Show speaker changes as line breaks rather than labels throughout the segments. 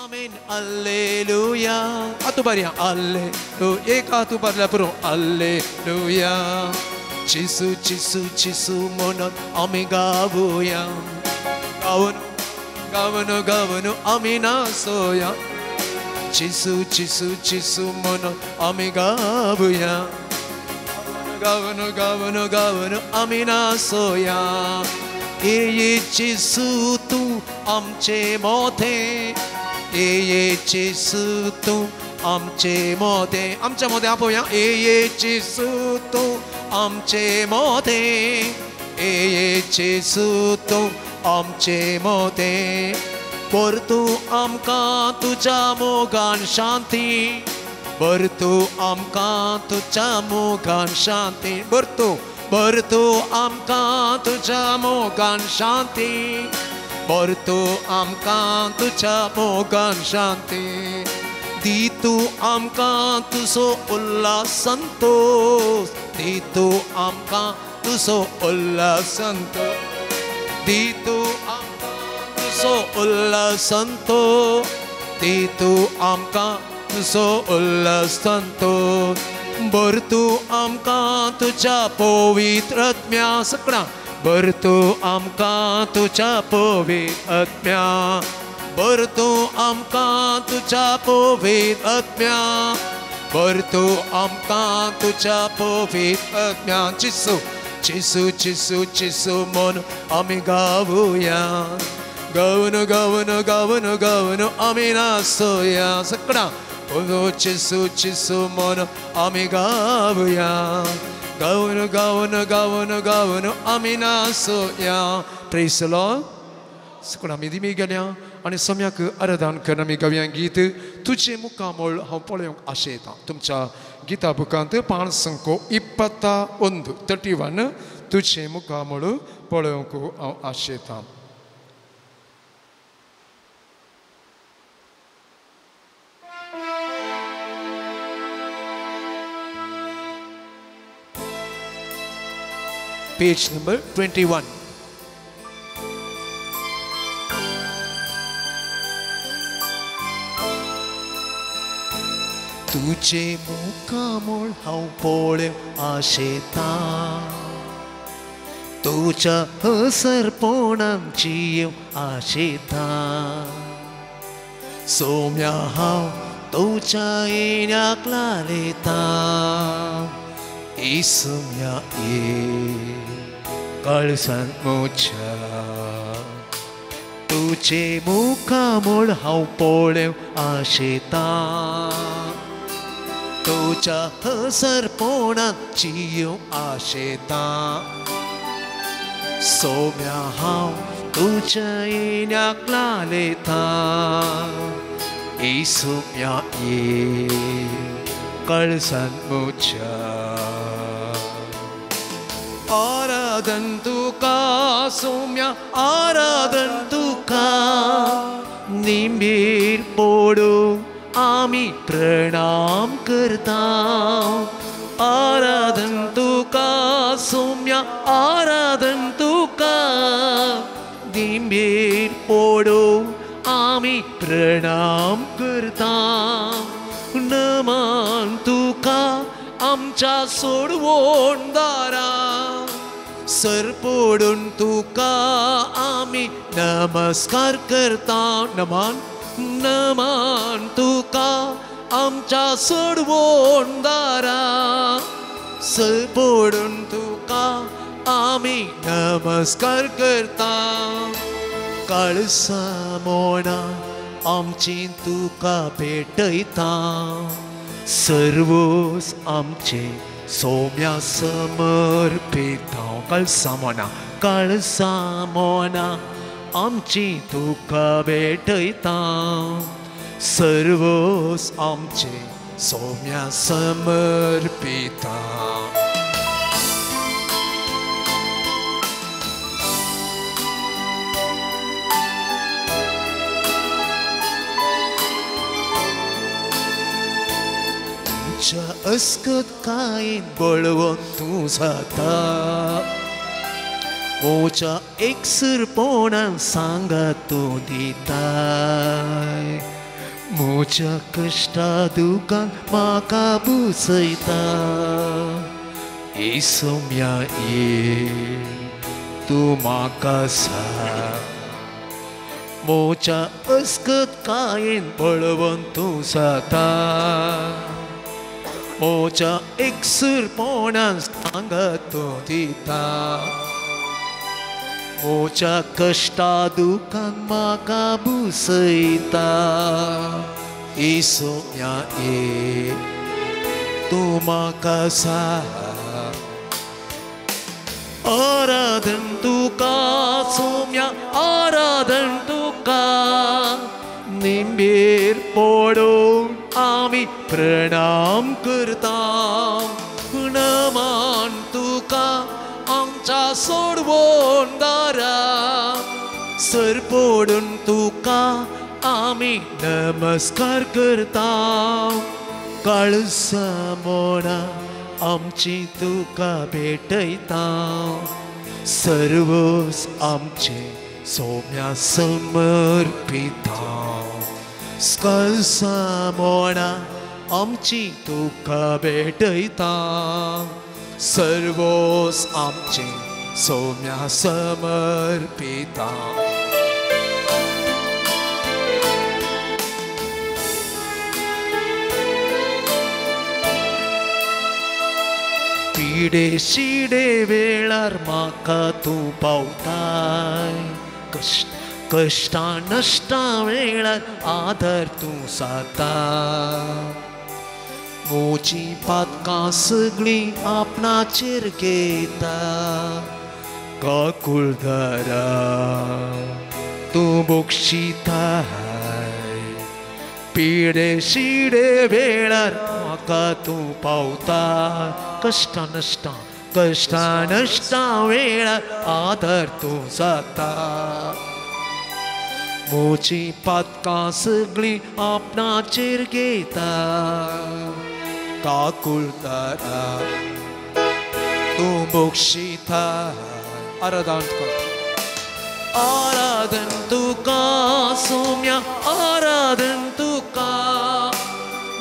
आमेन alleluia. आतां बरया alleluia, एक हात उबारल्यार पुरो अल्लेलुया. जेसू जेसू जेसू म्हणून आमी गावया, गावन गावन गावन आमी नाचोया. जेसू जेसू जेसू म्हणून आमी गावया, गावन गावन गावन आमी नाचोया. ये जेसू तूं आमचे मोठे, ये जेसू तूं आमचे मोठे. आमच्या मोठे आपोवया. ये जेसू तूं आमचे मोठे, ये जेसू तूं आमचे मोठे. बर तूं आमकां तुज्या मोगान शांती, बर तूं आमकां तुज्या मोगान शांती. बर तूं, बर तूं आमकां तुज्या मोगान शांती, बर तूं आमकां तुज्या मोगान शांती. दी तूं आमकां तुजो उल्हास संतोष, दी तूं आमकां तुजो उल्हास संतोष, दी तूं आमकां तुजो उल्हास संतोष, दी तूं आमकां तुजो उल्हास संतोष. बर तूं आमकां तुज्या पवित्र आत्म्या सकळा, बर तूं आमकां तुज्या पवित्र आत्म्या, बर तूं आमकां तुज्या पवित्र आत्म्या, बर तूं आमकां तुज्या पवित्र आत्म्या. जेसू जेसू जेसू जेसू म्हूण आमी गावया, गावन गावन गावन गावन आमी नाचोया. सकळा ओ जेसू जेसू म्हूण आमी गावया, गावन गावन गावन गावन आमी नाचोया. Praise the Lord. सकळा आमी दिमी गेल्या आनी सम्याक आराधन करून आमी गावया गीत तुजें मुखामळ हांव पळोवंक आशेता. तुमच्या गीता बुकांत 521 31 तुजें मुखामळ पळोवंक हांव आशेता. Page number 21. तुझे मुखामळ हांव पळोवंक आशेता, तुज्या हसरपणान जियोवंक आशेता. सोम्या हांव तुज्या येण्याक लालयता, इसम्या ये काळजांत म्हज्या. तुझे मुखामळ हांव पळोवंक आशेता, तुज्या हसरपणान जियोवंक आशेता. सोम्या हांव तुज्या येण्याक लालयता, इसम्या ये काळजांत म्हज्या. आराधन तुका सोम्या, आराधन तुका, निंबीर पडून आमी प्रणाम करता. आराधन तुका सोम्या, आराधन तुका, निंबीर पडून आमी प्रणाम करता. नमन तुका आमच्या सोडवणदारा, सर पडून तुका आमी नमस्कार करता. नमन नमन तुका आमच्या सोडवणदारा, सर पडून तुका आमी नमस्कार करता. काळसा मोडा आमची तुका भेटयता, सर्वोस आमचे सोम्या समर्पिता. काळसा मोना, काळसा मोना आमची तुका भेटयता, सर्वोस आमचे सोम्या समर्पिता. अस्कत कांय बळवंत तूं जाता, म्हज्या एकसुरपणान सांगात तूं दिताय.
म्हज्या कश्टा दुकान म्हाका बुसयता येसोम्या ये तूं म्हाका साथ म्हज्या अस्कतकायेन बळवंत तूं जाता म्हज्या एकसूरपणान सांगात तूं दिता म्हज्या कश्टा दुकान म्हाका बुसयता येसोम्या ये तूं म्हाका साथ आराधन तुका सोम्या आराधन तुका निंबेर पडून आमी प्रणाम करता नमान तुका आमच्या सोडवण दारा सर पडून तुका आमी नमस्कार करता काळसा मोडा आमची तुका भेटयता सर्वस आमचे सोम्या समर्पिता काळसा मोडा आमची तुका भेटयता सर्वस आमचे सोम्या समर्पिता. पिडे शिडे वेळार म्हाका तूं पावताय कश्टां नश्टां वेळार आदार तूं जाता म्हजी पातकां सगळीं आपणाचेर घेता काकुळदारा तूं बक्षिताय पिडे शिडे वेळार म्हाका तूं पावता कश्टां नश्टां कश्टां नश्टां वेळार आदार तूं जाता म्हजी पातकां सगळीं आपणाचेर घेता काकुळदारा तूं बक्षिता.
आराधन तुका
आराधन तुका सोम्या आराधन तुका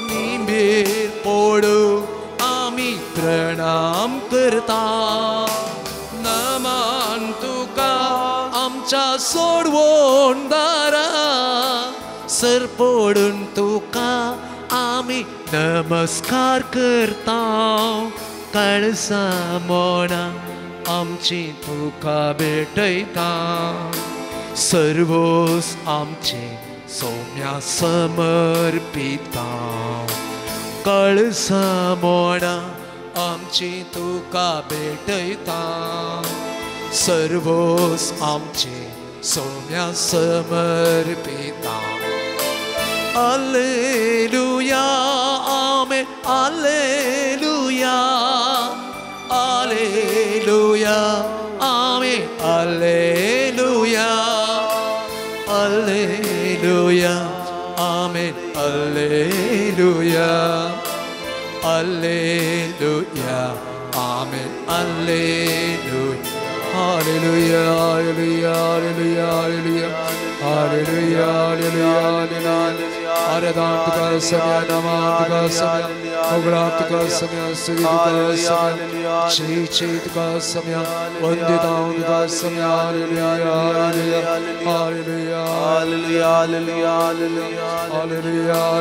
निंबेर पडून आमी प्रणाम करता नमान तुका आमच्या सोडवण दारा सर पडून तुका आमी नमस्कार करता काळसा मोडा आमची तुका भेटयता सर्वस आमचे सोम्या समर्पिता काळसा मोडा आमची तुका भेटयता सर्वस आमचे Saumya समर्पिता. Alleluia amen alleluia alleluia amen alleluia alleluia amen alleluia alleluia amen alleluia.
Hallelujah, hallelujah, hallelujah, hallelujah, hallelujah, hallelujah. आराधन तुका सम्या नमान तुका सम्या उगडा तुका सम्या स्तुती तुका सम्या जय जय तुका सम्या वंदिता तुका सम्या. Hallelujah, hallelujah, hallelujah, hallelujah, hallelujah,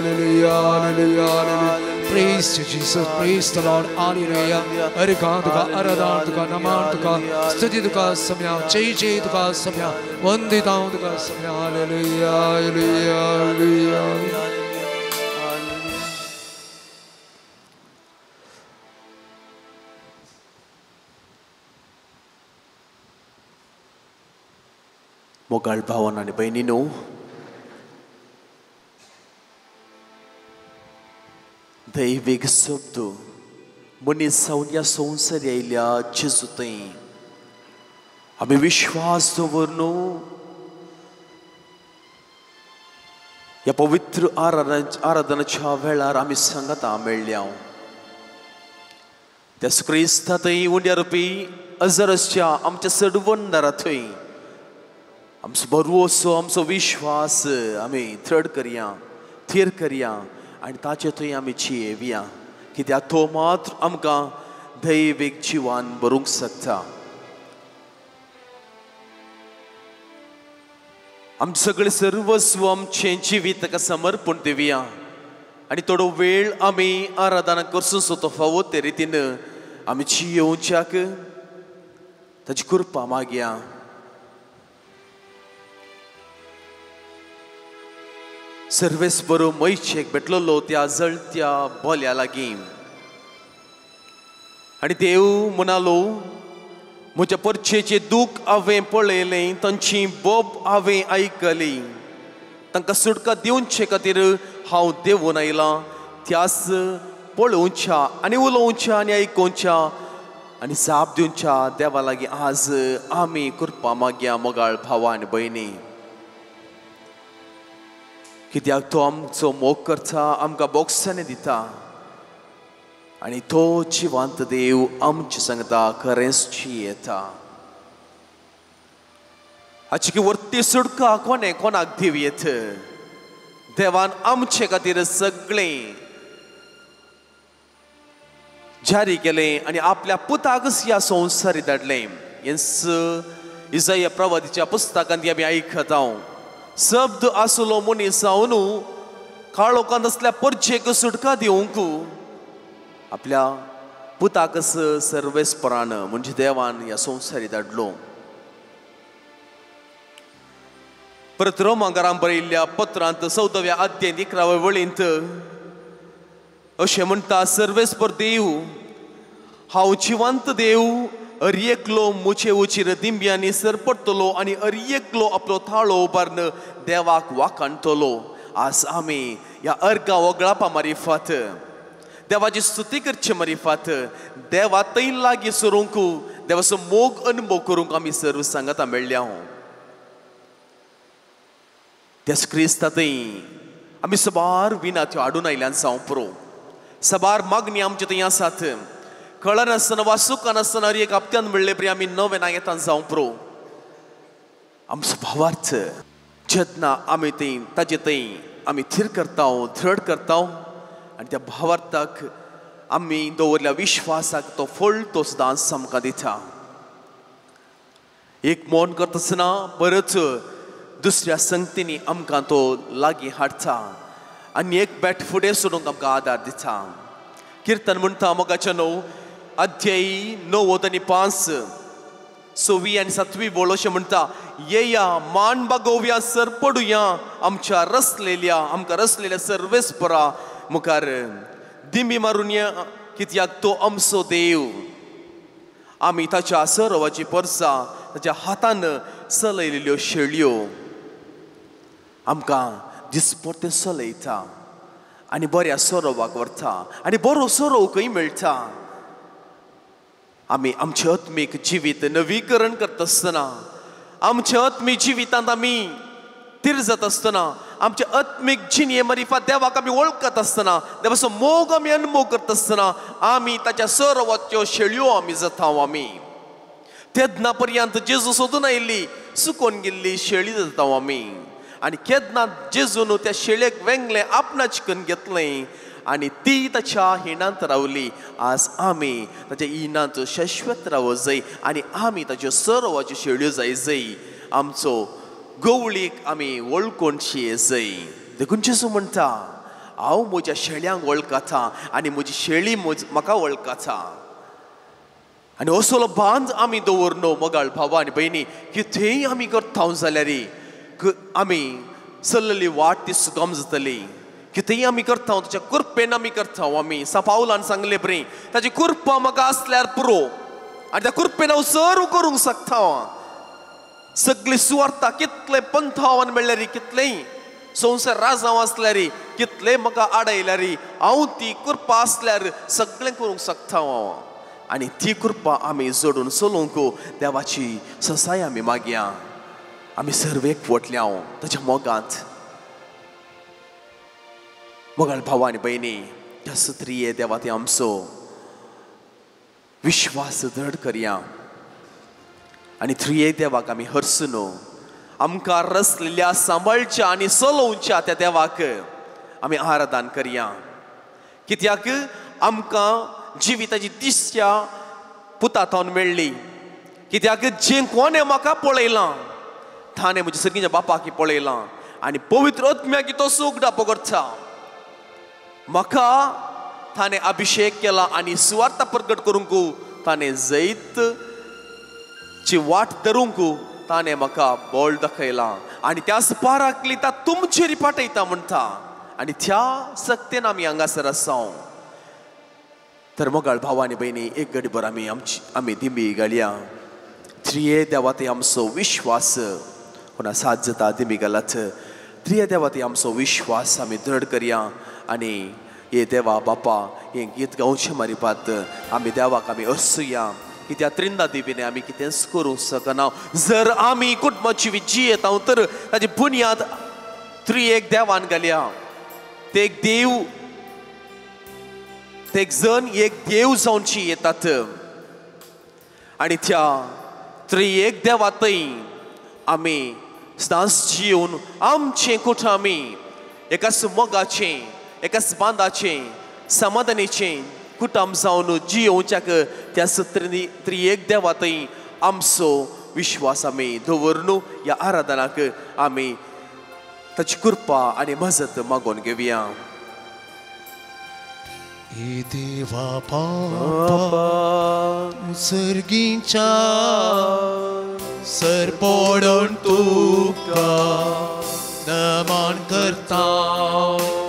hallelujah, hallelujah. Praise to Jesus, praise the Lord. Hallelujah. अर्घा तुका आराधन तुका नमान तुका स्तुती तुका सम्या जय जय तुका सम्या वंदिता तुका सम्या. Hallelujah, hallelujah, hallelujah.
मोगाळ भावन आनी भयणीनो, दैवीक शब्द मनीस जावन ह्या संवसार आयिल्ल्या जेजू थंय आमी विश्वास दवरनु ह्या पवित्र आराधनाच्या वेळार आमी सांगाता मेळ्ळ्या. त्या क्रिस्ता थंय उंड्या रुपी अजरसच्या आमच्या सडवंदारा थंय आमचो भरवसो आमचो विश्वास आमी दृढ करया, थीर करया आनी ताचे थंय आमी जियेवया, कित्याक तो मात्र आमकां दैवीक जिवान भरूंक शकता. आमचें सगळें सर्वस्व आमचें जिवीत ताका समर्पण दिवया आनी थोडो वेळ आमी आराधना करसूं तो फावो ते रितीन आमी जियेवच्याक ताची कृपा मागया. सर्वेस बरो मैचेक भेटलेलो त्या जळत्या बोल्या लागीं आनी देव म्हणालो, म्हज्या परचेचें दूख हांवें पळयलें, तांची बोब हांवें आयकली, तांकां सुटका दिवचे खातीर हांव देवून आयलां. त्यास पळोवच्या आनी उलोवच्या आनी आयकोवच्या आनी जाप दिवच्या देवा लागीं आज आमी कृपा मागया मोगाळ भावा आनी भयणी, कित्याक तो आमचो मोग करता, आमकां बोगसाणें दिता आनी तो जिवंत देव आमचे सांगता खरेंच जियेता. हाची वर्ती सुटका कोणें कोणाक दिवं येत? देवान आमचे खातीर सगळें जारी केलें आनी आपल्या पुताकच ह्या संवसारी धाडलें. हेंच इजाया प्रवादीच्या पुस्तकांत आमी आयकता. शब्द आसलो मनीस जावन काळोखांत आसल्या परचेक सुटका दिवंक आपल्या पुताकच सर्वेस्परान म्हणजे देवान ह्या संवसारी धाडलो. परत रोमांकारान बरयल्ल्या पत्रांत 14व्या अध्यायांत 11व्या वळींत अशें म्हणटा, सर्वेस्पर देव हांव जिवंत देव, अरयेकलो मुचे उचीर दिंब्यांनी सरपडटलो आनी अरयेकलो आपलो थाळो उबारून देवाक वाखाणटलो. आज आमी ह्या अर्गा वगळापा मारिफात देवाची स्तुती करचे मारिफात देवा थंय लागीं सरूंक देवाचो मोग अनुभव करूंक आमी सर्व सांगाता मेळ्ळ्या. त्याच क्रिस्ता थंय आमी सबार विनात्यो हाडून आयल्यान जावं पुरो, सबार मागणी आमचे थंय आसात. कळनासतना वा सुखानासतना एक हप्त्यान म्हणले परी आमी नवें नागेतान जावं पुरो. आमचो भावार्थ जेन्ना आमी थंय ताजे थंय आमी थीर करता, धृढ करता आनी त्या भावार्थाक आमी दवरल्या विश्वासाक तो फळ तो सदांच आमकां दिता. एक मौन करतासतना परत दुसऱ्या संगतींनी आमकां तो लागीं हाडटा आनी एक बेट फुडें सोडूंक आमकां आदार दिता. किर्तन म्हणटा मोगाच्या 9 अध्याय 9 आनी 5 6वी आनी 7वी वळ अशें म्हणटा, येया मान बागोवया सरपडुया आमच्या रसलेल्या आमकां रसलेल्या सर्वेस्परा मुखार दिमी मारून या, कित्याक तो आमचो देव. आमी ताच्या सरोवाची परसा ताच्या हातान चलयलेल्यो शेळयो आमकां दिसपडतें चलयता आनी बऱ्या सरोवाक व्हरता आनी बरो सरोव खंय मेळटा. आमी आमचें आत्मीक जिवीत नवीकरण करता आसतना, आमच्या आत्मीक जिवितांत आमी थीर जाता आसतना, आमच्या आत्मीक जिणये मारिफात देवाक आमी वळखत आसतना, देवाचो मोग आमी अनुभव करता आसतना आमी ताच्या सरोवाच्यो शेळयो आमी जाता. आमी तेन्ना पर्यंत जेजू सोदून आयिल्ली सुकोन गेल्ली शेळी जाता आमी. आनी केन्ना जेजून त्या शेळयेक वेंगलें, आपणाच करून घेतलें आनी ती ताच्या हिणांत रावली. आज आमी ताच्या हिणांत शाश्वत रावो जाय आनी आमी ताच्यो सरोवाच्यो शेळयो जाय जाय. आमचो गवळीक आमी वळखून शिये जाय. देखून जेजू म्हणटा, हांव म्हज्या शेळयांक वळखता आनी म्हजी शेळी म्हाका वळखता. आनी असलो बांद आमी दवरनो मोगाळ भावा आनी भयणी, कितेंय आमी करता जाल्यार आमी चल्लेली वाट ती सुगम जातली. कितेंय आमी करता ताच्या कृपेन आमी करता. आमी पावलान सांगले बरें, ताची कृपा म्हाका आसल्यार पुरो आनी त्या कृपेन हांव सर्व करूंक शकता. सगळी सुवार्था कितले पंथावन मेळ्ळ्यार, कितलेय संवसार राजांव आसल्यार, कितले म्हाका आडयल्यार, हांव ती कृपा आसल्यार सगळें करूंक शकता हांव. आनी ती कृपा आमी जोडून चलोवंक देवाची ससाय आमी मागया. आमी सर्व एकवटल्या ताच्या मोगांत. मोगाळ भावा आनी भयणी, त्या सत्रिये देवा ते आमचो विश्वास दृढ करया आनी त्रिये देवाक आमी हरसुनो. आमकां रसलेल्या सांबाळच्या आनी चलोवच्या त्या देवाक आमी आराधन करया. कित्याक आमकां जिविताची दिश्या पुता थावन मेळ्ळी. कित्याक जें कोणें म्हाका पळयलां ताणें म्हज्या सर्गीच्या बापाक पळयलां आनी पवित्र आत्म्याक तो उगडापो करता. म्हाका ताणें अभिशेक केला आनी सुवार्ता प्रगट करूंक ताणें जैत ची वाट धरूंक ताणें म्हाका बळ दाखयलां आनी त्याच पाराकली ता तुमचेर पाठयता म्हणटा आनी त्या सक्तेन आमी हांगासर आसा. तर मोगाळ भाव आनी भयणी एक गडीभर आमी आमची आमी दिंबी घालया. त्रिये देवाते आमचो विश्वास कोणा साथ जाता दिंबी घालात. त्रिये देवाते आमचो विश्वास आमी दृढ करया आनी हे देवा बापा हें गीत गावचें मारिपात आमी देवाक आमी असूया. कित्याक त्रिंदा देवीने आमी कितेंच करूंक शकना. जर आमी कुटुंबाची जियेता तर ताची बुन्याद त्रियेक देवान घालया. ते एक देव ते एक जण एक देव जावची येतात आनी त्या त्रियेक देवातय आमी सदांच जिवन आमचें कुटुंब आमी एकाच मोगाचें एकाच बांदाचें समाधानीचें कुटुंब जावन जियोवच्याक त्या त्रियेक देवातय आमचो विश्वास आमी दवर न्हू. ह्या आराधनाक आमी ताची कृपा आनी मजत मागोवन घेवया.
हे देवा बापा सर्गीच्या सरपोडून तुका नमन करता.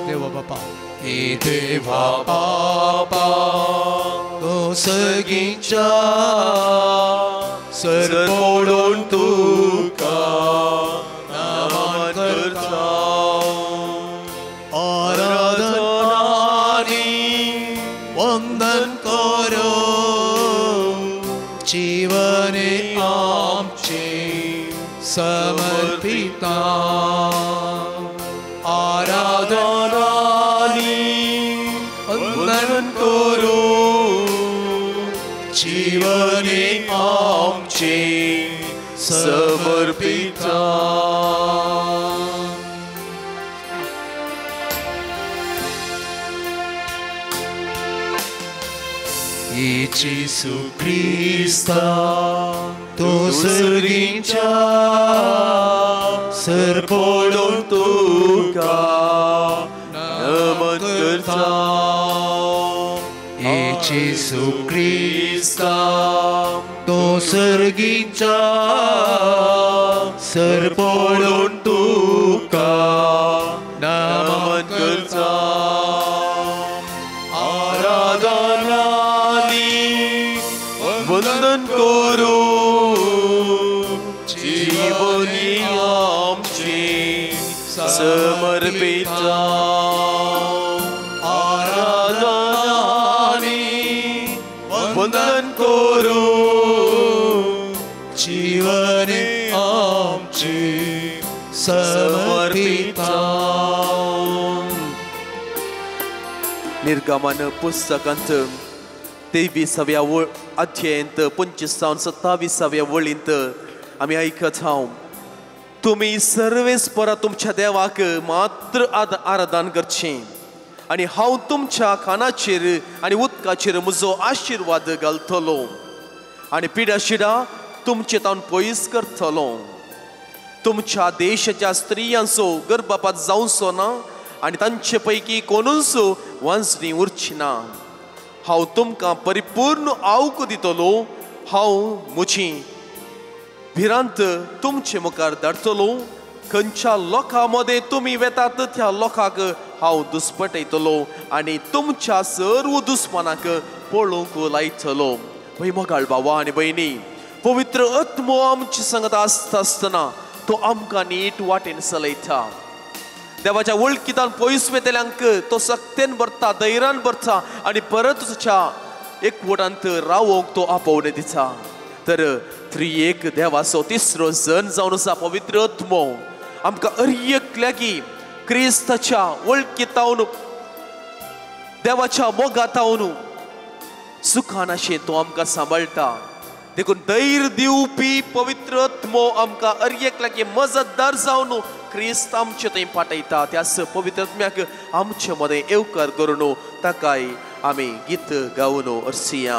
देवा बापा हे देवा बापा तूं सर्गीच्या सरपोडून तुका नमन करता. वंदन करो जीवने आमचे समर्पिता. आराधनानी वंदन करो जीवने आमचे समर्पिता. जेसू क्रिस्ता तूं सर्गीच्या सरपोडून तुका नमन करता. जेसू क्रिस्ता तूं सर्गीच्या सरपोडून तुका नमन करता.
वंदन करू जीवनी आमची समर्पिता. आराधनानी वंदन करू
जीवनी आमची समर्पिता.
निर्गमन पुस्तकांत 23व्या अध्यायांत 25 जावन 27व्या वळींत आमी आयकत हांव, तुमी सर्वेस परत तुमच्या देवाक मात्र आराधन करचें आनी हांव तुमच्या खाणाचेर आनी उदकाचेर म्हजो आशिर्वाद घालतलो आनी पिडा शिडा तुमचे तावन पयस करतलो. तुमच्या देशाच्या स्त्रियांचो गर्भपात जावचो ना आनी तांचे पैकी कोणूच वांजणी उरची ना. हांव तुमकां परिपूर्ण आवक दितलो. हांव म्हजी भिरांत तुमचे मुखार धाडटलो. खंयच्या लोकां मदें तुमी वेतात त्या लोकांक हांव दुस्पटयतलो आनी तुमच्या सर्व दुस्मानाक पळोवंक लायतलो. भय मोगाळ भावा आनी भयणी, पवित्र आत्मो आमची संगत आसता आसतना तो आमकां नीट वाटेन चलयता. देवाच्या वळखीतान पयस वेतल्यांक तो सक्तेन भरता, धैर्यान भरता आनी परत तुज्या एकवटांत रावोंक तो आपोवणें दिता. तर त्रियेक देवाचो तिसरो जण जावन आसा पवित्र आत्मो आमकां अर एकल्याकी क्रिस्ताच्या वळखीतावन देवाच्या मोगातावन सुखान अशें तो आमकां सांबाळटा. देखून धैर्य दिवपी पवित्र आत्मो आमकां हर एकल्याक मजतदार जावन क्रिस्त आमचे थंय पाठयता. त्याच पवित्र आत्म्याक आमचे मदें येवकार करून ताकाय आमी गीत गावन अर्सिया.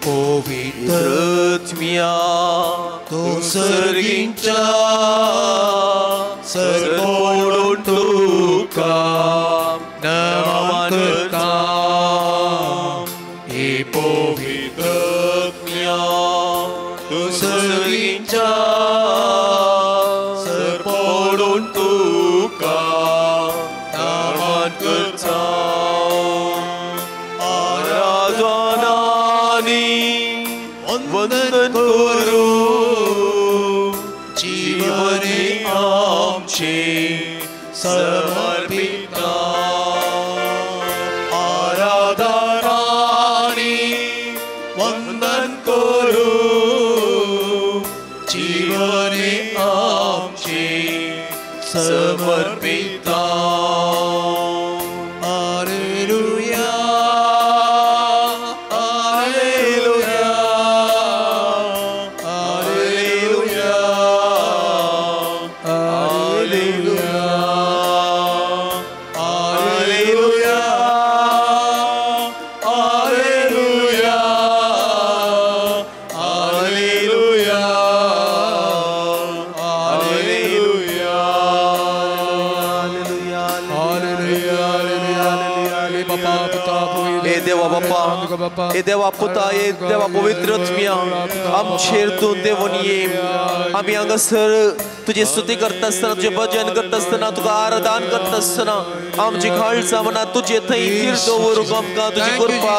पवित्र
आत्म्या
तूं सर्गींच्या सरपडून तुका नमन करता. हे पवित्र
आत्म्या
तूं सर्गींच्या सरपडून तुका नमन करता.
वंदन करू
जीवने आमचे समर्पिता. आराधनानी वंदन करू जीवने आमचे समर्पिता. Hallelujah hallelujah hallelujah hallelujah hallelujah hallelujah hallelujah hallelujah
हे देवा बापा, हे देवा पुता, हे देवा पवित्र आत्म्या आमचेर तूं देवून ये. आमी हांगासर तुजी स्तुती करता आसतना, तुजें भजन करता आसतना, तुका आराधन करता आसतना आमची काळजां मनां तुजे थंय थीर दवरूंक आमकां तुजी कृपा.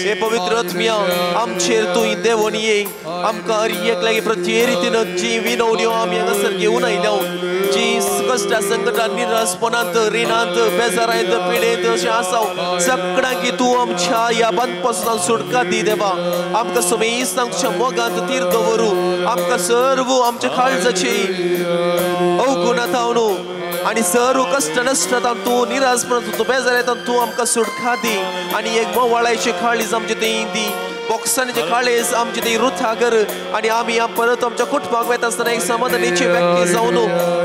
हे पवित्र आत्म्या आमचेर तूं देवून ये. आमकां हर एकल्याक प्रत्येक रितीन जी विनवण्यो आमी हांगासर घेवन आयल्या, जी कश्टा संकटां निराशपणांत रिणांत बेजारांत पिडेंत अशें आसा सगळ्यांक तूं आमच्या ह्या बंदपासून सुटका दी देवा. आमकां समेस्त तुज्या मोगांत थीर दवरूं. आमकां सर्व आमच्या काळजाची अवगुणा थावन आनी सर्व कश्ट नश्ट तूं निराशपणांत तूं बेजारांत तूं आमकां सुटका दी. आनी एक मोवाळायचे काळीज आमचे थंय दी, बॉक्सांचे काळीज आमचे थंय रुथा कर. आनी आमी परत आमच्या कुटुंबाक वता आसतना एक समाधानीची व्यक्ती जावन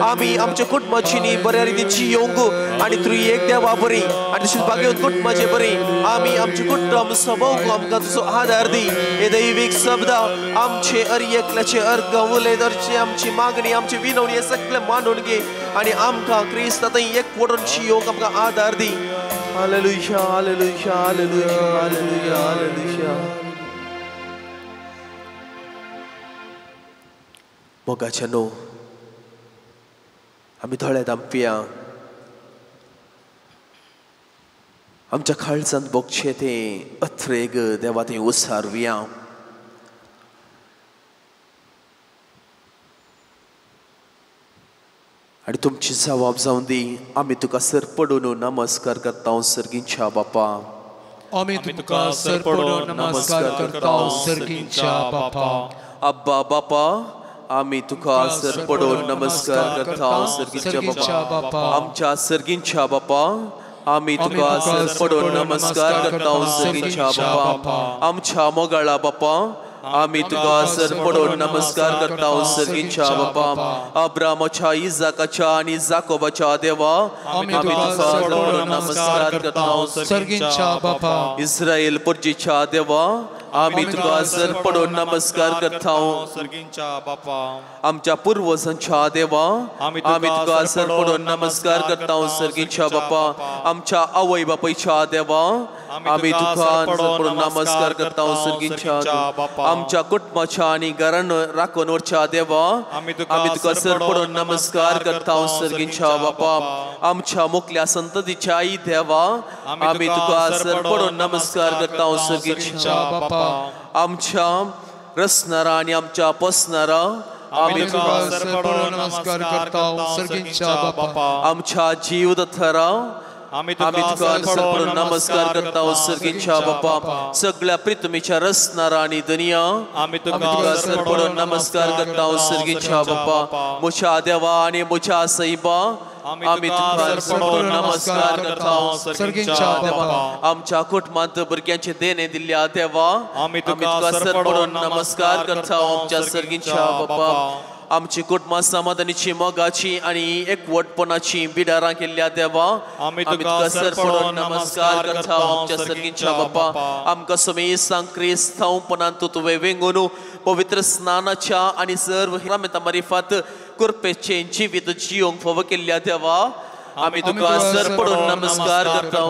आमी आमच्या कुटुंबाची न्ही बऱ्या रितीन जियोवंक आनी त्रियेक देवा बरी आनी तशेंच बागेवन कुटुंबाचे बरी आमी आमचे कुटुंब सोबोवंक आमकां तुजो आदार दी. हे दैवीक शब्द आमचे हर एकल्याचे अर्घ उलयत हरची आमची मागणी आमची विनवणी हे सगळें मानून घे आनी आमकां क्रिस्त थंय एक वटून जियोवंक आमकां आदार दी. Hallelujah hallelujah hallelujah hallelujah hallelujah. मोगाचे न्हू आमी दोळे धांपया. आमच्या काळजांत भोगचें तें अत्रेग देवा तें उसारया. आनी तुमची जबाब जावन दी. आमी तुका सर पडून नमस्कार करता सर्गींच्या बापा.
आमी तुका सर पडून नमस्कार करता सर्गींच्या बापा.
अब्बा बापा आमी तुका सर पडून नमस्कार करता सर्गींच्या बापा. आमच्या सर्गींच्या बापा आमी तुका सर पडून नमस्कार करता सर्गींच्या बापा. आमच्या मोगाळा बापा आमी तुका सर पडून नमस्कार करता सर्गींच्या बापा. अब्रामाच्या इजाकाच्या आनी जाकोबाच्या देवा आमी तुका सर पडून नमस्कार करता
सर्गींच्या बापा.
इस्रायल पुर्जीच्या देवा आमी तुका सर पडून नमस्कार करता
सर्गींच्या बापा.
आमच्या पुर्वजांच्या देवा आमी तुका सर पडून नमस्कार करता सर्गींच्या बापा. आमच्या आवय बापायच्या देवा आमी तुका सर पडून नमस्कार करता सर्गींच्या बापा. आमच्या कुटुंबाच्या आनी घरान राखून व्हरच्या देवा आमी तुका सर पडून नमस्कार करता सर्गींच्या बापा. आमच्या मोकल्या संततीच्या आई देवा आमी तुका सर पडून नमस्कार करता सर्गींच्या बापा. आमच्या रसणारा आनी आमच्या पोसणारा
आमी तुका सर पडून नमस्कार करता
सर्गींच्या बापा.
आमच्या जीव दथरा
आमी
तुका सर पडून नमस्कार करता सर्गींच्या बापा. सगळ्या प्रितमीच्या रसणारा आनी दनिया
आमी
तुका सर पडून नमस्कार करता सर्गींच्या बापा. म्हज्या देवा आनी म्हज्या सैबा आमी तुका सरपडून नमस्कार करता सर्गींच्या बापा. आमच्या कुटुंबांत भुरग्यांचे देणे दिल्ल्या देवा आमी तुका सरपडून नमस्कार करता आमच्या सर्गींच्या बापा. आमची कुटुंबां समाधानीची मोगाची आनी एकवटपणाची बिडारां केल्ल्या देवा आमी तुका सरपडून नमस्कार करता आमच्या सर्गींच्या बापा. आमकां समेस्तांक क्रिस्तांवपणांत तुवें वेंगून पवित्र स्नानाच्या आनी सर्व हिरामेता मारिफात कृपेचें जिवीत जियोंक फावो केल्ल्या देवा आमी तुका सरपडून नमस्कार करता.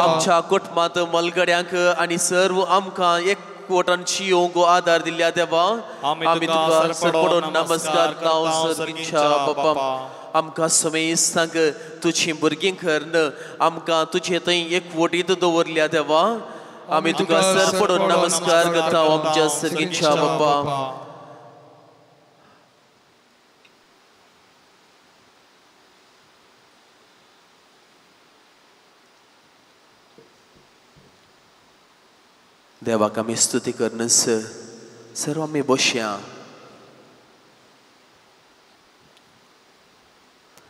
आमच्या कुटुंबांत मलगड्यांक आनी सर्व आमकां एकवटान जियोंक आदार दिल्ल्या देवा आमी तुका सरपडून नमस्कार करता सर्गींच्या बापा. आमकां समेस्तांक तुजी भुरगीं करून आमकां तुजे थंय एकवटीत दवरल्या देवा आमी तुका सरपडून नमस्कार करता आमच्या सर्गींच्या बापा. देवाक आमी स्तुती करनस सर्व आमी बसया.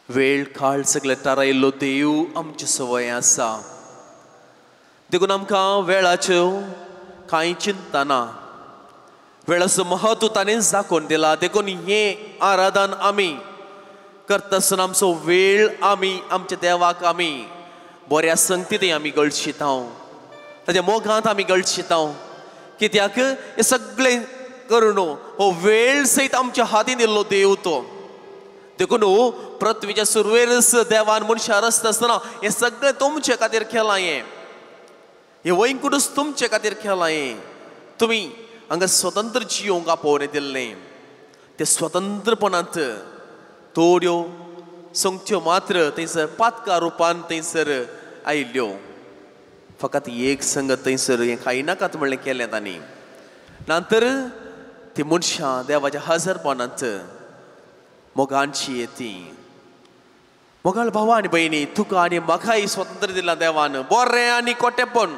वेळ काळ सगळे थारायिल्लो देव आमची संवय आसा, देखून आमकां वेळाच्यो कांय चिंता ना. वेळाचो म्हत्व ताणें दाखोवन दिला, देखून हें आराधन आमी करता आसतना आमचो वेळ आमी आमच्या देवाक आमी बऱ्या संगतींत आमी गळशिता, ताच्या मोगांत आमी गळशिता. कित्याक हें सगळें करून हो वेळ सयत आमच्या हातीन दिल्लो देव तो. देखून पृथ्वीच्या सुरवेरच देवान मनशां रचता आसतना हें सगळें तुमचे खातीर केलां, हें हें वैंकुटूच तुमचे खातीर केलां. हें तुमी हांगा स्वतंत्र जियोंक आपोवणें दिल्लें, ते स्वतंत्रपणांत थोड्यो संगत्यो मात्र थंयसर पातका रुपान थंयसर आयिल्ल्यो. फकत एक संगत थंयसर हें खायनाकात म्हणलें केलें तांणी, नंतर ती मनशां देवाच्या हजरपणांत मोगांची येती. मोगाळ भावा आनी भयणी, तुका आनी म्हाकाय स्वतंत्र दिलां देवान, बरें आनी कोटेपण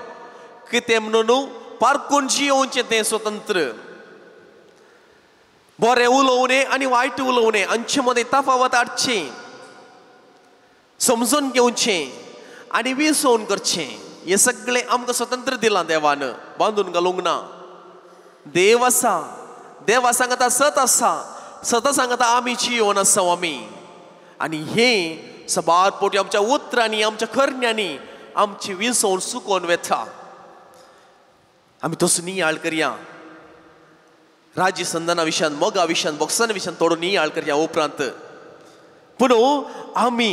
कितें म्हणून पारकून जियोवचें तें स्वतंत्र. बरें उलोवणें आनी वायट उलोवणें हांचे मदें तफावत हाडचें, समजून घेवचें आनी विसोवन करचें, हें सगळें आमकां स्वतंत्र दिलां देवान, बांदून घालूंक ना. देव आसा, देवा सांगता सत आसा, सत सांगता आमी जियोवन आसा आमी. आनी हें सबार पोटी आमच्या उतरांनी आमच्या करण्यांनी आमची विसोवन सुकोवन वेता. आमी तसो नियाळ करया राजी संदना विशयान, मोगा विशयान, बोक्साना विशयान थोडो नियाळ करया उपरांत. पूण आमी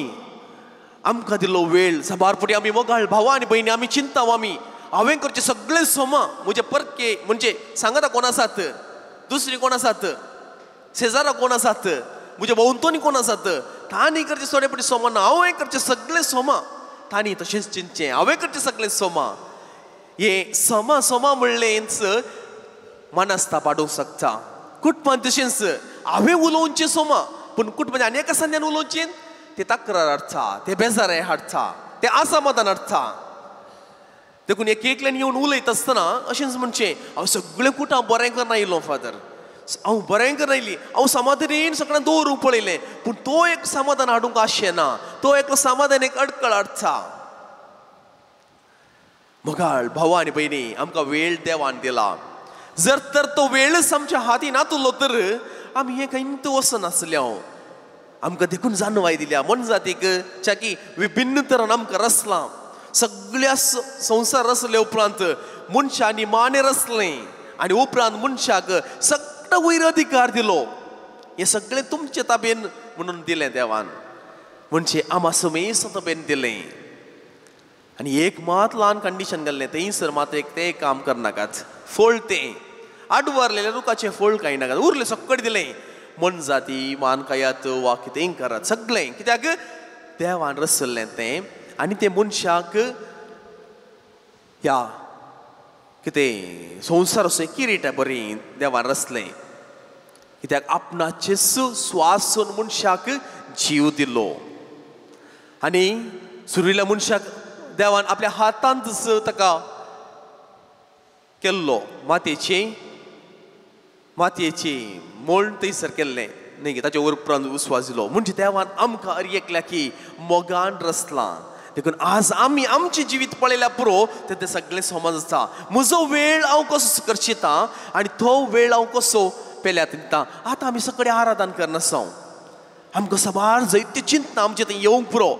आमकां दिल्लो वेळ सबार पोटी आमी मोगाळ भावा आनी भयणी आमी चिंता आमी हांवें करचें सगळें सोमा म्हजे परके म्हणजे सांगता कोण आसात, दुसरी कोण आसात, शेजारा कोण आसात, म्हजे भोंवतणी कोण आसात, तांणी करचें थोडे पटी सोमा ना, हांवें करचें सगळें सोमा, तांणी तशेंच चिंतचें हांवें करचें सगळें सोमा. हें समा सोमा म्हणलेंच मनस्ताप हाडूंक शकता. कुटुंबान तशेंच हांवें उलोवचें सोमा, पूण कुटुंबान आनी एका संद्यान उलोवचें ते तक्रार हाडटा, ते बेजारे हाडटा, ते असमाधान हाडटा. देखून एक एकल्यान येवन उलयता आसतना अशेंच म्हणचें हांव सगळें कुटां बरें करना येयलो फादर, हांव बरें करना येयली, हांव समाधानीन सगळ्यां दवरूंक पळयलें, पूण तो एक समाधान हाडूंक आशेना, तो एकलो समाधान एक अडकळ हाडटा. मोगाळ भावा आनी भयणी, आमकां वेळ देवान दिला, जर तर तो वेळच आमच्या हातीन नातुलो तर आमी हें खंयत वचनासले. हांव आमकां देखून जाणवाय दिल्या मनजातीक चाकी विभिन्न तरान आमकां रचलां, सगळ्या संवसार रचले उपरांत मनशांनी माने रचलें आनी उपरांत मनशाक सगळो वयर अधिकार दिलो. हें सगळें तुमचे ताबेन म्हणून दिलें देवान, म्हणजे आमा समेस्त ताबेन दिलें. आनी एक मात ल्हान कंडिशन घाल्लें, थंयसर मात एक तें काम करनाकात, फळ तें आडवारलेलें रुखाचें फळ कांय नाकात, उरलें सगळें दिलें मनजाती मान खायात वा कितेंय करात सगळें, कित्याक देवान रचल्लें तें. आनी तें मनशाक ह्या कितें संवसार असो किरीटा बरी देवान रचलें, कित्याक आपणाचेच स्वासून मनशाक जीव दिलो आनी सुरिल्ल्या मनशाक देवान आपल्या हातांतच ताका केल्लो, मातयेची मातयेची मोळ थंयसर केल्लें, न्ही ताचे उपरांत विस्वास दिलो. म्हणजे देवान आमकां अर एकल्या की मोगान रचलां. देखून आज आमी आमचें जिवीत पळयल्यार पुरो तें सगळें समज आसा. म्हजो वेळ हांव कसो करशिता आनी तो वेळ हांव कसो पेल्यात दिता. आतां आमी सगळे आराधन करनासा, आमकां साबार जायती चिंतना आमचें थंय येवंक पुरो,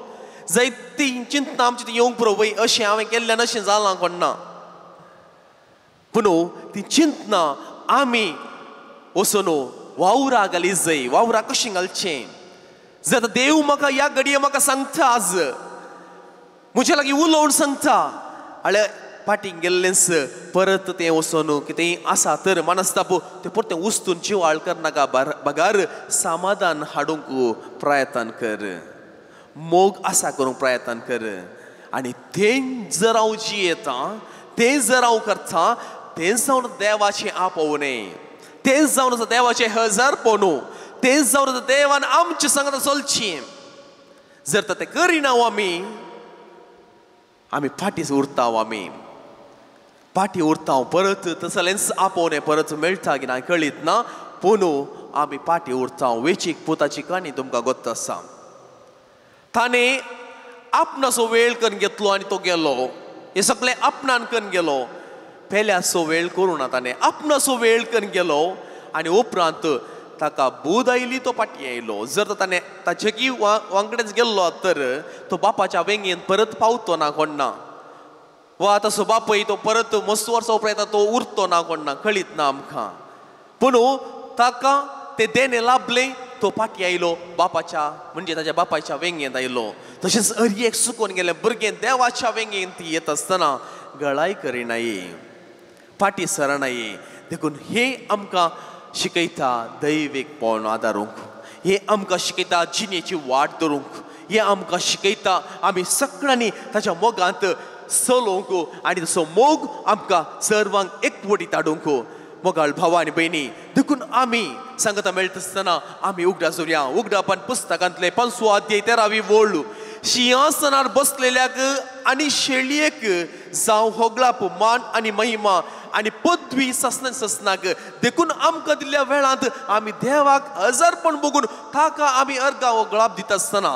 जायती चिंतना आमचें थंय येवंक पुरो. वय अशें हांवें केल्ल्यान अशें जालां कोण्णा, पूण ती चिंतना आमी वचून वावरा घाली जाय. वावरा कशें घालचें? जर देव म्हाका ह्या घडये म्हाका सांगता, आज म्हज्या लागीं उलोवन सांगता, आळे फाटीं गेल्लेंच परत तें वचून कितेंय आसा तर मनस्ताप तें परतें उस्तून जिवाळ करनाका, बगार समाधान हाडूंक प्रयत्न कर, मोग आसा करूंक प्रयत्न कर. आनी तें जर हांव जियेता, तें जर हांव करता, तें जावन देवाचें आपोवणें, तें जावन देवाचें हजारपणू, तें जावन देवान आमचें सांगता चलचें. जर तर तें करिना आमी, आमी फाटीं उरता, आमी फाटीं उरता. परत तसलेंच आपोवणें परत मेळटा की ना कळीत ना, पूण आमी फाटीं उरता. वेचीक पुताची काणी तुमकां गोत्त आसा. ताणें आपणाचो वेळ करून घेतलो आनी तो गेलो. हें सगळें आपणान करून गेलो, पेल्याचो वेळ करूं ना. ताणें आपणाचो वेळ करून गेलो आनी उपरांत ताका बूद आयली, तो फाटीं आयलो. जर ताणें ताचे वांगडेच गेल्लो तर तो बापाच्या वेंगेन परत पावतो ना कोण्णा, वा तसो बापय तो परत मस्त वर्सां उपरांत तो उरतो ना कोण्णा, कळीत ना आमकां. पूण ताका तें देणें लाभलें, तो फाटीं आयलो बापाच्या, म्हणजे ताच्या बापायच्या वेंगेंत आयलो. तशेंच अरयेक सुकोवन गेलें भुरगें देवाच्या वेंगेंत येत आसतना गळाय करिनाय, फाटीं सरनाय. देखून हें आमकां शिकयता दैवीकपण आदारूंक, हें आमकां शिकयता जिणेची वाट धरूंक, हें आमकां शिकयता आमी सगळ्यांनी ताच्या मोगांत चलोवंक आनी तसो मोग आमकां सर्वांक एकवटीत हाडूंक. मोगाळ भाव आनी भयणी, देखून आमी सांगता मेळटा आसतना आमी उगडास दवरुया. उगडापण पुस्तकांतले 5वो अध्याय 13वी वळ, शिंवासनार बसलेल्याक आनी शेळयेक जावं होगळाप मान आनी महिमा आनी पदवी ससना ससनाक. देखून आमकां दिल्ल्या वेळांत आमी देवाक हजारपण बघून ताका आमी अर्गां होगळाप दिता आसतना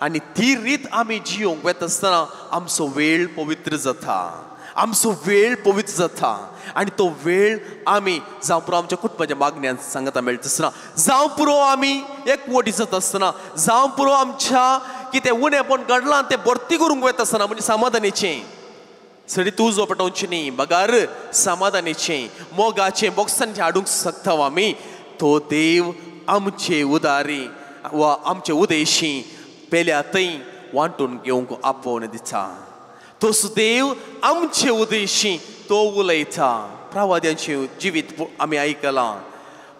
आनी ती रीत आमी जियोंक वता आसतना आमचो वेळ पवित्र जाता, आमचो वेळ पवित्र जाता. आनी तो वेळ आमी जावं पुरो आमच्या कुटुंबाच्या मागण्यान सांगता मेळटा आसतना, जावं पुरो आमी एकवटी जाता आसतना, जावं पुरो आमच्या कितें उणेपण घडलां तें भरती करूंक वता आसतना, म्हणजे समाधानीचें सडी तुजो पेटोवचें न्ही, बगार समाधानीचें मोगाचें बोक्सांचें हाडूंक शकता आमी. तो देव आमचे उदारी वा आमचे उदेशी पेल्या थंय वांटून घेवंक आपोवन दिता. तोच देव आमचे उदेशी तो उलयता. प्रवाद्यांचें जिवीत आमी आयकलां.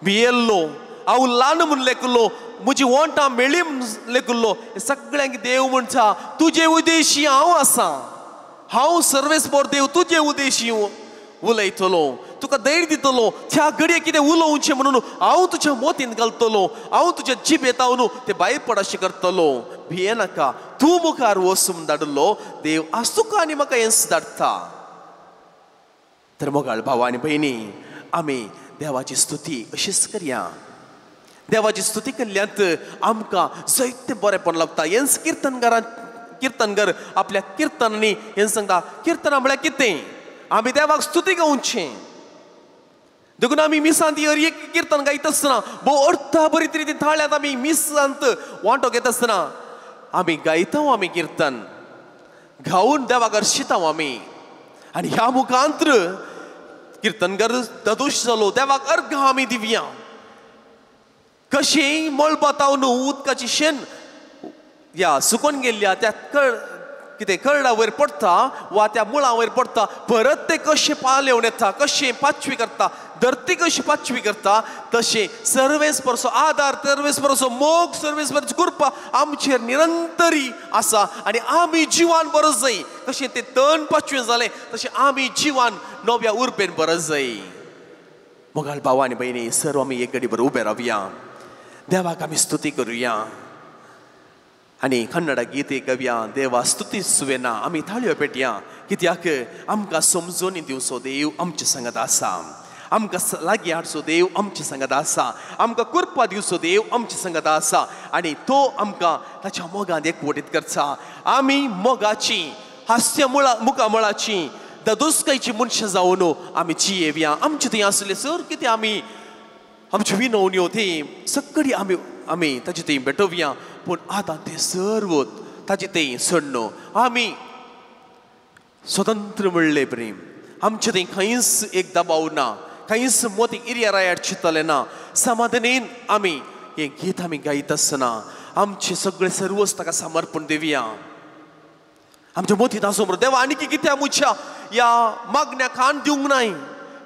भियेल्लो हांव ल्हान म्हूण लेखलो, म्हजी वोंटां मेळ्ळी म्हूण लेखलो, सगळ्यांक देव म्हणटा तुजे उदेशी हांव आसा, हांव सर्वेस्पर देव तुजे उदेशी उलयतलो, तुका धैर्य दितलो. त्या घडये कितें उलोवचें म्हणून हांव तुज्या मोतीन घालतलो, हांव तुज्या जिबेत हांव तें भायर पडाशें करतलो. भियेनाका, तूं मुखार वचून धाडलो देव आज तुका आनी म्हाका हेंच धाडटा. तर मोगाळ भाव आनी भयणी, आमी देवाची स्तुती अशीच करया. देवाची स्तुती केल्ल्यांत आमकां जायतें बरेंपण लागता. हेंच किर्तनकारान, किर्तनकर आपल्या किर्तनांनी हें सांगता. किर्तनां म्हळ्यार कितें? आमी देवाक स्तुती गावचें. देखून आमी मिसांत एक किर्तन गायता आसतना भोव अर्था बरी तरी थाळ्यांत आमी मिसांत वांटो घेता आसतना आमी गायता, आमी किर्तन गावन देवाक अर्शिता आमी. आनी ह्या मुखांत्र किर्तनकर ददोश जालो, देवाक अर्घ आमी दिवया. कशें मळबातावन उदकाची शेण ह्या सुकोन गेल्ल्या त्या कितें करडा वयर पडटा वा त्या मुळां वयर पडटा, परत तें कशें पालेवन येता, कशें पाचवी करता, धरती कशी पाचवी करता, तशें सर्वेस्परचो आदार, सर्वेस्परचो मोग, सर्वेस्परची कृपा आमचेर निरंतरी आसा. आनी आमी जिवान बरस जाय. कशें तें तण पाचवें जालें तशें आमी जिवान नव्या उर्बेन बरस जाय. मोगाळ भाव आनी भयणी, सर्व आमी एक घडी बरोबर उबे रावया, देवाक आमी स्तुती करुया आनी कन्नडा गीत गावया. देवा स्तुती सुवेना आमी थाळयो पेटया, कित्याक आमकां समजून दिवचो देव आमचे सांगत आसा. आमकां लागीं हाडचो देव आमचे संगत आसा, आमकां कृपा दिवचो देव आमचे संगत आसा आनी तो आमकां ताच्या मोगान एकवटीत करता. आमी मोगाची हास्य मुळा मुखामळाची ददोसकायची मनशां जावन आमी जियेवया. आमचे थंय आसले सर कितें आमी आमच्यो विनवण्यो थंय सगळी आमी आमी ताचे थंय भेटोवया, पूण आतां तें सर्व ताचे थंय सोडनो. आमी स्वतंत्र म्हणले प्रेम, आमचे थंय खंयच एक दबाव ना, खंयच मोती इरिया रायार चिंतलें ना. समाधानेन आमी हें गीत आमी गायत आसतना आमचें सगळें सर्वच ताका समर्पण दिवया. आमच्या मोतींत आसूं बरो देवा, आनी कित्याक म्हज्या ह्या मागण्या कान दिवंक नाय,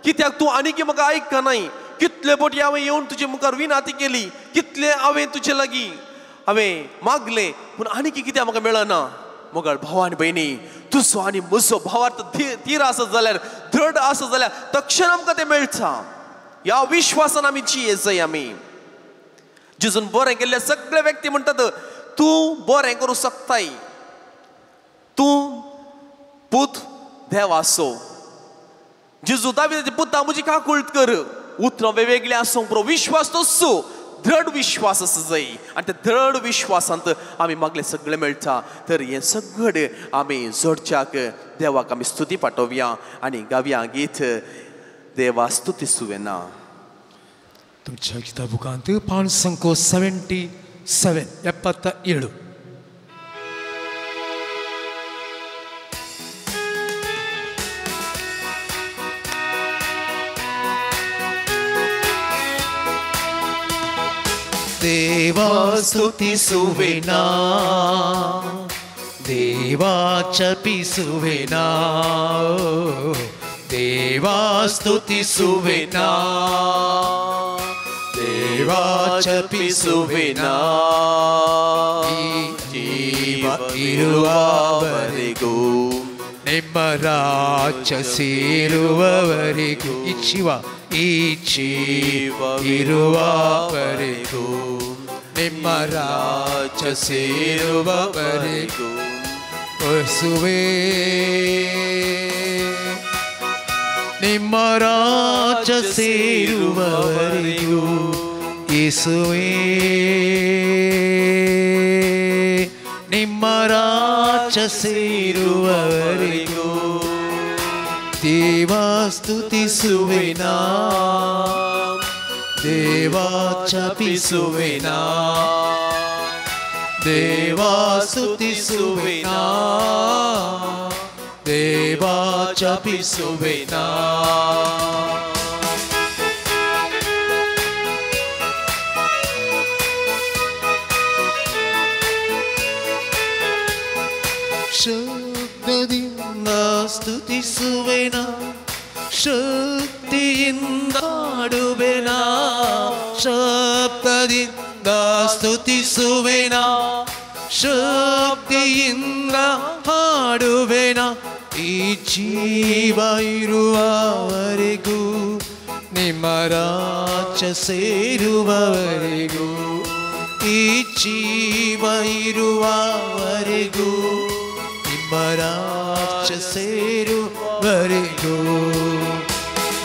कित्याक तूं आनी म्हाका आयकनाय? कितले बोटी हांवें येवन तुजे मुखार विनाती केली, कितले हांवें तुजे लागीं हांवें मागलें, पूण आनी कित्याक म्हाका मेळना? मोगाळ भाव आनी भयणी, तुजो आनी म्हजो भावार्थ धीर आसत जाल्यार, दृढ आसत जाल्यार तक्षण आमकां तें मेळटा. ह्या विश्वासान आमी जिये जाय. आमी जेजून बरें केल्ले सगळे व्यक्ती म्हणटात तूं बरें करूं शकताय, तूं पूत देवाचो. जेजू दाविदाचे पुता म्हजी काकूळट कर. उतरां वेगवेगळीं आसूंक पुरो, विश्वास तसो दृढ विश्वास आसा जाय आनी त्या दृढ विश्वासांत आमी मागलें सगळें मेळटा. तर हें सगळें आमी जोडच्याक देवाक आमी स्तुती पाठोवया आनी गावया गीत देवा स्तुती सुवेना.
तुमच्या गीता बुकांत पांच 77 77.
देवा स्तुतिसुवेना, देवा चपिसुवेना, देवा स्तुतिसुवेना, देवा चपिसुवेना, ಜೀವ ಇರುವವರೆಗೂ
ನಿಮ್ಮ ರಾಜ್ಯ ಸೇರುವವರೆಗೂ, ಈ ಜೀವ ಈ ಜೀವ ಇರುವವರೆಗೂ ನಿಮ್ಮ ರಾಜ್ಯ ಸೇರುವವರೆಗೂ ಯೇಸುವೇ ನಿಮ್ಮ ರಾಜ್ಯ ಸೇರುವವರೆಗೂ ಯೇಸುವೇ ನಿಮ್ಮ ರಾಜ್ಯ ಸೇರುವವರೆಗೂ ದೇವಾ ಸ್ತುತಿಸುವೆನಾ, ದೇವಾ ಜಪಿಸುವೆನಾ, ದೇವಾ ಸ್ತುತಿಸುವೆನಾ, ದೇವಾ ಜಪಿಸುವೆನಾ.
ಶಬ್ದದಿಂದ ಸ್ತುತಿಸುವೆನಾ, ಶಕ್ತಿಯಿಂದ ಹಾಡುವೆನಾ, ಶಬ್ದದಿಂದ ಸ್ತುತಿಸುವೆನಾ, ಶಕ್ತಿಯಿಂದ ಹಾಡುವೆನಾ, ಈ ಜೀವ ಇರುವವರೆಗೂ ನಿಮ್ಮ ರಾಜ್ಯ ಸೇರುವವರೆಗೂ, ಈ ಜೀವ ಇರುವವರೆಗೂ ನಿಮ್ಮ ರಾಜ್ಯ ಸೇರುವವರೆಗೂ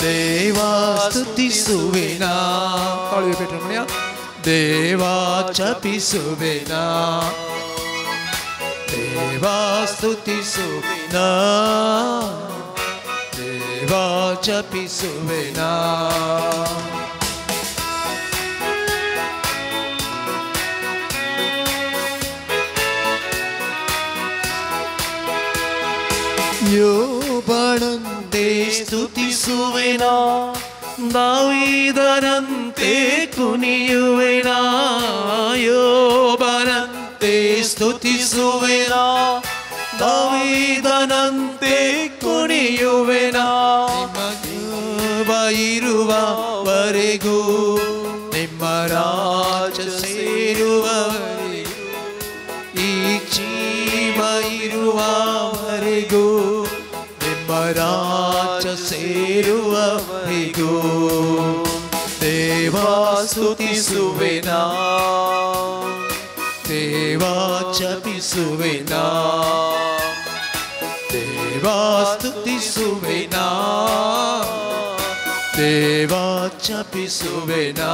ದೇವಾ ಸ್ತುತಿಸುವೆನಾ, ದೇವಾ ಜಪಿಸುವೆನಾ, ದೇವಾ ಸ್ತುತಿಸುವೆನಾ, ದೇವಾ ಜಪಿಸುವೆನಾ. ಯೋಬನಂತೆ ಸ್ತುತಿಸುವೆನಾ, ದಾವೀದನಂತೆ ಕುಣಿಯುವೆನಾ, ಯೋಬನಂತೆ ಸ್ತುತಿಸುವೆನಾ, ದಾವೀದನಂತೆ ಕುಣಿಯುವೆನಾ, ನಿಮ್ಮ ಇರುವವರೆಗೂ ನಿಮ್ಮ ರಾಜ್ಯ ಸೇರುವವರೆಗೂ, ಈ ಜೀವ ಇರುವವರೆಗೂ ನಿಮ್ಮ ರಾಜ್ಯ ಸೇರುವವರೆಗೂ ದೇವಾ ಸ್ತುತಿಸುವೆನಾ, ದೇವಾ ಜಪಿಸುವೆನಾ, ದೇವಾ ಸ್ತುತಿಸುವೆನಾ,
देवा छपिसुवेना.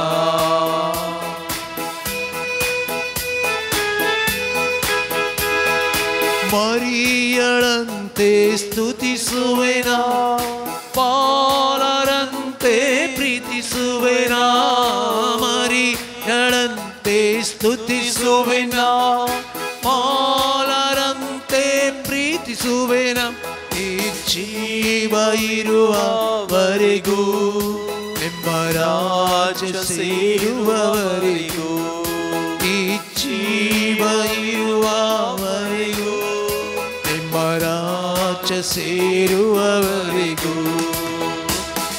ಮರಿಯಳಂತೆ ಸ್ತುತಿಸುವೆನಾ, ಪಾಲರಂತೆ ಪ್ರೀತಿಸುವೆನಾ. ಮರಿಯಳಂತೆ ಸ್ತುತಿಸುವೆನಾ, ಪಾಲರಂತೆ ಪ್ರೀತಿಸುವೆನಾ. ಈ ಜೀವ ಇರುವವರೆಗೂ, ನಿಮ್ಮ ರಾಜ್ಯ ಸೇರುವವರೆಗೂ, ಈ ಜೀವ ಇರುವವರೆಗೂ, ನಿಮ್ಮ ರಾಜ್ಯ ಸೇರುವವರೆಗೂ.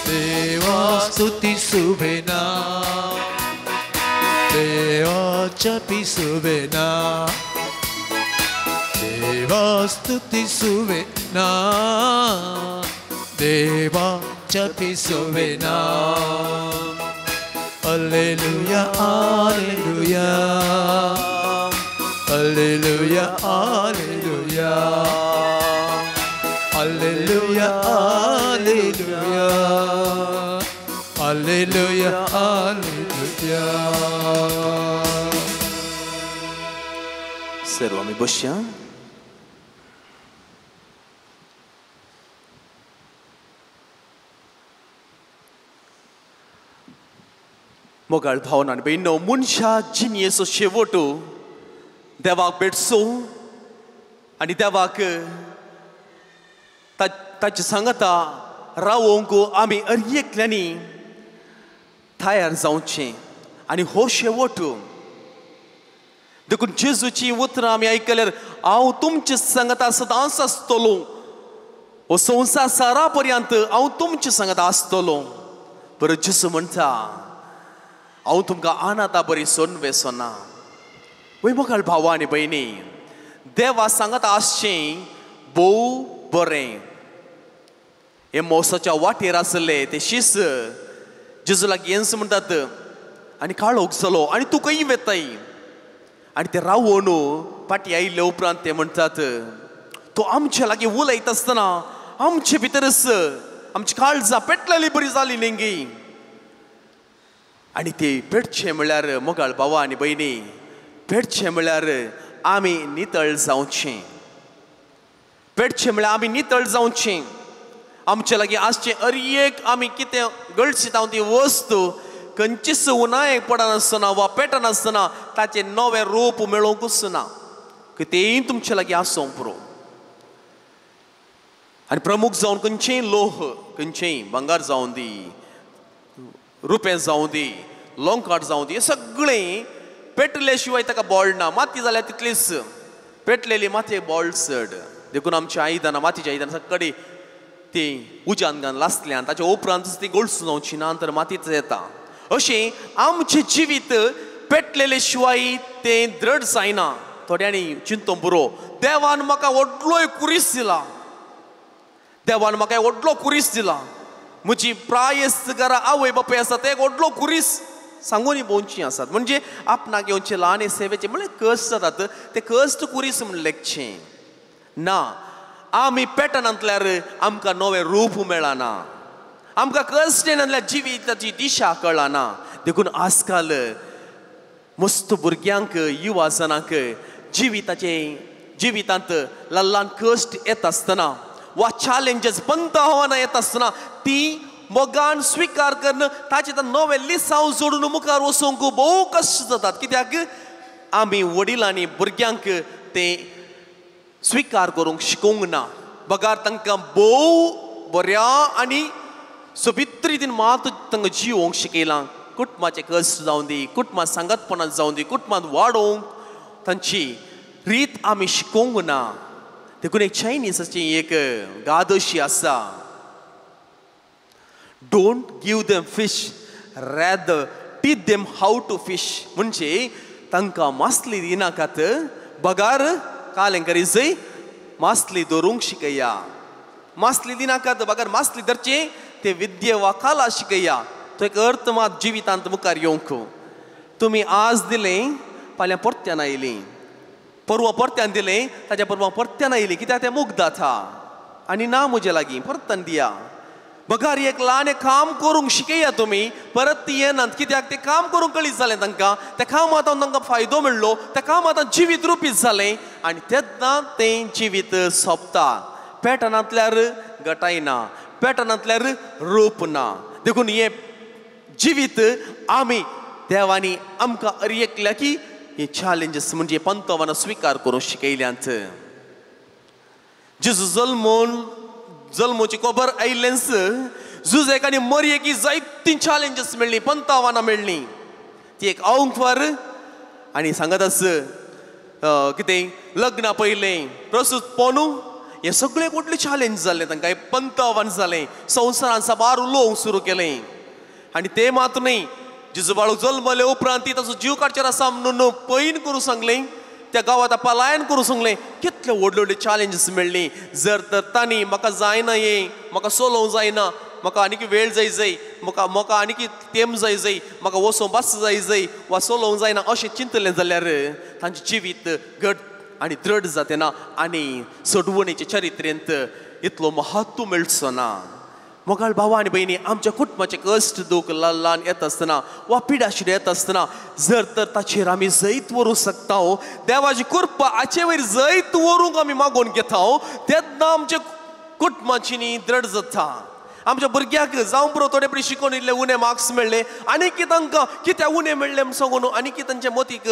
ದೇವಾ ಸ್ತುತಿಸುವೆನಾ, ದೇವಾ ಜಪಿಸುವೆನಾ, ದೇವಾ ಸ್ತುತಿಸುವೆನಾ, ದೇವಾ ಜಪಿಸುವೆನಾ. Alleluia, alleluia, alleluia, alleluia, alleluia, alleluia, alleluia, alleluia.
सर्व आमी बसया. मोगाळ भावना आनी भयणो, मनशा जिणयेचो शेवट देवाक भेटचो आनी देवाक ताचे सांगता रावोंक आमी हर एकल्यांनी तयार जावचें. आनी हो शेवट देखून जेजूची उतरां आमी आयकल्यार हांव तुमचे सांगता सदांच आसतलो, हो संवसार सारा पर्यंत हांव तुमचे सांगता आसतलो. बरो जेजू म्हणटा हांव तुमकां अनाथा बरी सोन वेसना. वय मोगाळ भावा आनी भयणी, देवा सांगता आसचें भोव बरें. हे मोसाच्या वाटेर आसले ते शीस जेजू लागीं येन्स म्हणटात आनी काळोख जालो आनी तूं खंय वेताय. आनी ते रावोन फाटीं आयिल्ले उपरांत ते म्हणटात तो आमच्या लागीं उलयता आसतना आमचे भितरच आमची काळजां पेटलेली बरी जाली न्ही. आनी ते पेटचें म्हणल्यार मोगाळ भावा आनी भयणी, पेटचें म्हणल्यार आमी नितळ जावचें. पेटचें म्हणल्यार आमी नितळ जावचें. आमचे लागीं आसचें हर एक आमी कितें गळशीत ती वस्तू खंयचीच उनायक पडनासतना वा पेटनासतना ताचें नवें रूप मेळोवंकूच ना. कितेंय तुमचे लागीं आसूंक पुरो. आनी प्रमुख जावन खंयचेंय लोह, खंयचेंय भांगर जावं दी, रुपें जावं दी, लोंकाट जावं दी, हें सगळें पेटले शिवाय ताका बोळ ना. माती जाल्यार तितलीच पेटलेली मातयेक बोळ चड. देखून आमची आयदनां, मातयेची आयदनां सगळी ती उज्यान घालून लासल्यान ताच्या उपरांतच ती गळसून जावची ना तर मातीच येता. अशें आमचें जिवीत पेटलेले शिवाय तें दृढ जायना. थोड्यांनी चिंतूंक पुरो, देवान म्हाका व्हडलो एक कुरीस दिला, देवान म्हाका व्हडलो कुरीस दिला, म्हजी प्रायस्त घरा आवय बापूय आसा ते एक व्हडलो कुरीस सांगून भोंवचीं आसात. म्हणजे आपणाक येवचें ल्हान सेवेचें म्हणल्यार कश्ट जातात ते कश्ट कुरीस म्हण लेखचें ना. आमी पेटनांतल्यार आमकां नवें रूप मेळना, आमकां कश्ट येनासल्यार जिविताची दिशा कळना. देखून आजकाल मस्त भुरग्यांक, युवा जणांक जिविताचे जिवितांत ल्हान ल्हान कश्ट येता आसतना वा चॅलेंजीस बंद आव्हानां येता आसतना ती मोगान स्विकार करून ताचे नवें लिसांव जोडून मुखार वचूंक भोव कश्ट जातात. कित्याक आमी वडिलांनी भुरग्यांक ते स्विकार करूंक शिकोवंक ना, बगार तांकां भोव बऱ्या आनी सोबीत रितीन मात तांकां जिवोवंक शिकयलां. कुटुंबाचें कश्ट जावं दी, कुटुंबांत सांगातपणां जावं दी, कुटुंबांत वाडोवंक तांची रीत आमी शिकोवंक ना. देखून एक चायनीसाची एक गादोशी आसा, don't give them fish, rather teach them how to fish. म्हणजे तांकां मासली दिनाकात, बगार कालें करीजय मासली धरूंक शिकया. मासली दिनाकात बगार मासली धरचें ते विद्ये वा कला शिकया. तो एक अर्थ मात जिवितांत मुखार येवंक. तुमी आज दिलें फाल्यां परत्यान आयलीं, परवां परत्यान दिलें ताच्या परवां परत्यान आयलीं, कित्याक तें मुग्ध जाता आनी ना म्हजे लागीं परत्यान दिया. बगार एक ल्हान काम करूंक शिकया तुमी परत ती येनात कित्याक तें काम करूंक कळीत जालें तांकां त्या कामांत तांकां फायदो मेळ्ळो त्या कामांत जिवीत रुपीत जालें आनी तेन्ना तें जिवीत सोंपता. पेटनांतल्यार गटाय ना, पेटनांतल्यार रूप ना. देखून हें जिवीत आमी देवांनी आमकां अर एकल्या की हे चॅलेंजीस म्हणजे पंतवान स्विकार करूंक शिकयल्यांत. जेजू जल्मून जल्मोची खबर आयिल्लेंच जुजेक आनी मरयेक जायतीं चॅलेंजीस मेळ्ळीं, पंतावानां मेळ्ळीं. ती एक आंकवार आनी सांगत आस कितें लग्ना पयलें प्रसूत पोनू हे सगळे कुठले चॅलेंज जाले तांकां, हे पंतावान जालें, संवसारान साबार उलोवंक सुरू केलें. आनी तें मात न्हय, जेजू बाळू जल्मले उपरांत ती ताचो जीव काडचेर आसा म्हणून पैन करूं सांगलें, त्या गांवांत पलायन करूं सांगलें. कितले व्हडले व्हडले चॅलेंजीस मेळ्ळी. जर तर तांणी म्हाका जायना हें, म्हाका चलोवंक जायना, म्हाका आनीक वेळ जाय जाय, म्हाका म्हाका आनीक तेम जाय जाय, म्हाका वचों बस जाय जाय वा चलोवंक जायना अशें चिंतलें जाल्यार तांचें जिवीत घट आनी दृढ जातें ना आनी सोडवणेच्या चरित्रेंत इतलो महत्व मेळचो ना. मोगाळ भावा आनी भयणी, आमच्या कुटुंबाचे कश्ट दूख ल्हान ल्हान येता आसतना वा पिडाशिड येता आसतना जर तर ताचेर आमी जैत व्हरूंक शकता, देवाची कृपा हाचे वयर जैत व्हरूंक आमी मागोवन घेता तेन्ना आमच्या कुटुंबाची न्ही दृढ जाता. आमच्या भुरग्याक जावं पुरो थोडे पयलीं शिकोवन इल्ले उणे मार्क्स मेळ्ळे आनी की तांकां कित्याक उणे मेळ्ळे म्हूण सांगून आनी की तांच्या मतीक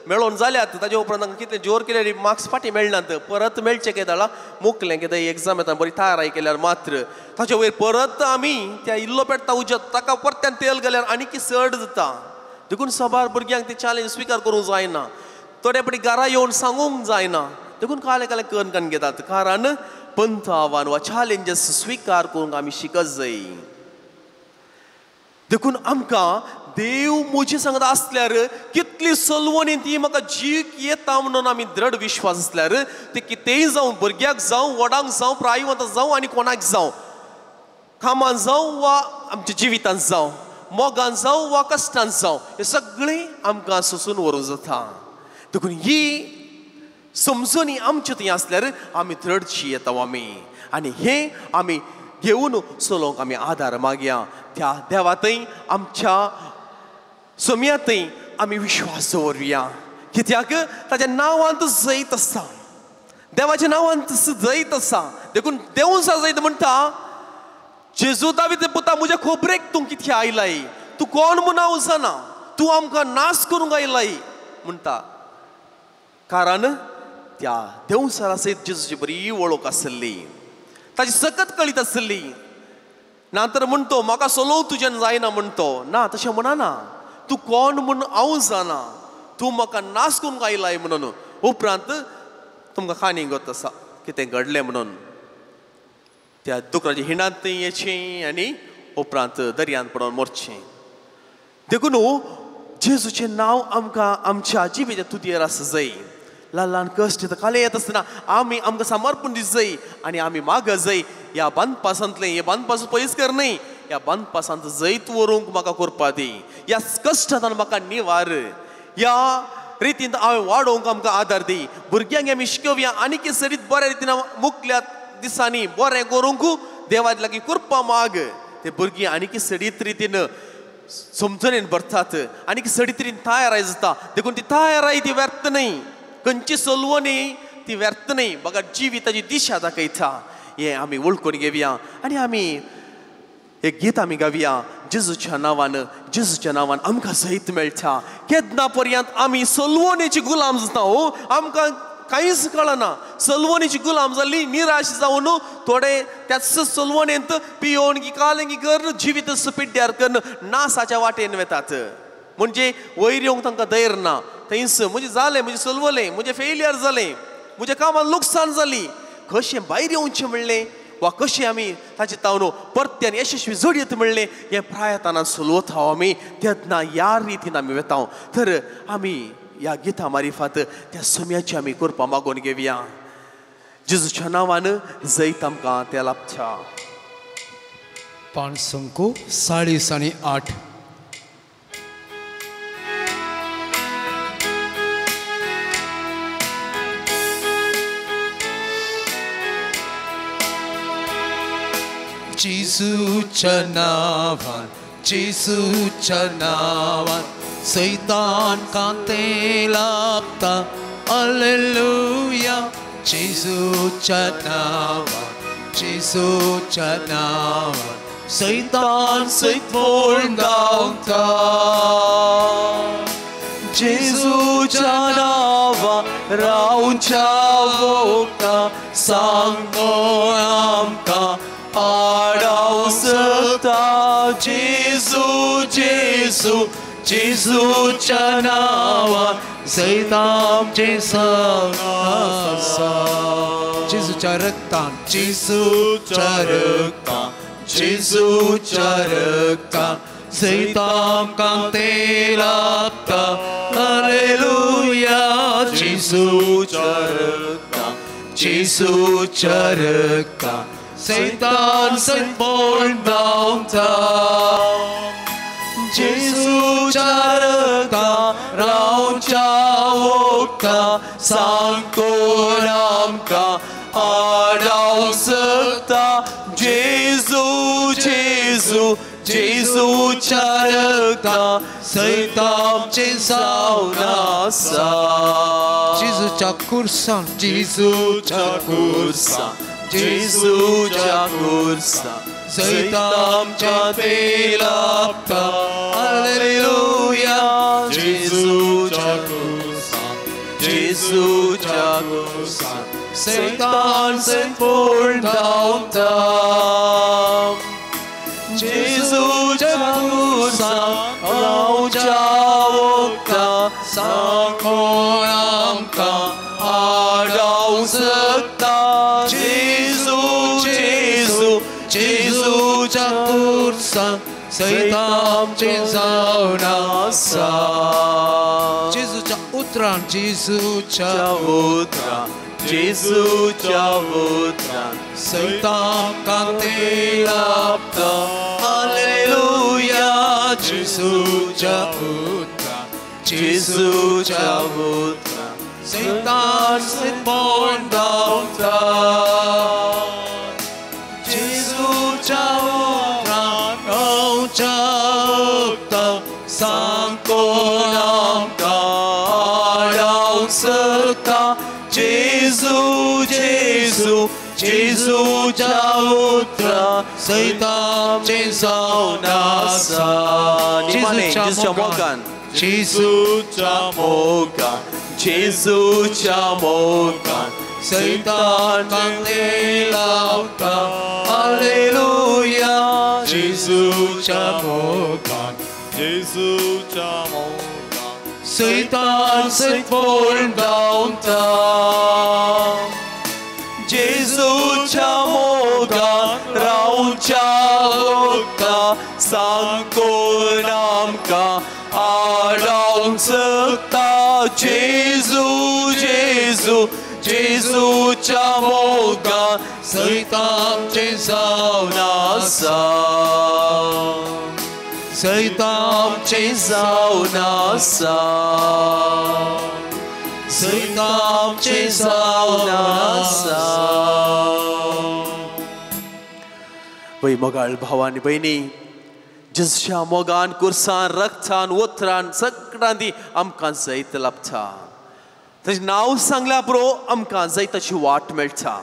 मेळोवन जाल्यात ताजे उपरांत तांकां कितले जोर केल्यार मार्क्स फाटीं मेळनात, परत मेळचें केदाळा मुकलें कितें एग्जाम येता बरी तयारी केल्यार मात्र ताचे वयर परत आमी त्या इल्लो पेटता उजो ताका परत्यान तेल घाल्यार आनी की चड जाता. देखून साबार भुरग्यांक ते चॅलेंज स्विकार करूंक जायना, थोडे फावटी घरा येवन सांगूंक जायना. देखून काले काले कन कन घेतात, कारण पंथ आव्हान वा चॅलेंजीस स्विकार करूंक आमी शिकत जाय. देखून आमकां देव म्हजे सांगत आसल्यार कितली सलवणी ती म्हाका जीक येता म्हणून आमी दृढ विश्वास आसल्यार ते कितेंय जावं, भुरग्याक जावं, व्हडांक जावं, प्रायवंत जावं आनी कोणाक जावं, कामान जावं वा आमच्या जिवितांत जावं, मोगान जावं वा कश्टान जावं, हें सगळें आमकां सोसून व्हरूंक जाता. देखून ही समजणी आमचे थंय आसल्यार आमी दृढशी येता आमी आनी हें आमी घेवन चलोवंक आमी आदार मागया. त्या देवा थंय आमच्या सोम्या थंय आमी विश्वास दवरुया, कित्याक ताच्या नांवांत जैत आसा, देवाच्या नांवांत जैत आसा. देखून देवून जैत म्हणटा, जेजू दावीद पुता म्हज्या खोबरेक तूं कित्याक आयलाय, तूं कोण म्हूण हांव जाणा, तूं आमकां नाश करूंक आयलाय म्हणटा. कारण त्या देवसारा सयत जेजूची बरी वळख आसली, ताची सकत कळीत आसली. ना तर म्हणतो म्हाका सोलोव तुज्यान जायना म्हणतो, ना तशें म्हणना, तूं कोण म्हूण हांव जाणा, तूं म्हाका नाश करूंक आयलाय म्हणून. उपरांत तुमकां काणी गत आसा कितें घडलें म्हणून, त्या दुकराच्या हिणांत येचें आनी उपरांत दर्यांत पडोवन मरचें. देखून जेजूचें नांव आमकां आमच्या जिविताच्या तुदयेर आसा जाय. ल्हान ल्हान कश्ट काले येता आसतना आमी आमकां समर्पण दीस जाय आनी आमी माग जाय ह्या बांदपासांतलें, हे बांदपास पयस कर न्हय, ह्या बांदपासांत जैत व्हरूंक म्हाका करपा दी, ह्या कश्टांत म्हाका निवार, ह्या रितीन हांवें वाडोवंक आमकां आदार दी. भुरग्यांक आमी शिकोवया आनी की सरीत बऱ्या रितीन मुखल्या दिसांनी बरें करूंक देवा लागीं कृपा माग. ते भुरगीं आनी की सडीत रितीन समजणेन भरतात आनी की सडीत रितीन तयाराय जाता. देखून ती तयाराय ती व्यर्थ न्हय, खंयची सलवणी ती व्यर्थ न्हय, बघा जिविताची दिशा दाखयता. हें आमी वळखून घेवया आनी आमी एक गीत आमी गावया, जेजूच्या नांवान, जेजूच्या नांवान आमकां सहीत मेळटा. केन्ना पर्यंत आमी सलवणेची गुलाम जाता, हो आमकां कांयच कळना, सलवणेची गुलाम जाली, निराश जावन थोडे त्याच सलवणेंत पियोवन की कालेंगी कर जिवीत पिड्ड्यार करून नासाच्या वाटेन वेतात. म्हणजे वयर येवंक तांकां धैर्य ना, थंयस म्हजें जालें, म्हजें सलवलें, म्हजें फेलियर जालें, म्हज्या कामाक लुकसाण जाली, कशें भायर येवचें म्हणलें वा कशें आमी ताचे तावन परत्यान यशस्वी जोडयत म्हणलें हें प्रायताना सलवता आमी तेन्ना ह्या रितीन आमी वेता. तर आमी ह्या गिता मारिफात त्या सम्याची आमी कृपा मागोवन घेवया. जेजूच्या नांवान जैत आमकां तें लाभता.
5 संको 40 आनी 8.
जेजूच्या नांवान, जेजूच्या नांवान सैतान कांते लाभता. हालेलुया. जेजूच्या नांवान, जेजूच्या नांवान सैतान सैत पळून धांवता.
जेजूच्या नांवान रावच्या वखदां सांगोन आमकां आडावंक शकता. जेजू जेजू जेजूच्या नांवान
सैत आमचें संग आसा. जेजूच्या रक्तान, जेजूच्या रक्तान, जेजूच्या रक्तान सैत आमकां तें लाभता. हालेलुया. जेजूच्या रक्तान, जेजूच्या रक्तान सैतान सैत पळून धांवता.
जेजूच्या रक्तान रावच्या वखदां सांगोन आमकां आडावंक शकता. जेजू जेजू जेजूच्या रक्तान
सैत आमचें
जावन आसा.
जेजूच्या खुर्सान, जेजूच्या खुर्सान,
जेजूच्या खुर्सान
सैत आमचें तें लाभता. हालेलुया.
जेजूच्या खुर्सान, जेजूच्या खुर्सान
सैतान सैत पळून धांवता.
जेजूच्या खुर्सान रावच्या वखदां
सांगोन आमकां
आडावंक शकता. जेजू जेजू
जेजूच्या खुर्सान सैत आमचें जावन आसा. जेजूच्या उतरान, जेजूच्या
उतरान, जेजूच्या उतरान
सैत आमकां तें लाभता. हालेलुया. जेजूच्या उतरान,
जेजूच्या उतरान
सैतान सैत पळून धांवता. जेजूच्या उतरान रावच्या वखदां सांगोन आमकां
आडावंक शकता. जेजू जेजू जेजूच्या उतरान
सैत आमचें जावन आसा.
जेजूच्या मोगान,
जेजूच्या
मोगान, जेजूच्या मोगान
सैत आमकां तें लाभता. हालेलुया. जेजूच्या मोगान,
जेजूच्या मोगान
सैतान सैत पळून धांवता.
जेजूच्या मोगान रावच्या वखदां सांगोन आमकां आडावंक शकता. जेजू जेजू जेजूच्या मोगान
सैत आमचें जावन
आसा.
सैत आमचें
जावन आसा.
सैत आमचें जावन आसा.
वय मोगाळ भाव आनी भयणी, जेजूच्या मोगान, कुर्सान, रक्तान, उतरान सगळ्यां ती आमकां जैत लाभता. ताचें नांव सांगल्या पुरो आमकां जैताची वाट मेळटा.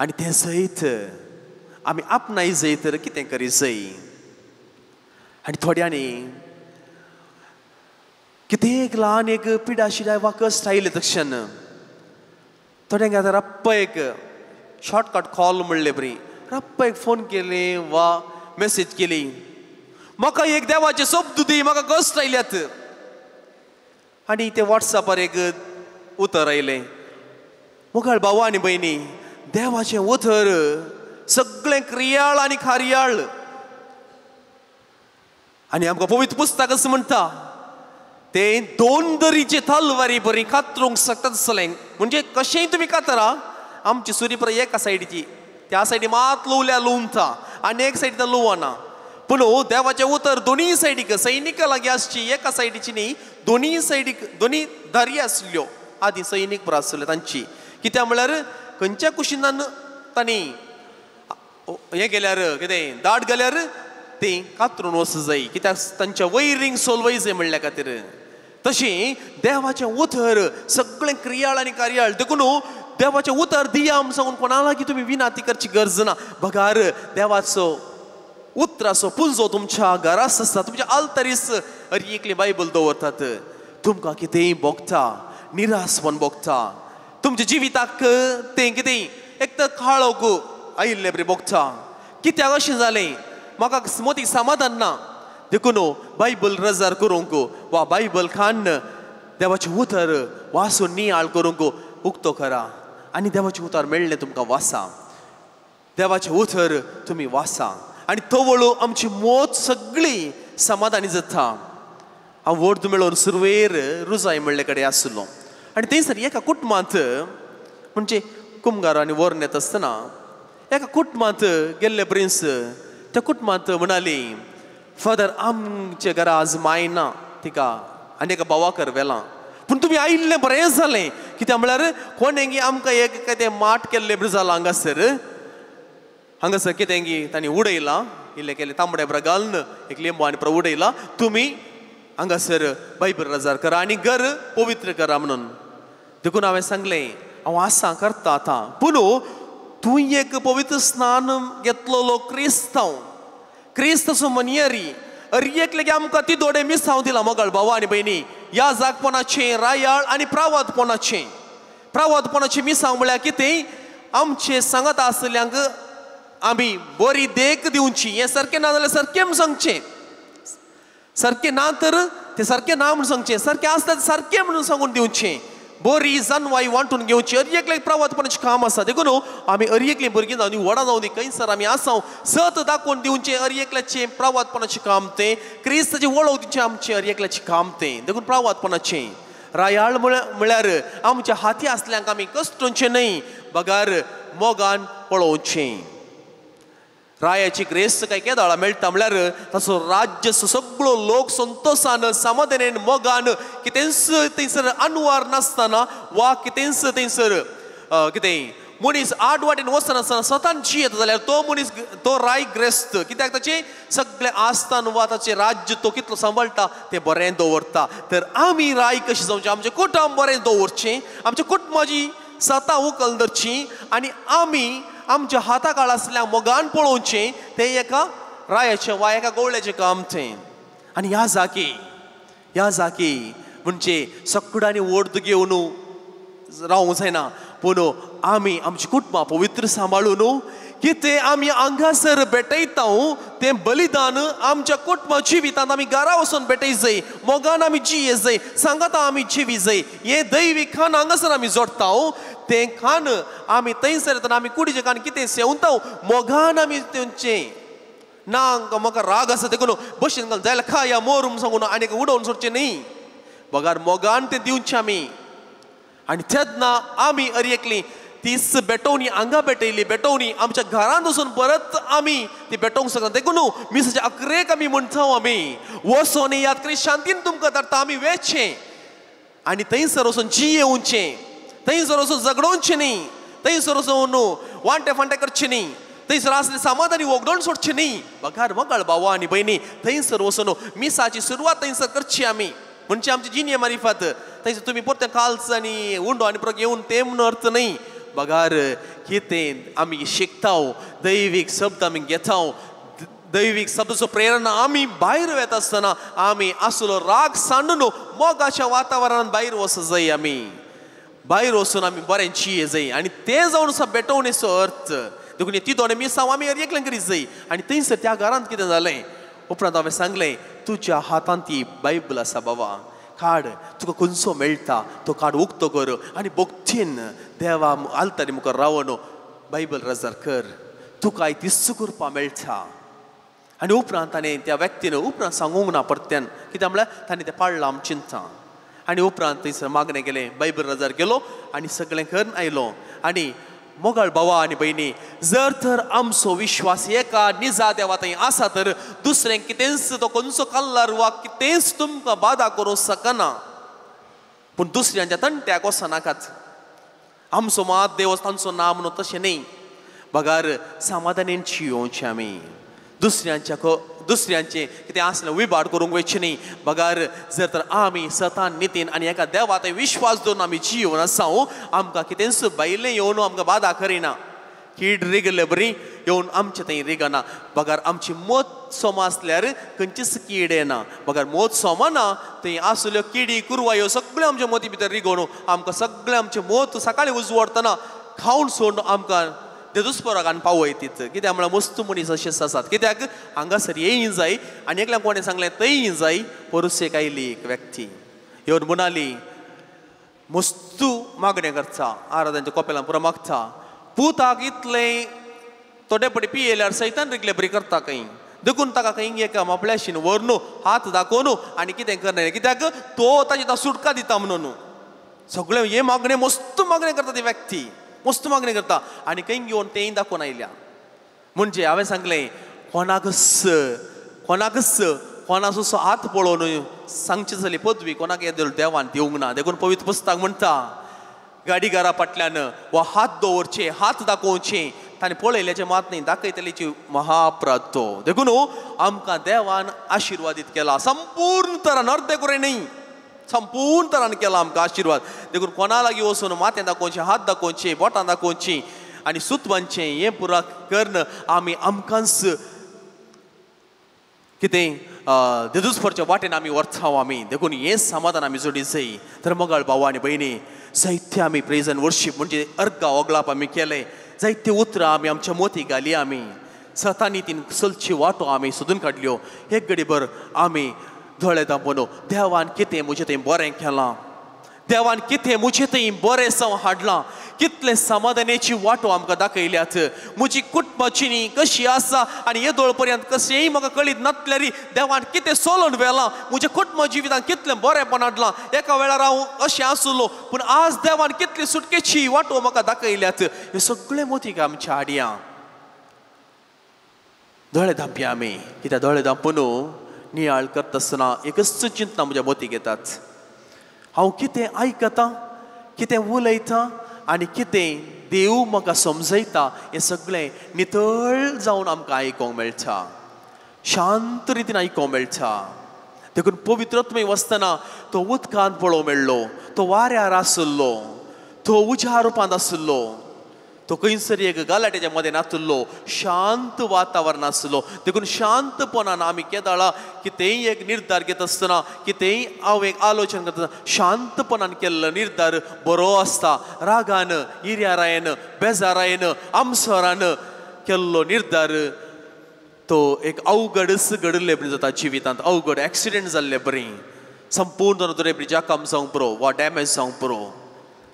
आनी तें जैत आमी आपणाय जैत तर कितें करी जय. आनी थोड्यांनी कितें एक ल्हान एक पिडा शिडाय वा कश्ट आयले तक्षण थोड्यांक आतां रप्प एक शॉर्टकट कॉल म्हणले बरी रप्प एक फोन केले वा मेसेज केली, म्हाका एक देवाचे शब्द दी, म्हाका कश्ट आयल्यात. आनी ते वॉट्सॅपार एक उतर आयलें. मुखार भाव आनी भयणी, देवाचें उतर सगळें क्रियाळ आनी खारयाळ. आनी आमकां पवित्र पुस्तक अशें म्हणटा, तें दोन दरीचे तलवारी बरी कातरूंक शकता तसलें. म्हणजे कशेंय तुमी कातरा, आमची सुरी परत एका सायडीची त्या सायडी मात लुवल्या लुवता आनी एक सायडी लुवना. पूण देवाचें उतर दोनीय सायडीक सैनिका लागीं आसची, एका सायडीची न्ही, दोनीय सायडीक दोनी दरी आसल्यो आदीं सैनीक पुरो आसले तांची. कित्याक म्हळ्यार खंयच्या कुशिनान तांणी हें केल्यार कितें दाट घाल्यार ती कातरून वच जाय कित्याक तांच्या वयरींग सोलवय जाय म्हणल्या खातीर. तशी देवाचें उतर सगळें क्रियाळ आनी कार्याळ. देखून देवाचें उतर दिया म्हूण सांगून कोणा लागीं तुमी विनाती करची गरज ना. बगार देवाचो उतराचो पुंजो तुमच्या घरास आसता, तुमच्या आल्तरीस अरी एकली बायबल दवरतात. तुमकां कितेंय भोगता, निरासपण भोगता, तुमच्या जिविताक तें कितेंय एक तर काळोख आयिल्ले बरें भोगता. कित्याक अशें जालें म्हाका मतीक समाधान ना. देखून बायबल रजार करूंक वा बायबल खान देवाचें उतर वासून नियाळ करूंक उक्तो करा आनी देवाचें उतर मेळ्ळें तुमकां वासा, देवाचें उतर तुमी वासा आनी तवळू आमची मोत सगळी समाधानी जाता. हांव वर्द मेळोवन सुरवेर रुजाय म्हणले कडेन आसलो आनी थंयसर एका कुटुंबांत म्हणजे कुमगार आनी वर्ण येता आसतना एका कुटुंबांत गेल्ले प्रिन्स त्या कुटुंबांत म्हणाली, फादर आमच्या घरा आज माय ना तिका आनी एका भावाकर व्हेलां, पूण तुमी आयिल्लें बरें जालें. कित्याक म्हळ्यार कोणें आमकां एक कितें माट केल्लें बरें जालां हांगासर हांगासर कितें गी तांणी उडयलां इल्लें केलें तांबडें बरें घालून एक लिंबू आनी बरें उडयलां, तुमी हांगासर बायबल रजार करा आनी घर पवित्र करा म्हणून. देखून हांवें सांगलें हांव आसा करता आतां, पूण तूं एक पवित्र स्नान घेतलेलो क्रिस्तांव, क्रिस्ताचो मनियरी अरी एकले आमकां ती दोडे मिसांव दिला. मोगाळ भावा आनी भयणी, ह्या जागपणाचें रायाळ आनी प्रावादपणाचें प्रावादपणाचें मिसांव म्हळ्यार कितें आमचें सांगात आसल्यांक आमी बरी देख दिवची. हें सारकें ना जाल्यार सारकें म्हूण सांगचें, सारकें ना तर तें सारकें ना म्हूण सांगचें, सारकें आसता सारकें म्हणून सांगून दिवचें, बरी जानवाय वांटून घेवची. अरी एकलें प्रावादपणाचें काम आसा. देखून आमी अरी एकलीं भुरगीं जावं दी व्हडां जावं दी खंयसर आमी आसाव सत दाखोवन दिवचें. अरी एकल्याचें प्रावादपणाचें काम तें, क्रिस्ताचें वळख दिवचें आमचें अरी एकल्याचें काम तें. देखून प्रावादपणाचें रायाळ म्हळ्यार आमच्या हाती आसल्यांक आमी कश्टोवचें न्हय बगार मोगान पळोवचें. रायाची ग्रेस काय केदाळा मेळटा म्हळ्यार ताचो राज्य सगळो लोक संतोशान समाधानेन मोगान कितेंच थंयसर अनवार नासतना वा कितेंच थंयसर कितें मनीस आड वाटेन वचनासतना स्वतान जियेता जाल्यार तो मनीस तो राय ग्रेस्त. कित्याक ताचें सगळें आस्थान वा ताचें राज्य तो कितलो सांबाळटा तें बरें दवरता. तर आमी राय कशें जावचें, आमचें कुटुंब बरें दवरचें, आमच्या कुटुंबाची सता उखल धरची आनी आमी आमच्या हाता काळ आसल्या मोगान पळोवचें तें एका रायाचें वा एका गोवळ्याचें काम तें. आनी ह्या जागी ह्या जागी म्हणजे सगळ्यांनी ओर्द घेवन रावूंक जायना, पूण आमी आमची कुटुंबां पवित्र सांबाळून कितें आमी हांगासर भेटयता तें बलिदान आमच्या कुटुंबा जिवितांत आमी घरा वचून भेटय जाय, मोगान आमी जिये जाय, सांगाता आमी जिवी जाय. हें दैवी खाण हांगासर आमी जोडटा तें खाण आमी थंयसर येतना आमी कुडीचें खाण कितें सेवता मोगान आमी तेंचें ना म्हाका राग आसा देखून बशीन घाल जाल्यार खाया मोर म्हूण सांगून आनी उडोवन सोडचें न्ही, बगार मोगान तें दिवचें आमी. आनी तेन्ना आमी अरी एकली तीच भेटवणी हांगा भेटयली भेटवणी आमच्या घरांत वचून परत आमी ती भेटोवंक शकना. देखून मिसाच्या अकरेक आमी म्हणटा आमी वचोन याद करी शांतीन तुमकां धाडटा आमी वेचें आनी थंयसर वचून जियेवचें, थंयसर वचून झगडोवचें न्ही, थंयसर वचून वांटे फांटे करचें न्ही, थंयसर आसले समाधानी वगडोवन सोडचें न्ही. बगार मगाळ भावा आनी भयणी थंयसर वचून मिसाची सुरवात थंयसर करची आमी म्हणजे आमची जिणये मारिफात. थंयसर तुमी परतें काल्स आनी उंडो आनी परत घेवन तें म्हणून अर्थ न्ही, बगार कितें आमी शिकता दैवीक शब्द आमी घेता, दैवीक शब्दाचो प्रेरणा आमी भायर वेता आसतना आमी आसलो राग सांडून मोगाच्या वातावरणान भायर वच जाय. आमी भायर वचून आमी बरें जिये जाय आनी तें जावन आसा भेटवणेचो अर्थ. देखून ती दोणे मिसांव आमी एकल्यान करीत जाय. आनी थंयसर त्या घरांत कितें जालें उपरांत हांवें सांगलें तुज्या हातांत ती बायबल आसा बाबा, काड तुका खंयचो मेळटा तो काड उक्तो कर आनी भक्तीन देवा आलतारी मुखार रावन बायबल रजार कर, तुका तीच करपाक मेळटा. आनी उपरांत ताणें त्या व्यक्तीन उपरांत सांगूंक ना परत्यान, कित्याक म्हळ्यार ताणें तें पाळ्ळां आम चिंता. आनी उपरांत थंयसर मागणें केलें, बायबल रजार गेलो आनी सगळें करून आयलो. आनी मोगाळ भावा आनी भयणी, जर तर आमचो विश्वास एका निजा देवा थंय आसा तर दुसरें कितेंच तो खंयचो कल्लार वा कितेंच तुमकां बादा करूंक शकना, पूण दुसऱ्यांच्या तंट्याक वचनाकात. आमचो मात देव तांचो ना म्हणून तशें न्ही. बगार समाधानेन जियोवचें आमी, दुसऱ्यांचें कितें आसलें विबाड करूंक वयचें न्ही। बगार जर तर आमी सतान नितीन आनी एका देवा थंय विश्वास दवरून आमी जियोवन आसा, आमकां कितेंच भायलें येवन आमकां बादा करिना, कीड रिगले बरी येवन आमचें थंय रिगना। बगार आमची मत सोमा आसल्यार खंयचीच कीड येना, बगार मत सोमाना थंय आसल्यो किडी कुरवायो ह्यो सगळ्यो आमच्या मती भितर रिगोवन आमकां सगळें आमचें मत सकाळीं उजवाडटना खावन सोडून आमकां तेदुस्परागान पावयतीत। कित्याक म्हळ्यार मस्त मनीस अशेंच आसात, कित्याक हांगासर येय जाय आनी एकल्यान कोणें सांगलें थंय जाय। पोरुसेक आयली एक व्यक्ती येवन म्हणाली मस्तू मागणें करता, आराधांच्या कोपेलान पुरो मागता, पुताक इतलें थोडे पडे पियेल्यार सैतान रिगले बरी करता खंय, देखून ताका खंय एका मापल्याशीन व्हर न्हू हात दाखोवन न्हू आनी कितें करना, कित्याक तो ताची ता सुटका दिता म्हणून सगळें हें मागणें मस्त मागणें करता ती व्यक्ती, मस्त मागणी करता आनी खंय घेवन तेंय दाखोवन आयल्या। म्हणजे हांवें सांगलें कोणाकच कोणाकच कोणाचो हात पळोवन सांगची जाली पदवी कोणाक येदोळ देवान दिवंक ना। देखून पवित्र पुस्तक म्हणटा गाडीगारा फाटल्यान वा हात दवरचे हात दाखोवचे ताणें पळयल्याचें मात न्ही दाखयतल्याची महाअपराध तो। देखून आमकां देवान आशिर्वादीत केला संपूर्ण तरान, अर्दे कुरे न्ही, संपूर्ण तरान केला आमकां आशिर्वाद। देखून कोणा लागीं वचून माथें दाखोवचें, हात दाखोवचें, बोटां दाखोवचीं आनी सूत बांदचें हें पुरा करून आमी आमकांच कितें देदुसपरच्या वाटेन आमी व्हरता आमी। देखून हें समाधान आमी जोडी जाय। तर मोगाळ भाव आनी भयणी, जायते आमी प्रेज एंड वर्शीप म्हणजे अर्गा ओगळाप आमी केलें, जायते उतरां आमी आमच्या मोती घाली, आमी सतानी तीन चलची वाटो आमी सोदून काडल्यो। एक घडीभर आमी दोळे दांपोवन देवान कितें म्हजें थंय बरें केलां, देवान कितें म्हजें थंय बरें जावं हाडलां, कितलें समाधानाची वाटो आमकां दाखयल्यात, म्हजी कुटुंबाची कशी आसा आनी येदोळ पर्यंत कशेंय म्हाका कळीत नासल्यारी देवान कितें सोलोवन व्हेलां, म्हज्या कुटुंब जिवितांत कितलें बरेंपण हाडलां। एका वेळार हांव अशें आसलो पूण आज देवान कितली सुटकेची वाटो म्हाका दाखयल्यात। हे सगळें मोतीक आमच्या आडयां दोळे धांपया आमी, कित्याक दोळे धांपून नियाळ करता आसतना एकच चिंतना म्हज्या मोतीक येतात, हांव कितें आयकतां, कितें उलयतां आनी कितें देव म्हाका समजयता, हें सगळें नितळ जावन आमकां आयकूंक मेळटा, शांत रितीन आयकूंक मेळटा। देखून पवित्रत्मय वचतना तो उदकांत पळोवंक मेळ्ळो, तो वाऱ्यार आसलो, तो उज्या रुपांत आसलो, तो खंयसर एक गलाट्याच्या मदें नातुल्लो, शांत वातावरण आसलो। देखून शांतपणान आमी केदाळा कितेंय एक निर्धार घेता आसतना, कितेंय हांव एक आलोचन करता आसतना शांतपणान केल्लो निर्धार बरो आसता। रागान, इर्यारायन, बेजारायन, आमसरान केल्लो निर्धार तो एक अवघडच घडिल्ले बरी जाता जिवितांत, अवघड एक्सिडेंट जाल्ले बरी, संपूर्ण बरी जखम जावंक पुरो वा डॅमेज जावंक पुरो।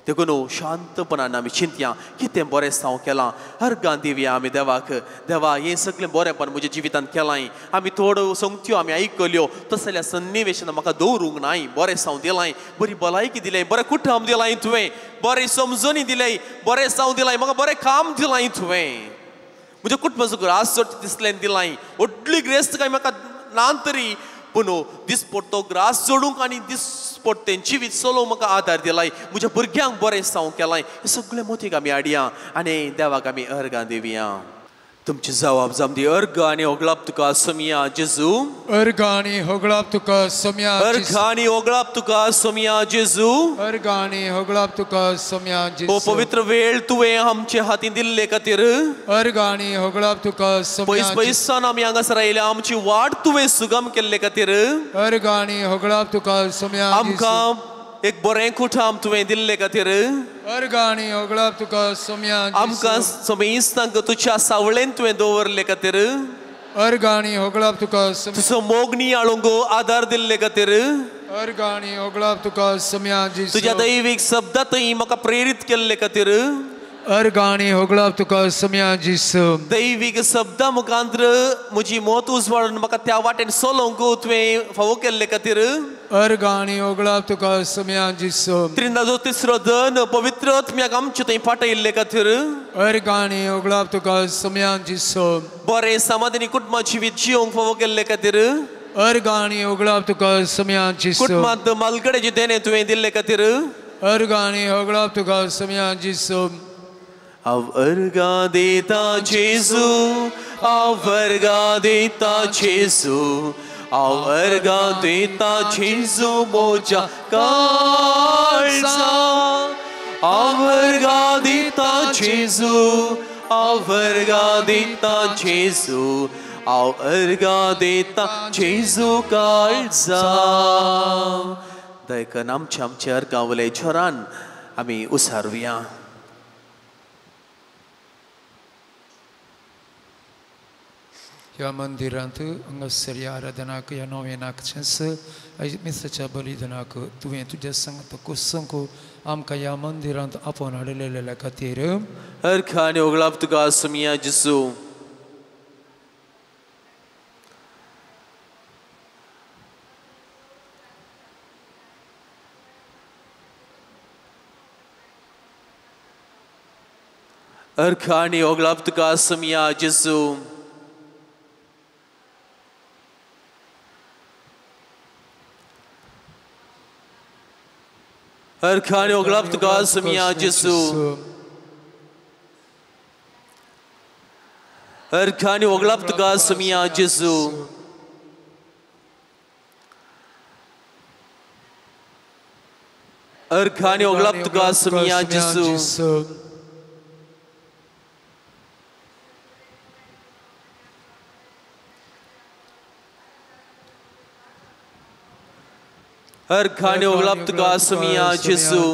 देखून शांतपणान आमी चिंतया कितें बरें हांव केलां, अर्गां दिवया आमी देवाक, देवा हें सगळें बरेंपण म्हज्या जिवितांत केलां, आमी थोड्यो संगत्यो आमी आयकल्यो तसल्या सन्निवेशान म्हाका दवरूंक नाय, बरें साव दिलां, बरी भलायकी दिलाय, बरें कुटुंब दिलां तुवें, बरें समजणी दिलाय, बरें साव दिलाय, म्हाका बरें काम दिलां तुवें, म्हज्या कुटुंबाचो ग्रास जोडचें दिसलें दिलां, व्हडली ग्रेस्त काय म्हाका ना तरी पूण दिसपडतो ग्रास जोडूंक आनी दिसपडटें जिवीत चलोवंक म्हाका आदार दिलाय, म्हज्या भुरग्यांक बरें साव केलां, हें सगळें मोतीक आमी हाडया आनी देवाक आमी अर्गां दिवया। तुमची जबाब जावं दी अर्ग आनी होगळाप तुका सोमया जेजू,
अर्ग आनी होगळाप तुका सोमया,
अर्ग आनी होगळाप तुका सोमया जेजू,
अर्ग आनी होगळाप तुका सोमया जेजू।
हो पवित्र वेळ तुवें आमचे हातीन दिल्ले खातीर
अर्ग आनी होगळाप तुका सोमया।
पयस पयसान आमी हांगासर आयल्या, आमची वाट तुवें सुगम केल्ले खातीर
अर्ग आनी होगळाप तुका सोमया।
आमकां एक बरें कुटाम तुवें दिल्ले खातीर
अर्ग आनी होगळाप तुका सोमया।
आमकां समेस्तांक तुज्या सावळेन तुवें दवरले खातीर
अर्ग आनी होगळाप तुका सोमया।
तुजो मोग नियाळूंक आदार दिल्ले खातीर
अर्ग आनी होगळाप तुका सोमया।
तुज्या दैवीक शब्दांतय म्हाका प्रेरीत केल्ले खातीर
अर्ग आनी होगळाप तुका सोमया जेजू।
दैवीक शब्दा मुखांत्र म्हजी मत उजवाडून म्हाका त्या वाटेन चलोवंक तुवें फावो केल्ले खातीर
अर्ग आनी होगळाप तुका सोमया जेजू।
त्रिंदाचो तिसरो धन पवित्र आत्म्याक आमचे थंय पाठयल्ले खातीर
अर्ग आनी होगळाप तुका सोमया जेजू।
बरें समाधानी कुटुंबा जिवीत जियोंक फावो केल्ले खातीर
अर्ग आनी होगळाप तुका सोमया जेजू।
कुटुंबांत मालगडेचें देणें तुवें दिल्ले खातीर
अर्ग आनी होगळाप तुका सोमया जेजू।
हांव अर्गां दिता जेजू, हांव अर्गां दिता जेजू, हांव अर्गां दिता जेजू म्हज्या काळजा. हांव अर्गां दिता जेजू, हांव अर्गां दिता जेजू, हांव अर्गां दिता जेजू काळजा. दयकन आमच्या आमच्या अर्गां वयल्या जोरान आमी उसारुया.
ह्या मंदिरांत हांगासर ह्या आराधनाक ह्या नोवेनाक तशेंच मिसाच्या बलिदानाक तुवें तुज्या संगत कुसूंक आमकां ह्या मंदिरांत आपोवन हाडलेल्या खातीर
अर्घ आनी ओगळाप तुका आसुया जेजू. अर्घ आनी ओगळाप तुका आसुया जेजू. अर्घ आनी ओगळाप तुका आसुया जेजू. अर्घ आनी ओगळाप तुका आसुया जेजू. अर्घ आनी ओगळाप तुका आसुया जेजू. अर्घ आनी ओगळाप तुका आसुया जेजू.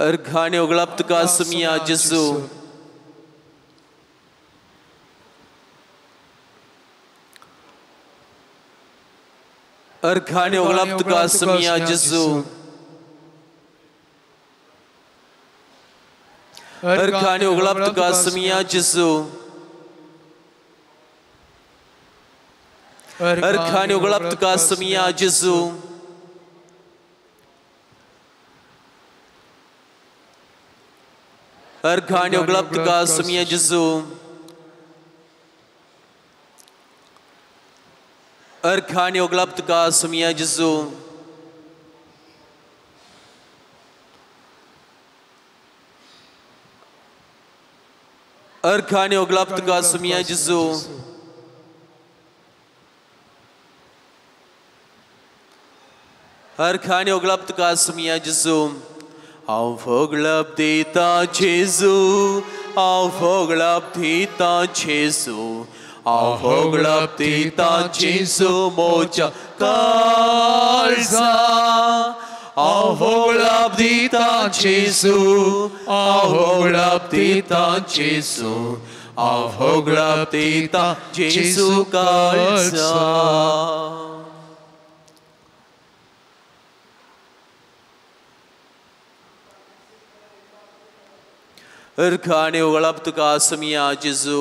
अर्घ आनी ओगळाप तुका आसुया जेजू. अर्घ आनी ओगळाप तुका आसुया जेजू. अर्घ आनी ओगळाप तुका आसुया जेजू. अर्घ आनी ओगळाप तुका आसुया जेजू. अर्घ आनी ओगळाप तुका आसुया जेजू. अर्घ आनी ओगळाप तुका आसुया जेजू. अर्घ आनी ओगळाप तुका आसुया जेजू. अर्घ आनी ओगळाप तुका आसुया जेजू. हांव ओगळाप दिता जेजू, हांव ओगळाप दिता जेजू, हांव ओगळाप दिता जेजू म्हज्या काळजा. हांव ओगळाप दिता जेजू, हांव ओगळाप दिता जेजू, हांव ओगळाप दिता जेजू काळजा. अर्घ आनी ओगळाप तुका आसुया जेजू.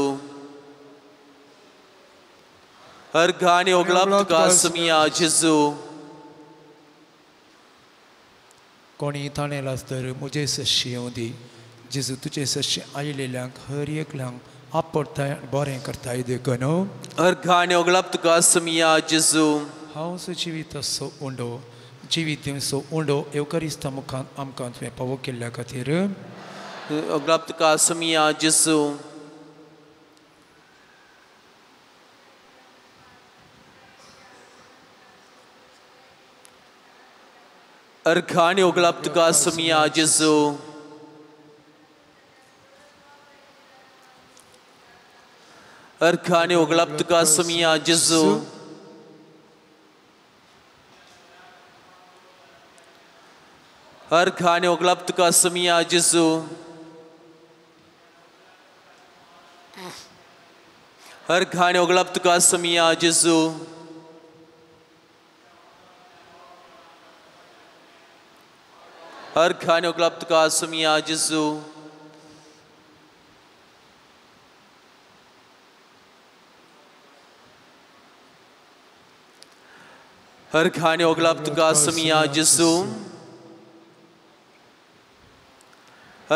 अर्घ आनी ओगळाप तुका आसुया जेजू.
कोणी ताणें तर म्हजे सशी येवं दी जेजू, तुजे सशी आयिल्ल्यांक हर एकल्यांक आपडताय बरें करताय देखून.
अर्घ आनी ओगळाप तुका आसुया जेजू.
हांव सो जिवीत असो उंडो जिवीत दिवचो उंडो येवकारिस्ता मुखान आमकां तुवें पावो केल्ल्या खातीर
ओगळाप तुका आसुया जेजू. अर्घ आनी ओगळाप तुका आसुया जेजू. अर्घ आनी ओगळाप तुका आसुया जेजू. अर्घ आनी ओगळाप तुका आसुया जेजू. अर्घ आनी ओगळाप तुका आसुया जेजू. अर्घ आनी ओगळाप तुका आसुया जेजू. अर्घ आनी ओगळाप तुका आसुया जेजू.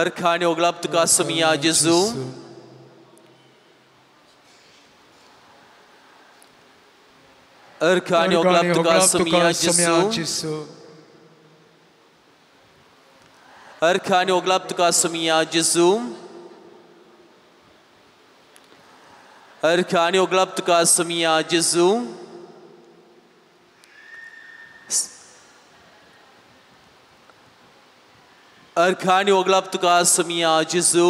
अर्घ आनी ओगळाप तुका आसुया जेजू. अर्घ आनी ओगलाप तुका सोमया जेजू. अर्घ आनी ओगलाप तुका सोमया जेजू. अर्घ आनी ओगलाप तुका सोमया जेजू. अर्घ आनी ओगलाप तुका सोमया जेजू.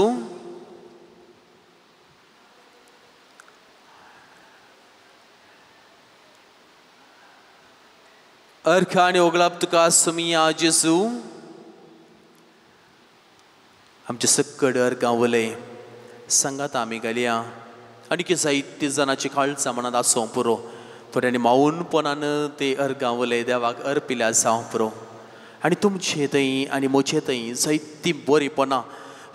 अर्घ आनी ओगलाप तुका सोमया जेजू. आमचे सक्कड अर्घां वले सांगात आमी घालया आनी की जायते जाणाची काळजां मनांत आसूंक पुरो. थोड्यांनी मावनपणान ते अर्घां वले देवाक अर्पिल्या जावंक पुरो. आनी तुमचे थंय आनी म्हजे थंय जायतीं बरीपणां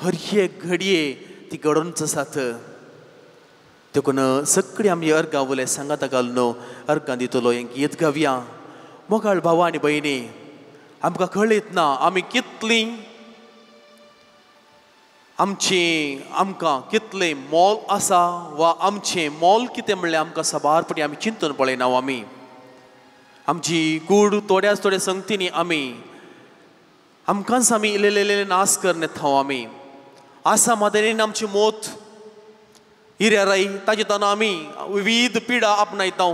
हर एक घडये ती घडोवनच आसात. देखून सगळीं आमी अर्घां वले सांगाता घालून अर्घां दितलो हें गीत गावया. मोगाळ भाव आनी भयणी, आमकां कळयत ना आमी कितलीं आमची आमकां कितलें मोल आसा वा आमचें मोल कितें म्हणल्यार आमकां साबारपणी आमी चिंतून पळयना. आमी आमची कूड थोड्याच थोड्या संगतींनी आमी आमकांच आमी इल्ले इल्ले नाश करून येता. आमी आसा मादेन आमची मोत हिऱ्याराय ताजे ताणो आमी विविध पिडा आपणायता.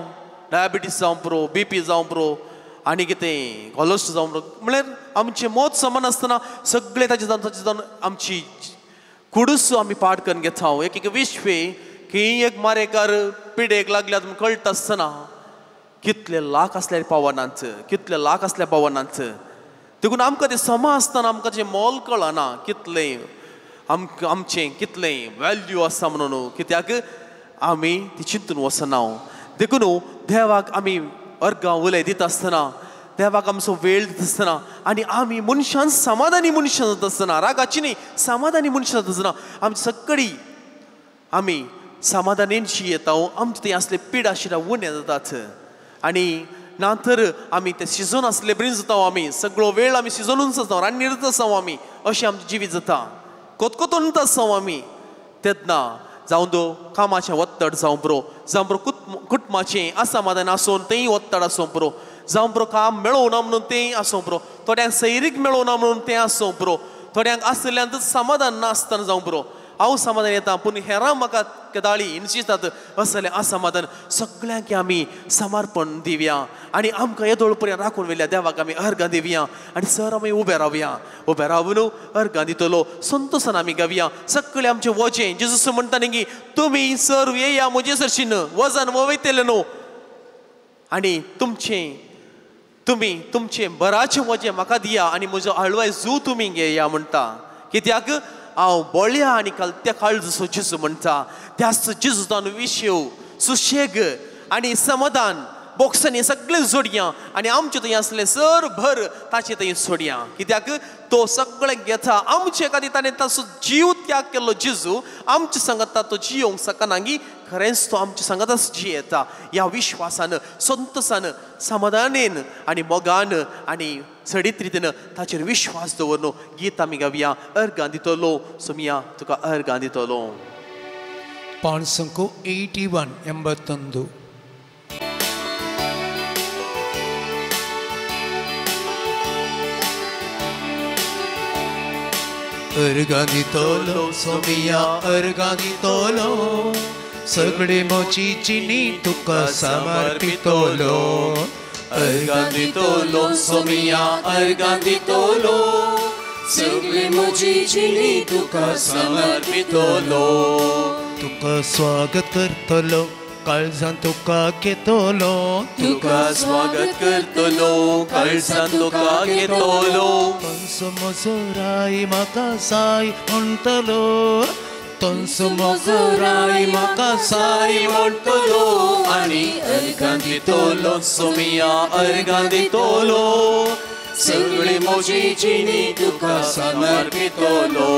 डायबिटीस जावं पुरो, बीपी जावं पुरो, आनी कितें कोलेस्ट्रॉल जावं पुरो. म्हणल्यार आमचें मोत समान आसतना सगळें ताजे जावन ताजे जावन आमची कुडूस आमी पाड करून घेता. एक एक विश्वे की एक मारेकार पिडेक लागल्यात म्हूण कळटा आसतना कितले लाख आसल्यार पावनात, कितले लाख आसल्यार पावनात. देखून आमकां तें समा आसतना आमकां जें मोल कळना कितलें आमकां आमचें कितलें वेल्यू आसा म्हणून, कित्याक आमी ती चिंतून वचना. देखून देवाक आमी अर्घां उलय दिता आसतना, देवाक आमचो वेळ दिता आसतना आनी आमी मनशान समाधानी मनशां जाता आसतना, रागाची न्ही समाधानी मनशां जाता आसतना आमी सगळीं आमी समाधानेनशी येता. आमचे थंय आसले पिडा शिरा उणें जातात आनी ना तर आमी ते शिजोन आसले बरीच जाता. आमी सगळो वेळ आमी शिजोनूच आसता, रान्नीरच आसा आमी, अशें आमचें जिवीत जाता, कोतकोतोनूच आसा आमी. तेन्ना जावं दो कामाचें वत्तड जावं पुरो, जावं पुरो कुटुंबाचें असमाधान आसून तेंय वत्तड आसूं पुरो, जावं पुरो काम मेळोवना म्हणून तेंय आसूं पुरो, थोड्यांक सैरीक मेळोवना म्हणून तें आसूं पुरो, थोड्यांक आशिल्ल्यान समाधान नासतना जावं पुरो. हांव समाधान येता पूण हेरां म्हाका केदाळी हिणशितात असलें असमाधान सगळ्यांक आमी समर्पण दिवया आनी आमकां येदोळ पर्यंत राखून व्हेल्या देवाक आमी अर्घां दिवया आनी सर आमी उबे रावया. उबे रावन अर्घां दितलो संतोसान आमी गावया. सगळें आमचें वजें जेजूस म्हणटा न्ही की तुमी सर येया म्हजे सरशीन वजन वयतलें न्हू आनी तुमचें तुमी तुमचें बराचें वजें म्हाका दिया आनी म्हजो हळवाय जू तुमी घेया म्हणटा. कित्याक हांव बोळया आनी त्या काळजो जेजू म्हणटा. त्याच जेजून विशेव सुशेग आनी समाधान बोक्सांनी सगळें जोडया आनी आमचें थंय आसलें सर भर ताचें थंय सोडया. कित्याक तो सगळें घेता आमचे खातीर ताणें ताचो जीव त्याग केल्लो जेजू आमचे सांगाता तो जियोंक शकना गी खरेंच तो आमच्या सांगाताच जियेता. ह्या विश्वासान संतोसान समाधानेन आनी मोगान आनी सडीत रितीन ताचेर विश्वास दवरनो गीत आमी गावया. अर्घां दितलो सोमिया तुका अर्घां दितलो.
581 81. अर्घां दितलो सोमिया अर्घां दितलो सगळे म्हजी जिणी तुका समर्पितलो.
अर्घां दितलो सोमिया अर्घां दितलो सगळे म्हजी जिणी तुका समर्पितलो.
तुका स्वागत करतलो काळजान तुका घेतलो,
तुका स्वागत करतलो काळजान तुका घेतलो.
तंसो म्हजो राय म्हाका साय म्हणटलो, तंसो म्हजो राय म्हाका साय
म्हणटलो आनी अर्घां दितलो सोमिया अर्घां दितलो सगळी म्हजी जिणी तुका समर्पितलो.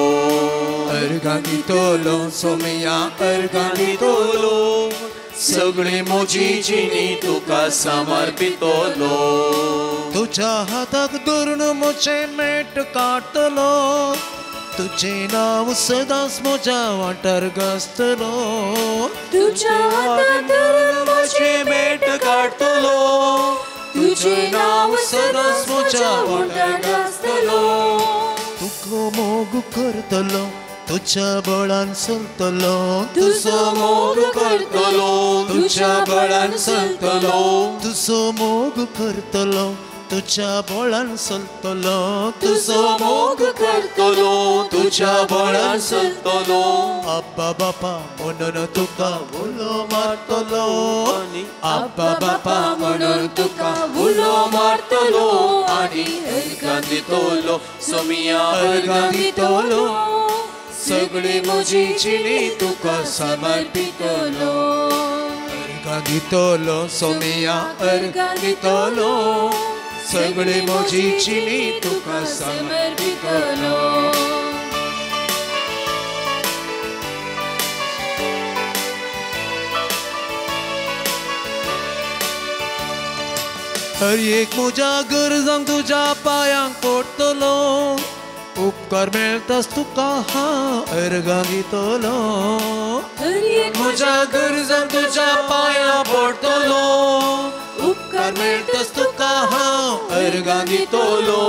अर्घां दितलो सोमिया अर्घां
दितलो सगळी म्हजी जिणी तुका समर्पितलो.
तुज्या हाताक धरून म्हजें मेट काडटलो,
तुझें नांव सदांच म्हज्या वांटार गाजतलो
तुज्या हातांत धरून म्हजी
मेट काडटलो
तुझें नांव सदांच म्हज्या वांटार गाजतलो
तुका मोग करतलो तुझ्या बळान चलतलो
तुजो मोग करतलो तुझ्या बळान चलतलो
तुजो मोग करतलो तुझ्या बळान चलतलो
तुजो मोग करतलो तुझ्या बळान चलतलो
आब्बा बापा म्हणून तुका उलो मारतलो
आब्बा बापा म्हणून तुका उलो मारतलो आनी अर्गां दितलो सोमिया अर्गां दितलो सगळी म्हजी जिणी तुका समर्पितलो
अर्गां दितलो सोमिया अर्गां दितलो सगळी म्हजी जिणी तुका
समर्पितलो.
हर एक म्हज्या गरजांक तुज्या पांयांक पडटलो उपकार मेळटाच तुका हांव अर्गां दितलो म्हज्या गरजांक तुज्या पांयां पडटलो उपकार मेळटाच तुका हांव अर्गां दितलो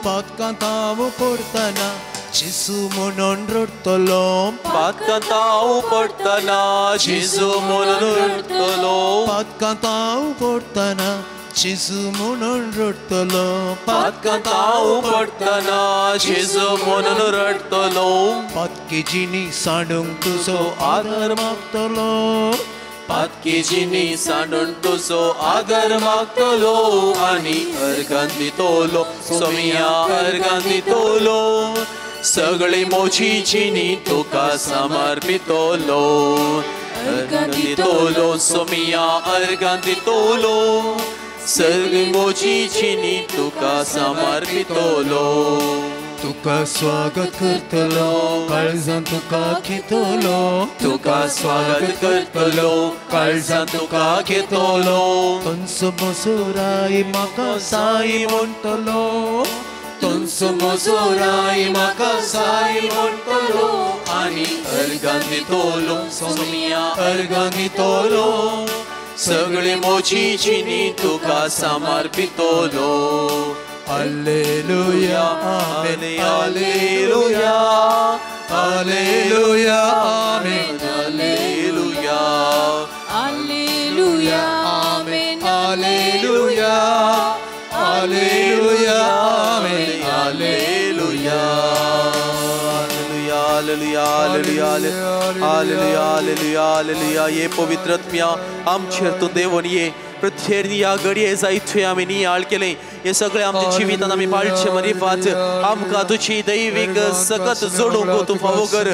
पातकांत हांव पडटना जेजू म्हणून रडटलो
पातकांत हांव पडटना जेजू म्हणून रडटलो
पातकांत हांव पडटना जेजू म्हणून रडटलो
पातकांत हांव पडटना जेजू म्हणून रडटलो
पातकी जिणी सांडूंक तुजो आदार मागतलो
पातकी जिणी सांडून तुजो आदार मागतलो आनी अर्गां दितलो सोमिया अर्गां दितलो सगळी म्हजी जिणी तुका समर्पितलो अर्गां दितलो सोमिया अर्गां दितलो सगळी म्हजी जिणी तुका समर्पितलो.
तुका स्वागत करतलो काळजान तुका घेतलो
तुका स्वागत करतलो काळजान तुका घेतलो
तुमचो मसुराय म्हाका साई म्हणटलो
तुमचो मसुराय म्हाका साई म्हणटलो
आनी अर्गां दितलो सोमिया
अर्गां दितलो
सगळी म्हजी जिणी तुका समर्पितलो.
Alleluia, amen, alleluia, alleluia, amen,
alleluia,
alleluia, amen,
alleluia, alleluia, amen,
alleluia. Hallelujah, hallelujah, hallelujah, hallelujah, hallelujah. ये पवित्र आत्म्या आमचेर तूं देवून ये प्रत्येक ह्या घडये जायते आमी नियाळ केलें हे सगळे आमच्या जिवितांत आमी पाळचे मरिफात आमकां तुजी दैवीक सकत जोडूंक तूं फावो कर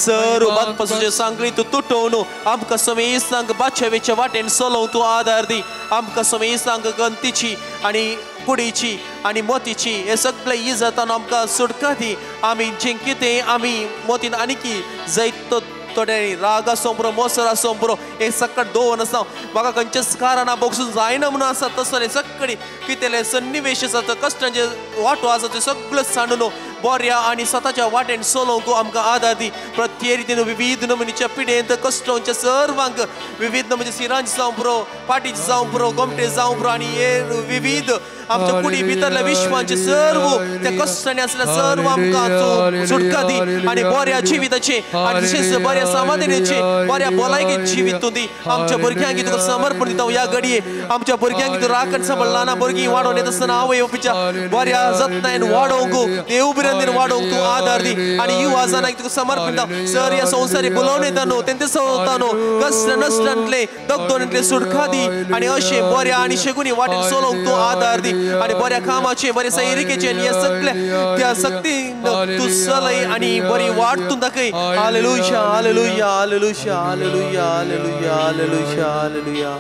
सर बातपासूचे सांगली तूं तुटोवन आमकां समेस्तांक बादशावेच्या वाटेन चलोवंक तूं आदार दी आमकां समेस्तांक गंतीची आनी कुडीची आनी मोतीची हे सगळे इजतान आमकां सुटका दी आमी जें कितें आमी मोतीन आनीकी जैत थोड्यांनी राग आसूं बरो मोसर आसूं बरो हें सकट दवरून आसा म्हाका खंयचेच कारणां बगसून जायना म्हणून आसा तसो हें सगळी कितें सन्निवेश आसा कश्टांचे वांटो आसा ते सगळें सांडून बऱ्या आनी स्वताच्या वाटेन चलोवंक आमकां आदार दी प्रत्येक रितीन विविध नमुनीच्या पिडेंत कश्टांच्या सर्वांक विविध नमुने सिरांज जावं बरो पाटीच जावं बरो गोमटे जावं बरो आनी हे विविध आमच्या कुडी भितरल्या विश्वांचे सर्व त्या कश्टांनी आसल्या सर्व आमकां सुटका दी आनी बऱ्या जिविताचे आनी तशेंच बऱ्या समाधानाचे बऱ्या भलायके जिवीत तूं दी आमच्या भुरग्यांक तुका समर्पण दिता ह्या घडये आमच्या भुरग्यांक तूं राखण सांबाळ ल्हान भुरगीं वाडोवन येता आसतना आवय बापूयच्या बऱ्या जतनायेन वाडोवंक देव भिरांतीन वाडोवंक तूं आदार दी आनी युवा जाणांक तुका समर्पण दिता सर ह्या संवसारी बोलावन येता न्हू तेंचे संवता न्हू कश्ट नश्टांतले दगदोणींतले सुटका दी आनी अशें बऱ्या आनी शेगुनी वाटेन चलोवंक तूं आदार दी आनी बऱ्या कामाचे बऱ्या सैरिकेचे आनी ह्या सगळ्या त्या सक्तीन तूं चलय आनी बरी वाट तूं दाखय. Hallelujah, hallelujah, hallelujah, hallelujah, hallelujah, hallelujah, hallelujah.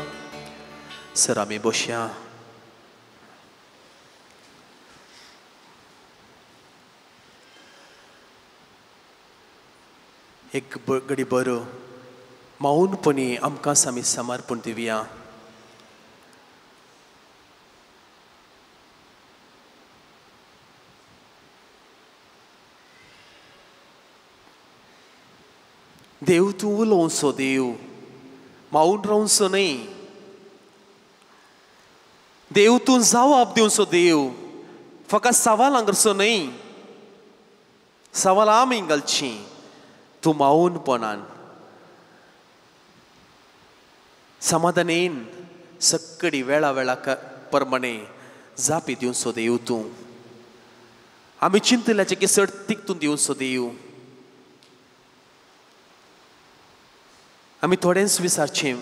Sir आमी बसया. एक घडी बरो मौनपणी आमकां आमी समर्पण दिवया. देव तूं उलोवचो देव, मावून रावचो न्हय. देव तूं जवाब दिवचो देव, फकत सवालां करचो न्हय. सवालां आमी घालचीं, तूं मावूनपणान समाधानेन सक्कडी वेळा वेळा प्रमाणे जापी दिवचो देव तूं. आमी चिंतल्याचें की सडतीक तूं दिवचो देव. आमी थोडेंच विचारचें,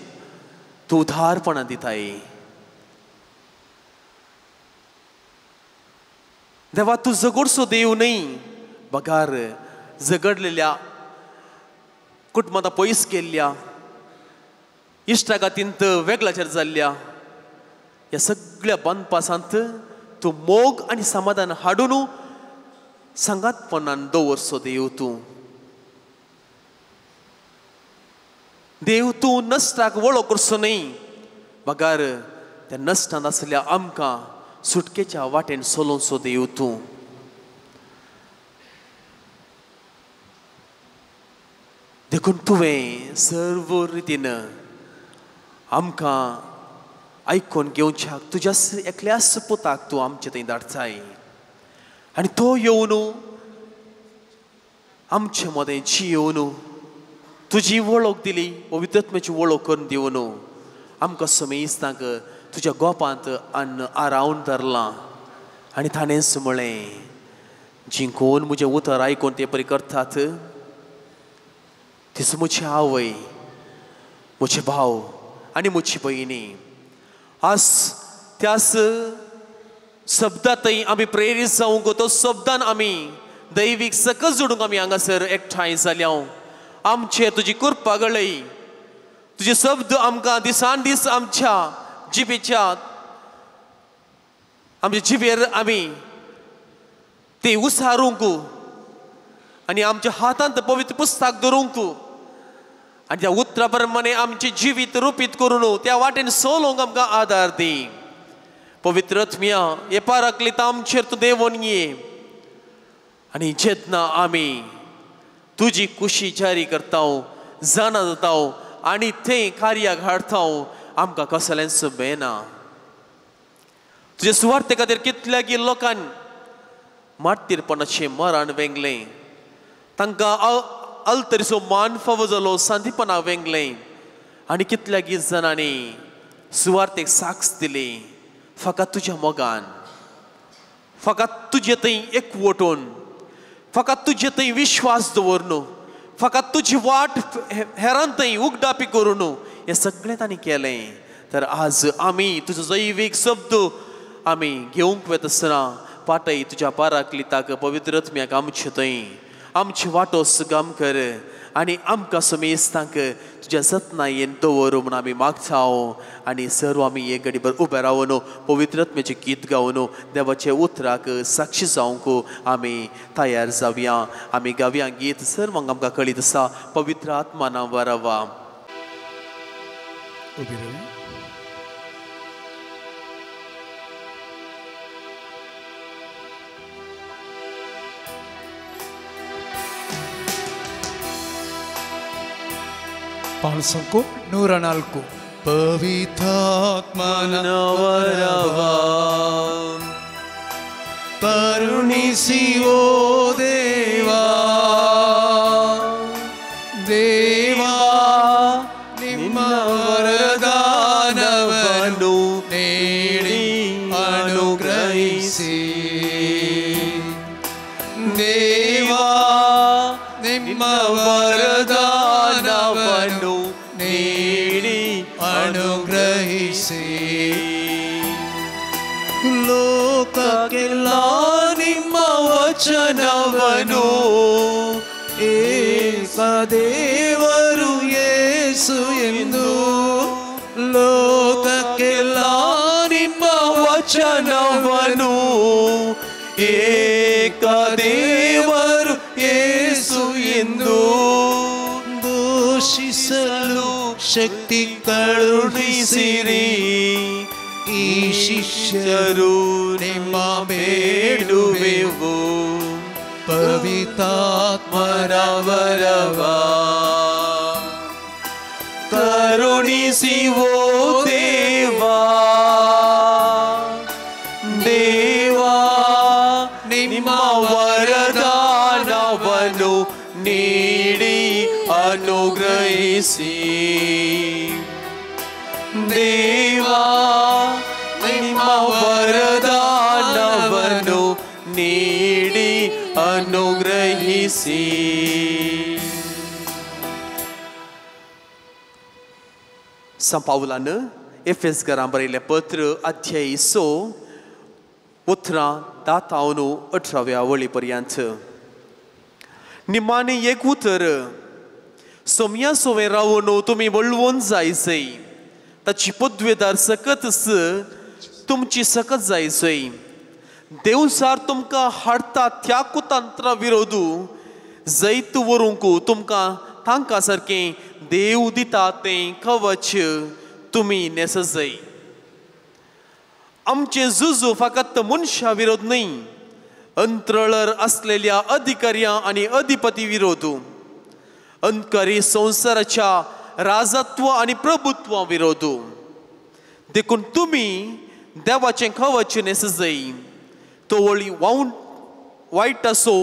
तूं उदारपणां दिताय. देवा तूं झगडचो देव न्हय, बगार झगडलेल्या कुटुंबांत पयस केल्ल्या इश्टागातींत वेगळाचेर जाल्ल्या ह्या सगळ्या बांदपासांत तूं मोग आनी समाधान हाडून सांगातपणान दवरचो देव तूं. देव तूं नश्टाक वळो करचो न्हय, बगार त्या नश्टांत आसल्या आमकां सुटकेच्या वाटेन चलोवचो देव तूं. देखून तुवें सर्व रितीन आमकां आयकून घेवच्याक तुज्या एकल्याच पुताक तूं आमचे थंय धाडचाय आनी तो येवन आमचे मदें जियोवन तुजी वळख दिली, पवित्रत्म्याची वळख करून दिवन आमकां समेस्तांक तुज्या गोपांत अन्न आरावन धरलां. आनी ताणेंच म्हळें, जिंकून म्हजें उतर आयकून ते परी करतात तीच म्हजी आवय, म्हजे भाव आनी म्हजी भयणी. आज त्याच शब्दांतय आमी प्रेरीत जावंक, तो शब्दान आमी दैवीक सकस जोडूंक आमी हांगासर एकठांय जाल्या. आमचेर तुजी कृपा गळय, तुजे शब्द आमकां दिसान दीस आमच्या जिबेच्या आमच्या जिबेर आमी ते उसारूंक आनी आमच्या हातांत पवित्र पुस्तक धरूंक आनी त्या उतरा प्रमाणे आमचें जिवीत रुपीत करून त्या वाटेन सोलोवंक आमकां आदार दी. पवित्र आत्म्या हे पाराकलीत आमचेर तूं देंवोन ये आनी जेन्ना आमी तुजी कुशी जारी करता, जाणा जाता आनी थंय कार्याक हाडता, आमकां कसलेंच बेना. तुजे सुवार्थे खातीर कितल्या लोकांक मार्तीरपणाचें मरण वेंगलें, तांकां अल्तरीचो मान फावो जालो, सांदीपणा वेंगलें आनी कितल्या जाणांनी सुवार्थेक साक्ष दिली. फकत तुज्या मोगान, फकत तुजे थंय एकवटून, फकत तुजे थंय विश्वास दवरून, फकत तुजी वाट हेरान थंय उगडापी करून हें सगळें तांणी केलें. तर आज आमी तुजो जैवीक शब्द आमी घेवंक वता आसतना पाटय तुज्या पाराकलिताक पवित्र आत्म्याक आमचे थंय आमची वाटो सुगाम कर आनी आमकां समेस्तांक तुज्या जतनायेन दवर म्हूण आमी मागता. आनी सर्व आमी एक घडीभर उबे रावन पवित्र आत्म्याचें गीत गावन देवाच्या उतराक साक्षी जावंक आमी तयार जावया. आमी गावया गीत सर्वांक आमकां कळीत आसा, पवित्र आत्मा नांव रावा.
उबी रावया. ಪಾಲ್ಸಂಕು 104.
ಪವಿತ್ರಾತ್ಮನ ವರವ ಕರುಣಿಸಿ ಓ ದೇವಾ, ದೇವಾ ನಿಮ್ಮ ವರದಾನವನ್ನು ನೀಡಿ ಅನುಗ್ರಹಿಸಿ, ದೇವಾ ನಿಮ್ಮ ವರದಾನವನ್ನು ನೀಡಿ ಅನುಗ್ರಹಿಸಿ, ಲೋಕಕ್ಕೆಲ್ಲ ನಿಮ್ಮ ವಚನವನು ಏಕ ದೇವರು ಯೇಸು ಎಂದು, ಲೋಕಕ್ಕೆಲ್ಲ ನಿಮ್ಮ ವಚನವನು ಏಕ ದೇವರು ಯೇಸು ಎಂದು ಘೋಷಿಸಲು ಶಕ್ತಿ ಕರುಣಿಸಿರಿ. ಈ ಶಿಷ್ಯರು ನಿಮ್ಮ ಬೇಡುವೆವು ಪವಿತ್ರಾತ್ಮನ ವರವ.
अनुग्रहिಸಿ ಓ ದೇವಾ ದೇವಾ ನಿಮ್ಮ ವರದಾನವನ್ನು ನೀಡಿ ಅನುಗ್ರಹಿಸಿ ದೇವಾ ನಿಮ್ಮ ವರದಾನವನ್ನು ನೀಡಿ ಅನುಗ್ರಹಿಸಿ. संपावलान एफेसकारां बरयल्लें पत्र अध्याय 6 उतरां 10 18व्या वळी पर्यंत. निमाणें एक उतर सोम्या सोवें रावन तुमी वळवून जायजय ताची पदवेदार सकतच तुमची सकत जायजय. देवसार तुमकां हाडटा त्या कुतंत्रा विरोधू जैत व्हरूंक तुमकां तांकां सारकें देव दिता तें कवच तुमी न्हेसजय. आमचें झुजू फकत मनशा विरोध न्हय अंत्रळर आसलेल्या अधिकाऱ्यां आनी अधिपती विरोध अंतकारी संवसाराच्या राजत्व आनी प्रभुत्व विरोध. देखून तुमी देवाचें कवच न्हेसजय. तो वळी वायट आसो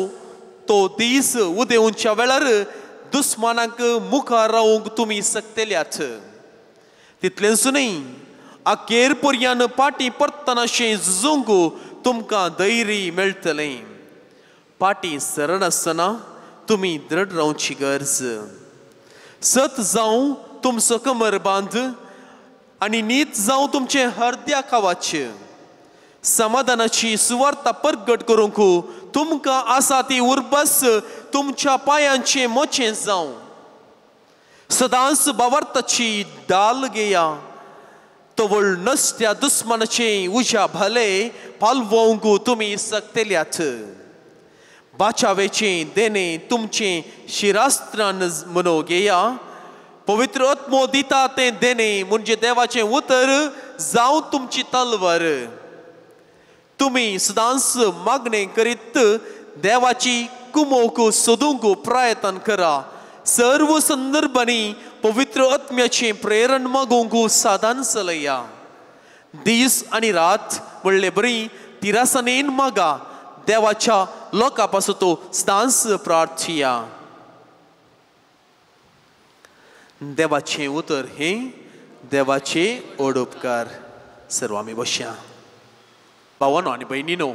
तो दीस उदेवच्या वेळार दुस्मानांक मुखार रावंक तुमी शकतल्यात. तितलेंच न्हय अखेर पर्यान पाटी परतनाशें झुजूंक तुमकां धैर्य मेळटलें. पाटी सरनासतना तुमी दृढ रावची गरज. सत जावं तुमचो कमर बांद आनी नीत जावं तुमचें हरद्या खावाच. समाधानाची सुवार्ता परगट करूंक तुमकां आसा ती उर्बस तुमच्या पांयांचें मोचें जावं. सदांच बावार्थाची डाल घेया तवळ नसत्या दुस्मानाचें उज्या भाले पालवोंक तुमी शकतल्यात. बाचावेचें देणें तुमचें शिरास्त्रान म्हणो घेया. पवित्र आत्मो दिता तें देणें म्हणजे देवाचें उतर जावं तुमची तलवार. तुमी सदांच मागणें करीत देवाची कुमोक सोदूंक प्रयत्न करा. सर्व संदर्भांनी पवित्र आत्म्याचें प्रेरण मागूंक साधन चलया. दीस आनी रात म्हणले बरी तिरासनेन मागा देवाच्या लोकां पासून तो सदांच प्रार्थिया. देवाचें उतर हें देवाचें ओडुपकार. सर्व आमी बसया. भावानो आनी भयणीनो,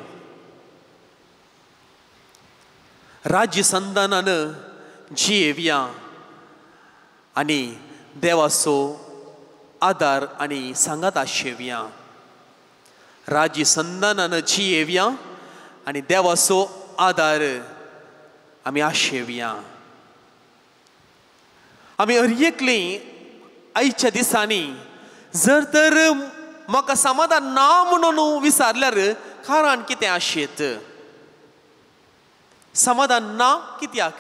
राज्य संधानान जियेवया आनी देवाचो आदार आनी सांगात आशेवया. राज्य संधानान जियेवया आनी देवाचो आदार आमी आशेवया. आमी हर एकली आयच्या दिसांनी जर तर म्हाका समाधान ना म्हणून विचारल्यार कारण कितें आशेत? समाधान ना कित्याक?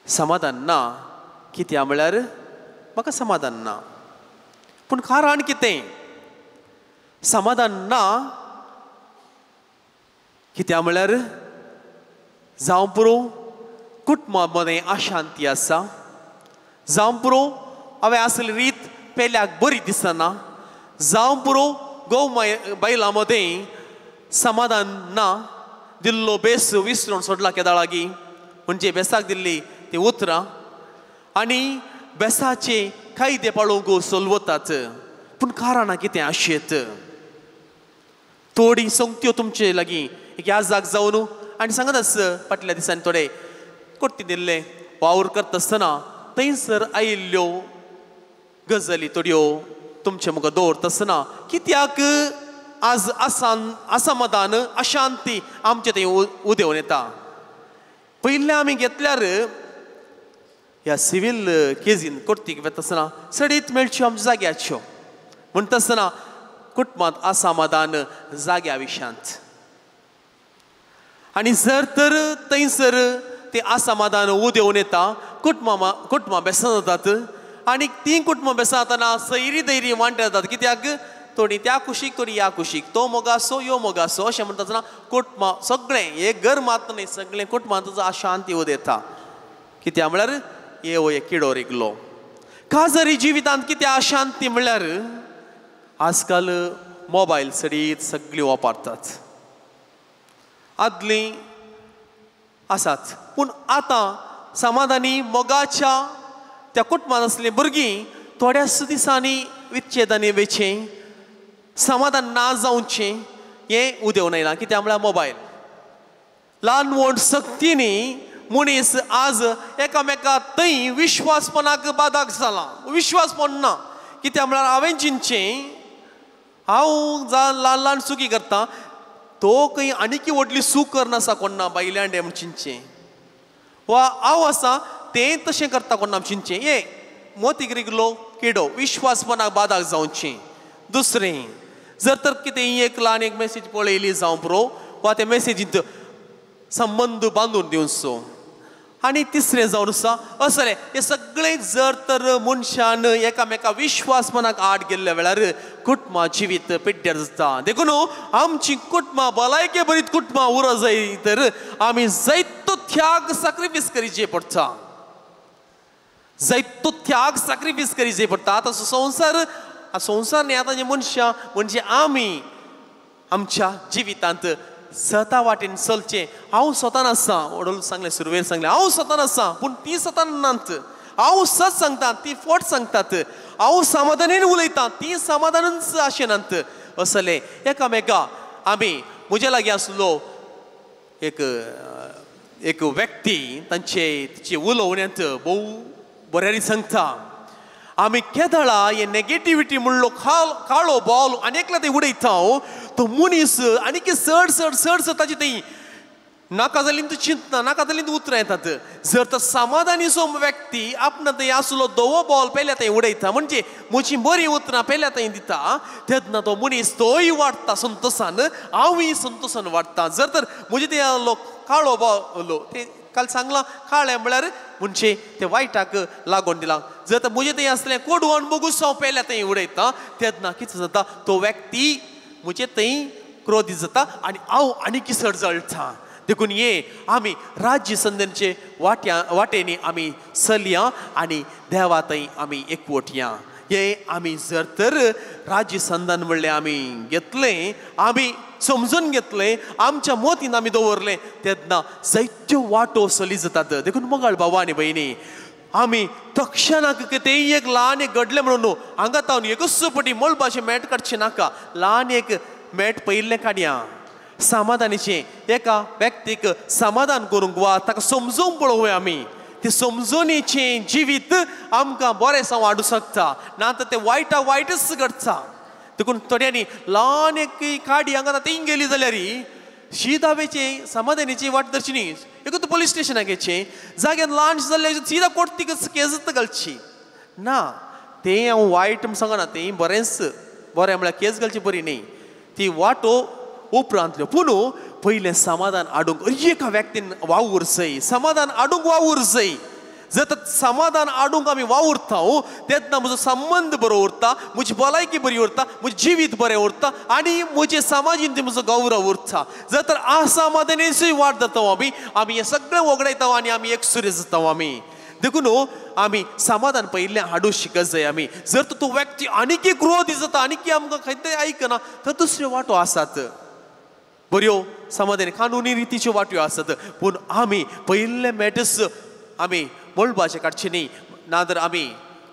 समाधान ना कित्या म्हळ्यार म्हाका समाधान ना, पूण कारण कितें? समाधान ना कित्या म्हळ्यार जावं पुरो कुटुंबा मदें अशांती आसा, जावं पुरो हांवें आसली रीत पेल्याक बरी दिसना, जावं पुरो घोव बायलां मदें समाधान ना, दिल्लो बेस विसरून सोडला केदाळागी म्हणजे बेसाक दिल्ली ती उतरां आनी बेसाचे कायदे पाळोवंक सोलवतात. पूण कारणां कितें आशेत? थोडी संगत्यो तुमचे लागीं एक याजाक जावन आनी सांगत आस फाटल्या दिसांनी थोडे कोर्ती दिल्ले वावर करता आसतना थंयसर आयिल्ल्यो गजाली थोड्यो तुमचे मुखार दवरता आसतना कित्याक आज असमाधान अशांती आमचे थंय उदेवन येता. पयलें आमी घेतल्यार ह्या सिवील केजीन कोर्तीक वता आसतना चडीत मेळच्यो आमच्या जाग्याच्यो म्हणटा आसतना कुटुंबांत असमाधान जाग्या विशयांत. आनी जर तर थंयसर तें असमाधान उदेवन येता कुटुंबां बेसां जातात आनी तीं कुटुंबां बेसां जातना सैरी दैरी वांटे जातात. कित्याक थोडी त्या कुशीक थोडी ह्या कुशीक, तो मोगासो यो मोगासो अशें म्हणटा आसतना कुटुंबां सगळें एक घर मात न्हय सगळें कुटुंबांत अशांती उदेता. कित्याक म्हळ्यार ये हो एक किडो रिगलो. काजरी जिवितांत कितें अशांती म्हणल्यार आजकाल मोबायल सडीत सगळीं वापरतात, आदलीं आसात, पूण आतां समाधानी मोगाच्या त्या कुटुंबांत आसलीं भुरगीं थोड्याच दिसांनी विच्छेदांनी वेचें, समाधान ना जावचें हें उदेवन आयलां. कित्याक म्हळ्यार मोबायल ल्हान व्हड सक्तींनी मनीस आज एकामेका थंय विश्वासपणाक बादाक जाला, विश्वास पडना. कित्याक म्हळ्यार हांवें चिंतचें हांव ल्हान ल्हान चुकी करता, तो खंय आनीक व्हडली चूक करनासा कोण ना बायल्यान म्हूण चिंतचें, वा हांव आसा तें तशें करता कोण ना चिंतचें. हे मोतीक रिगलो किडो, विश्वासपणाक बादाक जावचें. दुसरें जर तर कितें एक ल्हान एक मॅसेज पळयली जावं पुरो वा ते मॅसेजींत संबंद बांदून दिवचो. आनी तिसरें जावन आसा असलें हें सगळें जर तर मनशान एकामेका विश्वासपणाक आड गेल्ल्या वेळार कुटुंबा जिवीत पिड्ड्यार जाता. देखून आमची कुटुंबां भलायके बरीत कुटुंबां उरो जाय तर आमी जायतो त्याग सॅक्रिफायस करीचे पडटा, जायतो त्याग सॅक्रिफायस करीचे पडटा. आतां संवसार संवसार न्ही, आतां मनशां म्हणजे आमी आमच्या जिवितांत स्वता वाटेन चलचें. हांव स्वता आसा, वडोल सांगलें सुरवेर सांगलें, हांव स्वता आसा पूण ती स्वता नात. हांव सत सांगता, ती फट सांगतात. हांव समाधानेन उलयतां, ती समाधानच आशिनात. असलें एकामेका आमी म्हज्या लागीं आसलो एक एक व्यक्ती तांचे तिचे उलोवण्यांत भोव बऱ्यानी सांगता, आमी केदळा हे नेगेटिविटी म्हणलो काळो बॉल आनी एकला थंय उडयता, तो मनीस आनीक चड चड चड चड ताची थंय नाका जाली तूं चिंतना, नाका जाली तूं उतरां येतात. जर तर समाधानीचो व्यक्ती आपणा थंय आसलो धवो बॉल पेल्या थंय उडयता, म्हणजे म्हजी बरीं उतरां पेल्या थंय दिता, तेन्ना तो मनीस तोय वाडटा संतोशान, हांवूय संतोशान वाडटा. जर तर म्हजे थंय आसलो काळो बॉल, ते काल सांगलां काळें म्हळ्यार म्हणजे ते वायटाक लागून दिलां, जर तर म्हजें थंय आसलें कोडवण बगूस हांव पेल्या थंय उडयता, तेन्ना कितें जाता तो व्यक्ती म्हजे थंय क्रोधी जाता आनी हांव आनीक चड जळटा. देखून हे आमी राज्य संदनचे वाटेनी आमी चलया आनी देवा थंय आमी एकवटया. हे आमी जर तर राज्य संदान म्हणलें आमी घेतलें, आमी समजून घेतलें, आमच्या मोतीन आमी दवरलें, तेन्ना जायत्यो वाटो सली जातात. देखून मोगाळ भाव आनी भयणी, आमी तक्षणाक कितेंय एक ल्हान एक घडलें म्हणून न्हू हांगा तावन एकूच पटी मळबाचें मॅट काडचें नाका, ल्हान एक मॅट पयिल्लें काडया. समाधानीचें एका व्यक्तीक समाधान करूंक वा ताका समजूंक पळोवया आमी, ते समजणेचें जिवीत आमकां बरें सावन हाडूंक शकता, ना तर तें वायटा वायटच घडटा. देखून थोड्यांनी ल्हान एक काडी हांगा थंय गेली जाल्यार शीत हावेचें समाधानीची वाट धरची न्ही, एकूच पोलीस स्टेशनाक येचें, जाग्यार ल्हान जाल्यार सीधा कोर्टीकच केजत घालची ना. तें हांव वायट म्हूण सांगना, तें बरेंच बरें म्हळ्यार केस घालची बरी न्ही, ती वाटो उपरांतल्यो. पूण पयलें समाधान हाडूंक एका व्यक्तीन वावूर जाय, समाधान हाडूंक वावूर जाय. जर तर समाधान हाडूंक आमी वावुरता तेन्ना म्हजो संबंद बरो उरता, म्हजी भलायकी बरी उरता, म्हजें जिवीत बरें उरता आनी म्हजें समाजीन म्हजो गौरव उरता. जर तर असमाधानेचूय वाट जाता आमी, आमी हें सगळें वगडायता आनी आमी एकसुरे जाता आमी. देखून आमी समाधान पयलें हाडूंक शिकत जाय आमी. जर तर तो व्यक्ती आनीक क्रोध जाता, आनीक आमकां खंय तरी आयकना, तर दुसऱ्यो वाटो आसात बऱ्यो समाधानी कानुनी रितीच्यो वाट्यो आसात, पूण आमी पयिल्ले मॅटर्स आमी मळबाचें काडचें न्ही, ना तर आमी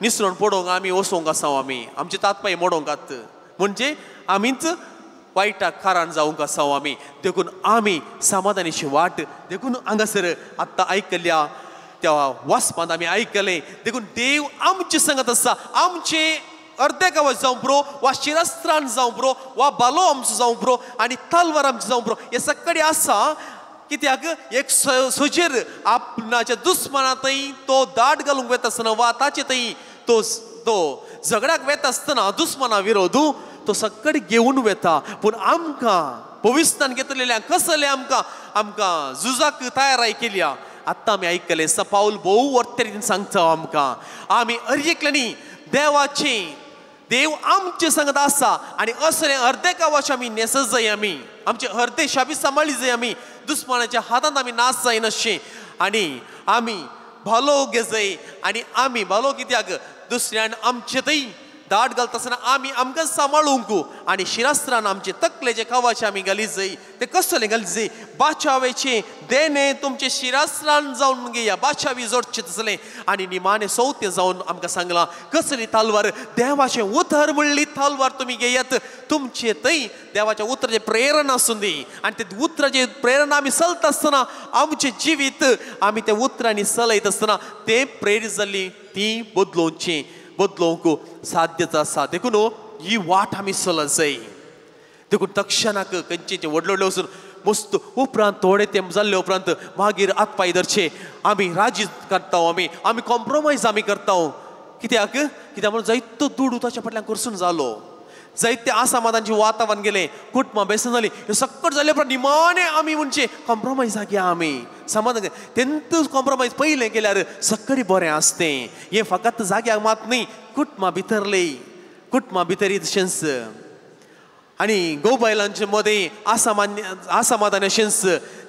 निसरून पडोवंक आमी वचोंक आसा, आमी आमचे तातपाय मोडोंक आत, म्हणजे आमीच वायटाक कारण जावंक आसा आमी. देखून आमी समाधानीची वाट, देखून हांगासर आत्तां आयकल्या त्या वाचपांत आमी आयकलें, देखून देव आमचे संगत आसा. आमचें अर्दे कवच जावं पुरो वा शिरस्त्रान जावं पुरो वा बालो आमचो जावं पुरो आनी तलवार आमचो जावं पुरो, हें सगळें आसा कित्याक एक सोजेर आपणाच्या दुस्मना थंय तो दाट घालूंक वेता आसतना वा ताचे थंय तो तो झगड्याक वेता आसतना दुस्मना विरोध तो सगळें घेवन वेता. पूण आमकां पविस्तान घेतलेल्या कसलें आमकां आमकां झुजाक तयाराय केल्या. आत्तां आमी आयकलें स पावल भोव वर्ते सांगता आमकां, आमी अर एकल्यानी देवाचें देव आमचे संगत आसा आनी असलें अर्दे कावाचें आमी न्हेसत जाय, आमी आमचे अर्दे शाबी सांबाळी जाय, आमी दुस्मनाच्या हातांत आमी नाच जायनाशें आनी आमी भालो घेजाय. आनी आमी भालो कित्याक दुसऱ्यान आमचे थंय दाट घालता आसतना आमी आमकां सांबाळूंक आनी शिरास्त्रान आमचे तकलेचे कवाचे आमी घाली जाय. ते कसले घाली जाय? बाचावेचे देणे तुमचे शिरास्त्रान जावन घेया, बाचावी जोडचे तसलें. आनी निमाणे सौते जावन आमकां सांगलां कसली तालवार? देवाचें उतर म्हणली तालवार तुमी घेयात. तुमचे थंय देवाच्या उतराचें प्रेरणा आसूं दी आनी ते उतराचे प्रेरणा आमी चलता आसतना आमचें जिवीत आमी त्या उतरांनी चलयत आसतना तें प्रेरीत जाल्ली ती बदलोवची बदलोवंक साध्यता आसा. देखून ही वाट आमी चलत जाय. देखून तक्षणाक खंयचे व्हडले व्हडले वचून मस्त उपरांत थोडे तेंप जाल्ले उपरांत मागीर हात पांय धरचे आमी राजी करता, आमी आमी कॉम्प्रोमायज आमी करता. कित्याक? कित्याक म्हणून जायतो दुडू ताच्या फाटल्यान करसून जालो, जायते आसामादांचें वातावरण गेलें, कुटुंबां बेसन जालीं, हें सक्कट जालें उपरांत निमाणें आमी म्हणचें कॉम्प्रोमायज घेया आमी समाधान. तेंत कॉम्प्रोमायज पयलें केल्यार सक्कडी बरें आसतें. हें फकत जाग्याक मात न्ही, कुटुंबां भितरलें, कुटुंबां भितर तशेंच आनी घोव बायलांचे मदें आसामान्य आसामादान अशेंच.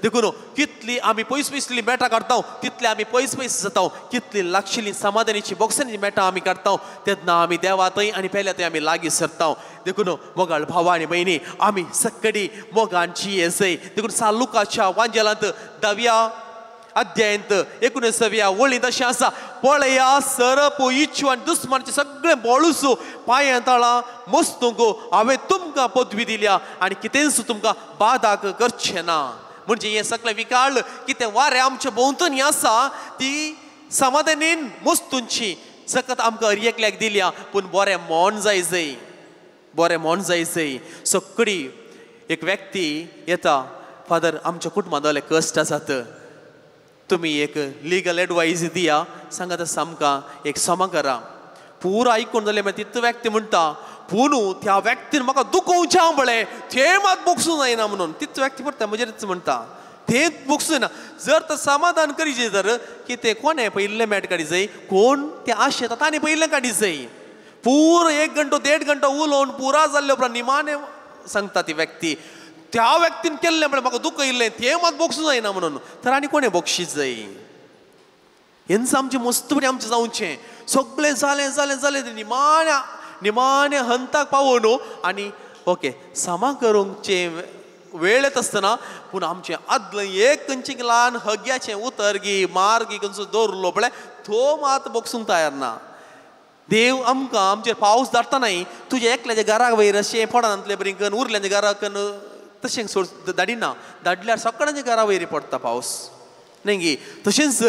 देखून कितली आमी पयस पयसली मेटां काडटा तितले आमी पयस पयस जाता. कितली लागशिल्ली समाधानीची बोक्सांची मेटां आमी काडटा तेन्ना आमी देवा थंय आनी पेल्या थंय आमी लागीं सरता. देखून मोगाळ भाव आनी भयणी आमी सक्कडी मोगांची येसय. देखून सालुकाच्या वांजेलांत 10व्या अध्यायांत 19व्या वळींत अशें आसा, पळया सरप इच्छू आनी दुस्मानाचे सगळे बळूसो पांयां तळा मस्तूंक हांवें तुमकां पदवी दिल्या आनी कितेंच तुमकां बादाक करचें ना. म्हणजे हें सगळें विकाळ कितें वारें आमच्या भोंवतणी आसा ती समाधानीन मस्तूंची सकत आमकां हर एकल्याक दिल्या. पूण बरें मन जाय जाय, बरें मन जाय जाय. सगळी एक व्यक्ती येता, फादर आमच्या कुटुंबांत जाल्यार कश्ट आसात, तुमी एक लिगल एडवायज दिया, सांगात आसा आमकां एक समा करा. पुरो आयकून जालें मागीर तितू व्यक्ती म्हणटा, पूण त्या व्यक्तीन म्हाका दुखोवचें पळय तें मात बोगसूं जायना म्हणून. तितू व्यक्ती पडटा म्हजेरच म्हणटा तें बोगसूं जायना. जर तर समाधान करीजे तर कितें कोणें पयिल्लें मॅट काडी जाय, कोण तें आशेता ताणें पयिल्लें काडी जाय. पुरो 1 घंटो 1.5 घंटो उलोवन पुरा जाल्ले उपरांत निमाणें सांगता ती व्यक्ती त्या व्यक्तीन केल्लें म्हळ्यार म्हाका दुख येयल्लें तें मात बोगसूं जायना म्हणून. तर आनी कोणें बोगशीत जाय? हेंच आमचें मस्तपणी आमचें जावचें. सगळें जालें जालें जालें निमाण्या निमाणे हंताक पावोवन न्हू आनी ओके समा करूंकचें वेळ येत आसतना पूण आमचें आदलें एक खंयचें ल्हान हग्याचें उतर गी मार्ग खंयचो दवरलो पळय तो मात बोगसूंक तयार ना. देव आमकां आमचेर पावस धाडटा न्हय तुज्या एकल्याच्या घराक वयर अशें पडनातलें बरी कन्न उरल्यांच्या घराक तशें सोड धाडिना, धाडल्यार सगळ्यांच्या घरा वयर पडटा पावस न्ही गी. तशेंच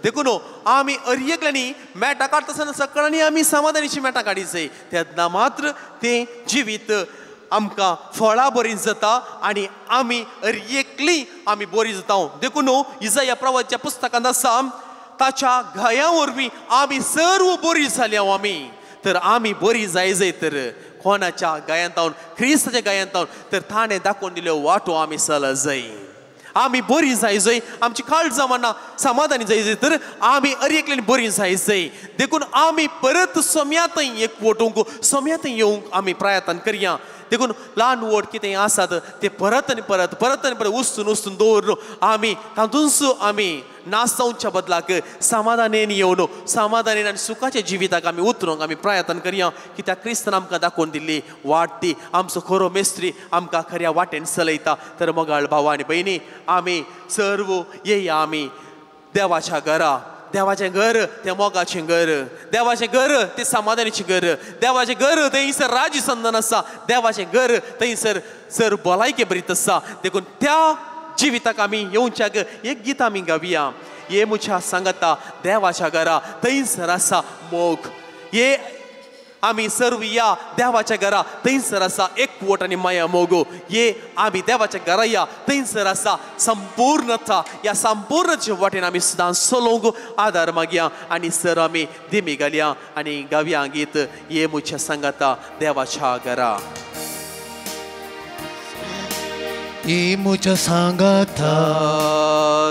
देखून आमी हर एकल्यांनी मेटां काडटा आसतना सगळ्यांनी आमी समाधानीची मेटां काडी जाय. तेन्ना मात्र तें जिवीत आमकां फळां बरीं जाता आनी आमी हर एकली आमी बरी जाता. देखून इजाया प्रवाच्या पुस्तकांत आसा, ताच्या घाया वरवीं आमी सर्व बरी जाल्या आमी. तर आमी बरी जाय जाय तर कोणाच्या गायांत, क्रिस्ताच्या गायांत तर ताणें दाखोवन दिल्यो वाटो आमी चलत जाय. आमी बरी जाय जाय, आमची काळजां मनां समाधानी जाय जाय तर आमी हर एकल्यान बरी जाय जाय. देखून आमी परत सोम्यांतय एकवटूंक सोम्यांतय येवंक आमी प्रयत्न करया. देखून ल्हान व्हड कितें आसात ते परत आनी परत परत आनी परत उस्तून उस्तून दवरून आमी तातूंच आमी नाश जावच्या बदलाक समाधानेन येवन समाधानेन आनी सुखाच्या जिविताक आमी उतरूंक आमी प्रयत्न करया. कित्याक क्रिस्तान आमकां दाखोवन दिल्ली वाट ती आमचो खरो मेस्त्री आमकां खऱ्या वाटेन चलयता. तर मोगाळ भाव आनी भयणी आमी सर्व येया आमी देवाच्या घरा. देवाचें घर तें मोगाचें घर, देवाचें घर तें समाधानीचें घर, देवाचें घर थंयसर राजसंदन आसा, देवाचें घर थंयसर सर भलायके बरीत आसा. देखून त्या जिविताक आमी येवच्याक एक गीत आमी गावया, ये मुझ्या सांगता देवाच्या घरा थंयसर आसा मोग. ये आमी सर्व या देवाच्या घरा थंयसर आसा एकवट आनी माया मोगो. ये आमी देवाच्या घरा या थंयसर आसा संपूर्णता. ह्या संपूर्णचे वाटेन आमी सदां चलोवंक आदार मागया आनी सर आमी दिमी घालया आनी गावया गीत ये मुझ्या सांगाता देवाच्या घरा.
ये मुझ्या सांगाता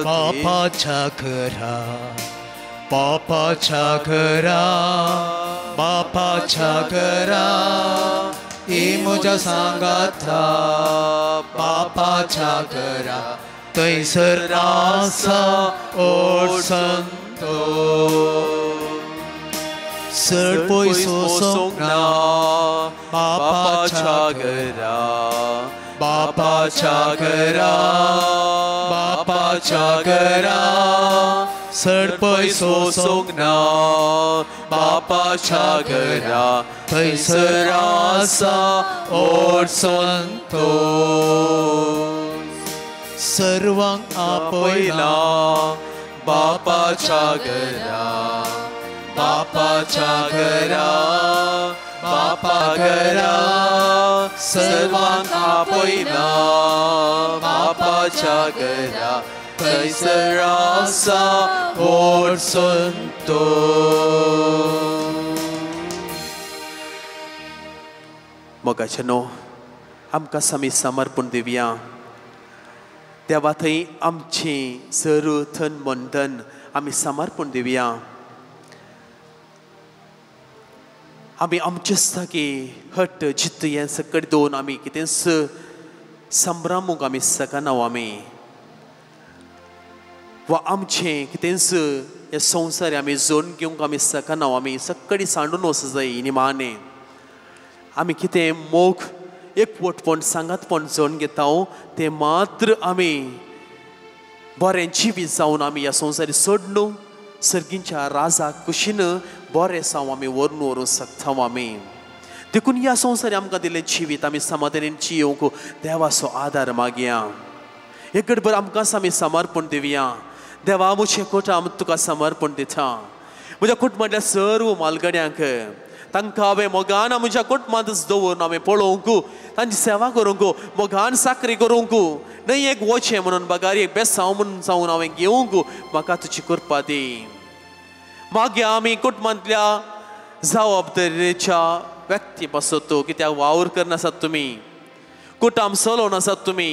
बापाच्या घरा, बापाच्या घरा, बापाच्या घरा. ये मुझ्या सांगाता बापाच्या घरा थंयसर आसा ओड संतोष. चड पयस वचोंक ना बापाच्या घरा, बापाच्या घरा, बापाच्या घरा, चड पयस वचोंक ना बापाच्या घरा, थंयसर आसा व्हड संतोश. सर्वांक आपयला बापाच्या घरा, बापाच्या घरा, बापा घरा, सर्वांक आपयला बापाच्या घरा, थंयसर आसा व्हड संतोश.
मोगाचे न्हू आमकां आमी समर्पण दिवया देवा थंय आमचें सरू थन मन धन आमी समर्पण दिवया. आमी आमचेच जागे हट जित्त हें सकट दवरून आमी कितेंच संभ्रमूंक आमी शकना. आमी वा आमचें कितेंच हे संवसार आमी जोडून घेवंक आमी शकना. आमी सकडी सांडून वचूंक जाय निमाणें. आमी कितें मोग एकवटपण सांगातपण जोडून घेता तें मात्र आमी बरें जिवीत जावन आमी ह्या संवसारी सोडून सर्गींच्या राजा कुशीन बरें साव आमी व्हरून व्हरूंक शकता आमी. देखून ह्या संवसारी आमकां दिल्लें जिवीत आमी समाधानान जियोवंक देवाचो आदार मागया. एक गडबड आमकां आमी समर्पण दिवया. देवा म्हजें कोटा आमी तुका समर्पण दिता. म्हज्या कुटुंबांतल्या सर्व मालगड्यांक तांकां हांवें मोगान म्हज्या कुटुंबांतच दवरून हांवें पळोवंक, तांची सेवा करूंक, मोगान साकरी करूंक, न्हय एक वचें म्हणून बगार एक बेसांव म्हणून जावन हांवें घेवंक म्हाका तुजी कृपा दी. मागीर आमी कुटुंबांतल्या जबाबदारेच्या व्यक्ती पासत कित्याक वावर करनासात तुमी, कुटुंब चलोवन आसात तुमी,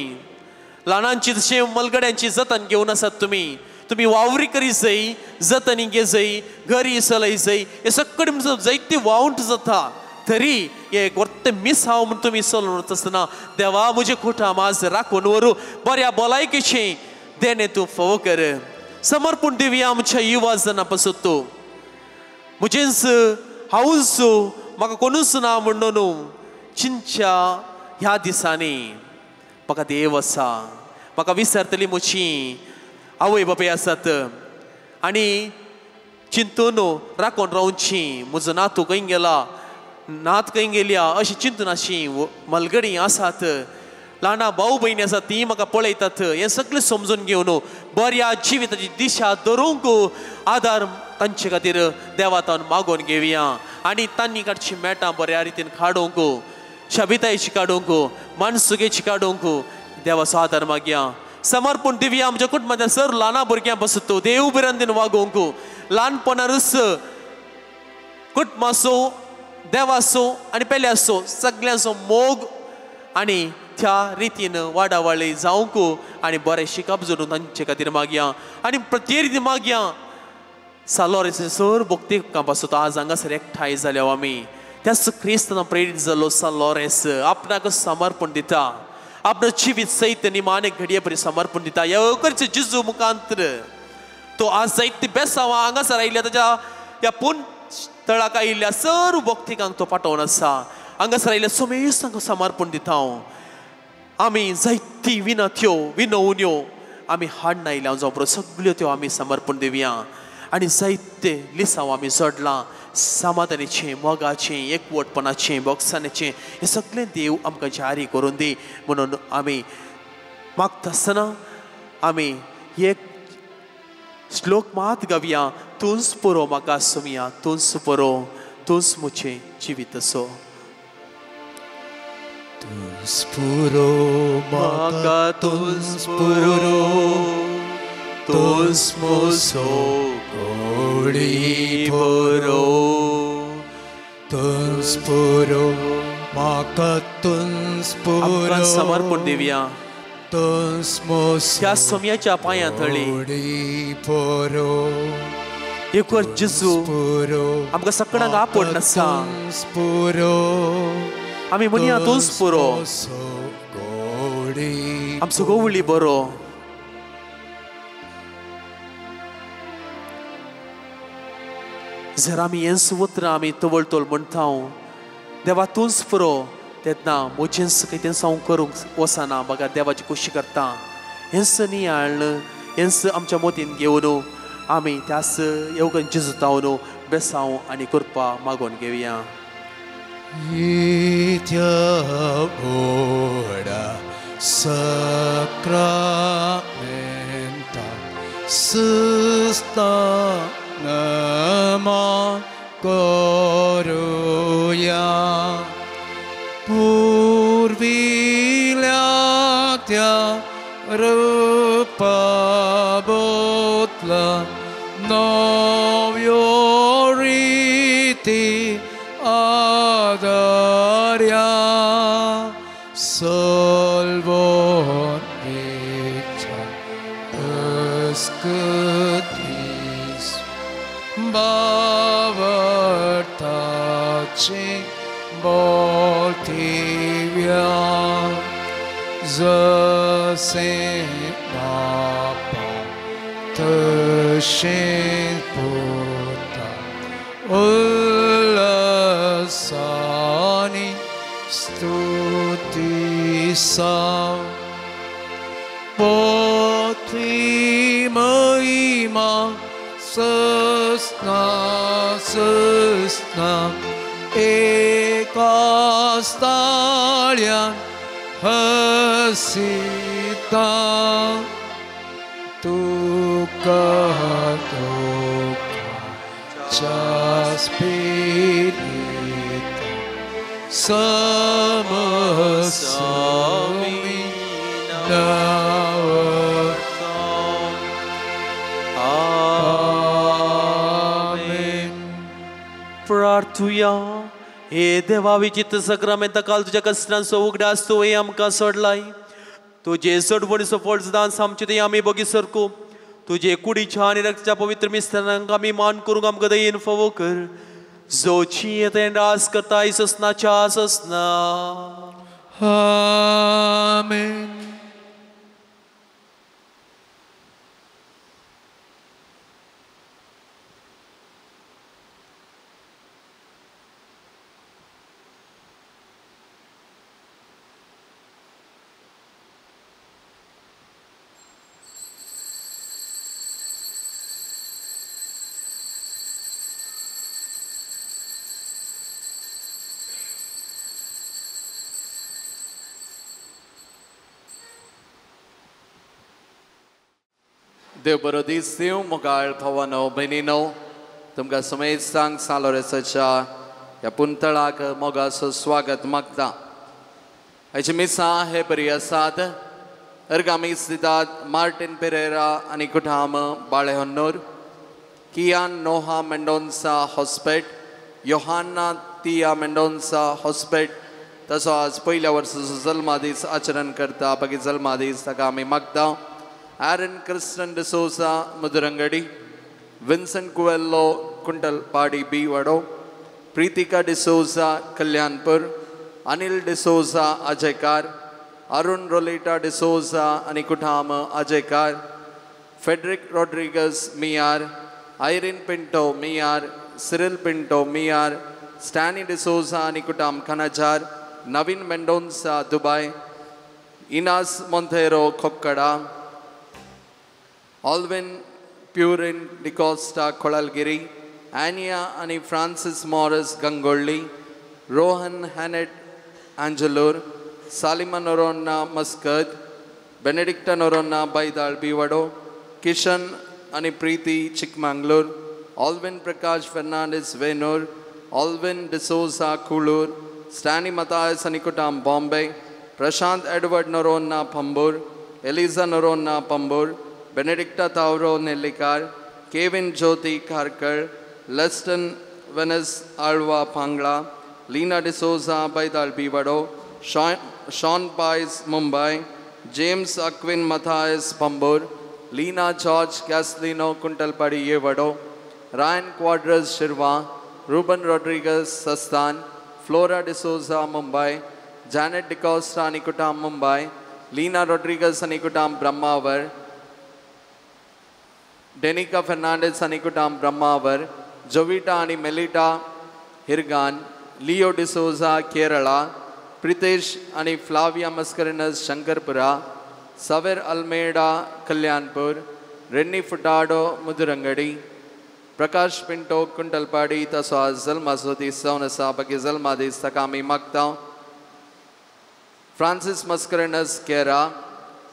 ल्हानांची तशें मलगड्यांची जतन घेवन आसात तुमी. तुमी वावरी करी जाय, जतनी घे जाय, घरी चलय जाय, हे सगळे जायते वावंट जाता तरी हे वर्ते मिस हांव म्हूण तुमी चलोवन वता आसतना देवा म्हजें कुटुंब आज राखून व्हरू, बऱ्या भलायकेचें देणें तूं फावो कर. समर्पण दिवया आमच्या युवा जना पासत. तूं म्हजेंच हांवूच म्हाका कोणूच ना म्हणून न्हू चिंतच्या ह्या दिसांनी म्हाका देव आसा, म्हाका विसरतली म्हजी आवय बापूय आसात आनी चिंतून राखून रावची म्हजो नातू खंय गेला, नात खंय गेल्या अशी चिंतून अशी मलगडी आसात, ल्हाना भाव भयणी आसात ती म्हाका पळयतात. हें सगळें समजून घेवन बऱ्या जिविताची दिशा धरूंक आदार तांचे खातीर देवातान मागोवन घेवया आनी तांणी काडची मेटां बऱ्या रितीन काडूंक, शबितायची काडूंक, मानसुगेची काडूंक देवाचो आदार मागया. समर्पण दिवया आमच्या कुटुंबांतल्या सर ल्हाना भुरग्यां पासत देव भिरांतीन वागोवंक, ल्हानपणारूच कुटुंबाचो देवाचो आनी पेल्याचो सगळ्यांचो मोग आनी त्या रितीन वाडावाळी जावंक आनी बरें शिकप जोडून तांचे खातीर मागया आनी प्रत्येक रितीन मागया. सालोरेस सर भक्ती पासत आज हांगासर एकठांय जाल्या आमी त्याच क्रिस्तान प्रेरीत जालो सालोरेस आपणाक समर्पण दिता, आपलो जिवीत सयत निमाणे घडये परी समर्पण दिता. ह्या करचे जिजू मुखांतर तो आज जायते बेसांव हांगासर आयिल्ल्या ताच्या ह्या पूण तळाक आयिल्ल्या सर्व भक्तिकांक तो पाठोवन आसा. हांगासर आयिल्ल्या समेस्तांक समर्पण दिता हांव. आमी जायती विनत्यो विनवण्यो आमी हाडून आयल्या जावं बरो सगळ्यो त्यो आमी समर्पण दिवया आनी जायते लिसांव आमी जोडलां समाधानाचें, मोगाचें, एकवटपणाचें, बोगसाण्याचें हें सगळें देव आमकां जारी करून दी म्हणून आमी मागता आसतना आमी एक श्लोक मात गावया. तूंच पुरो म्हाका सोमया, तूंच पुरो, तूंच म्हजें जिवीत असो.
तूंच पुरो म्हाका, तूंच पुरो, तूंच म्हजो गोडी पुरो, तूंच पुरो म्हाका, तूंच पुरो.
समर्पण दिवया
तूंच म्हजो
ह्या सोमयाच्या पांयां तळी
पुरो.
एक वर जेजू आमकां सगळ्यांक आपोवन आसा,
पुरो
आमी म्हणया तूंच पुरो, आमचो गोवळी बरो. जर आमी हेंच उतरां आमी तवळतोल म्हणटा देवा तूंच पुरो तेन्ना म्हजेंच कितेंच हांव करूंक वचना बघा देवाची खोशी करता. हेंच नियाळ हेंच आमच्या मोतीन घेवन आमी त्याच येवगन जेजुतावन बेसांव आनी कृपा मागोवन घेवया.
Sacramenta susta nama koruya purviल्या त्या rupa botla novyo riti adarya solvon vicha escutis bavartachi boltivia zase bapa tashin puta ullasani stuti sa potri mahima sasna sasna ekastalya hasita tuka tuka chaspirita samasami navatam.
Amen. प्रार्थुया. हे देवा विचित्र सक्रामेंता काल तुज्या कश्टांचो उगडास तुवें आमकां सोडलाय. तुजे सोडवणीचो फळदान आमचे ते आमी बगी सरको तुजे कुडीच्या आनी रक्ताच्या पवित्र मिस्त्रांक आमी मान करूंक आमकां दयेन फावो कर. जो जियेता आनी राज करता ससनाच्या ससना.
आमेन.
देव बरो दीस दिवं मोगाळ भवानो भयणीनो तुमकां समेस्तांक सालोरेसाच्या ह्या पुंतळाक मोगाचो स्वागत मागता. हाची मिसां हे बरी आसात. अर्गामीस दितात मार्टीन पेरेरा आनी कुठाम बाळेहन्नूर, कियान नोहा मेंडोन्सा हॉस्पेट, योहान्ना तिया मेंडोन्सा हॉस्पेट. तसो आज पयल्या वर्साचो जल्मादीस आचरण करता. बाकी जल्मादीस ताका आमी मागता. Aaron Kristen D'Souza Mudurangadi, Vincent Coelho Kuntalpadi B Vado, Preetika D'Souza Kalyanpur, Anil D'Souza Ajaykar, Arun Roleta D'Souza Anikutham Ajaykar, Frederick Rodrigues Miyar, Irene Pinto Miyar, Cyril Pinto Miyar, Stany D'Souza Anikutham Khanajar, Naveen Mendonca Dubai, Inas Monteiro Kokkada, Alvin Purin D'Costa Kolalgiri, Anya ani Francis Morris Gangolli, Rohan Hanet Angelur, Salima Noronna Muscat, Benedicta Noronna Baidal Bivado, Kishan ani Preeti Chikmanglur, Alvin Prakash Fernandez Venur, Alvin D'Souza Kulur, Stani Matthias Anikutam Bombay, Prashant Edward Noronna Pambur, Eliza Noronna Pambur, Benedicta Tauro Nellikar, Kevin Jyoti Kharkar, Leston Venice Alva Pangla, Lena D'Souza Baidal Bivado, Sean Pais Mumbai, James Aquin Matthias Pambur, Lena George Caslino Kuntalpadi Yevado, Ryan Quadras Shirwa, Ruben Rodriguez Sastan, Flora D'Souza Mumbai, Janet D'Costa Anikutam Mumbai, Lena Rodriguez Anikutam Brahmavar, Denika Fernandez Anikutam Brahmavar, जोविटा आनी Melitta हिरगान, लियो डिसोजा केरळा, प्रितेश आनी Flavia मस्करिनस Shankarpura, सवेर Almeida Kalyanpur, रेन्नी फुटाडो मुदुरंगडी, Prakash Pinto कुंटलपाडी तसो आज जल्माचो दीस जावन आसा बाकी जल्मा दीस ताका आमी मागता. Francis Mascarenhas Kera,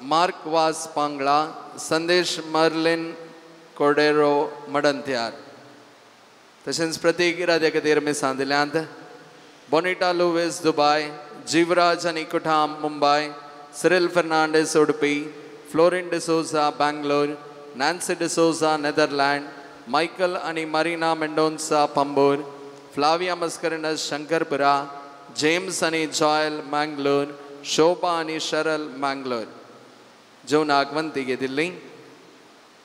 Mark Vaz Pangla, Sandesh Merlin Cordeiro Madantyar. तशेंच प्रतीक इराद्या खातीर मिसां दिल्यांत. बोनिटा लुवीस दुबाय, जीवराज आनी कुठाम Mumbai, Cyril Fernandes Udupi, Florin D'Souza Bangalore, Nancy D'Souza Netherland, Michael आनी Marina Mendonca Pambur, Flavia Mascarenhas Shankarpura, James आनी जॉयल मँगलोर, शोभा आनी शरल मँगलोर. जेवणाक वंती घेतिल्ली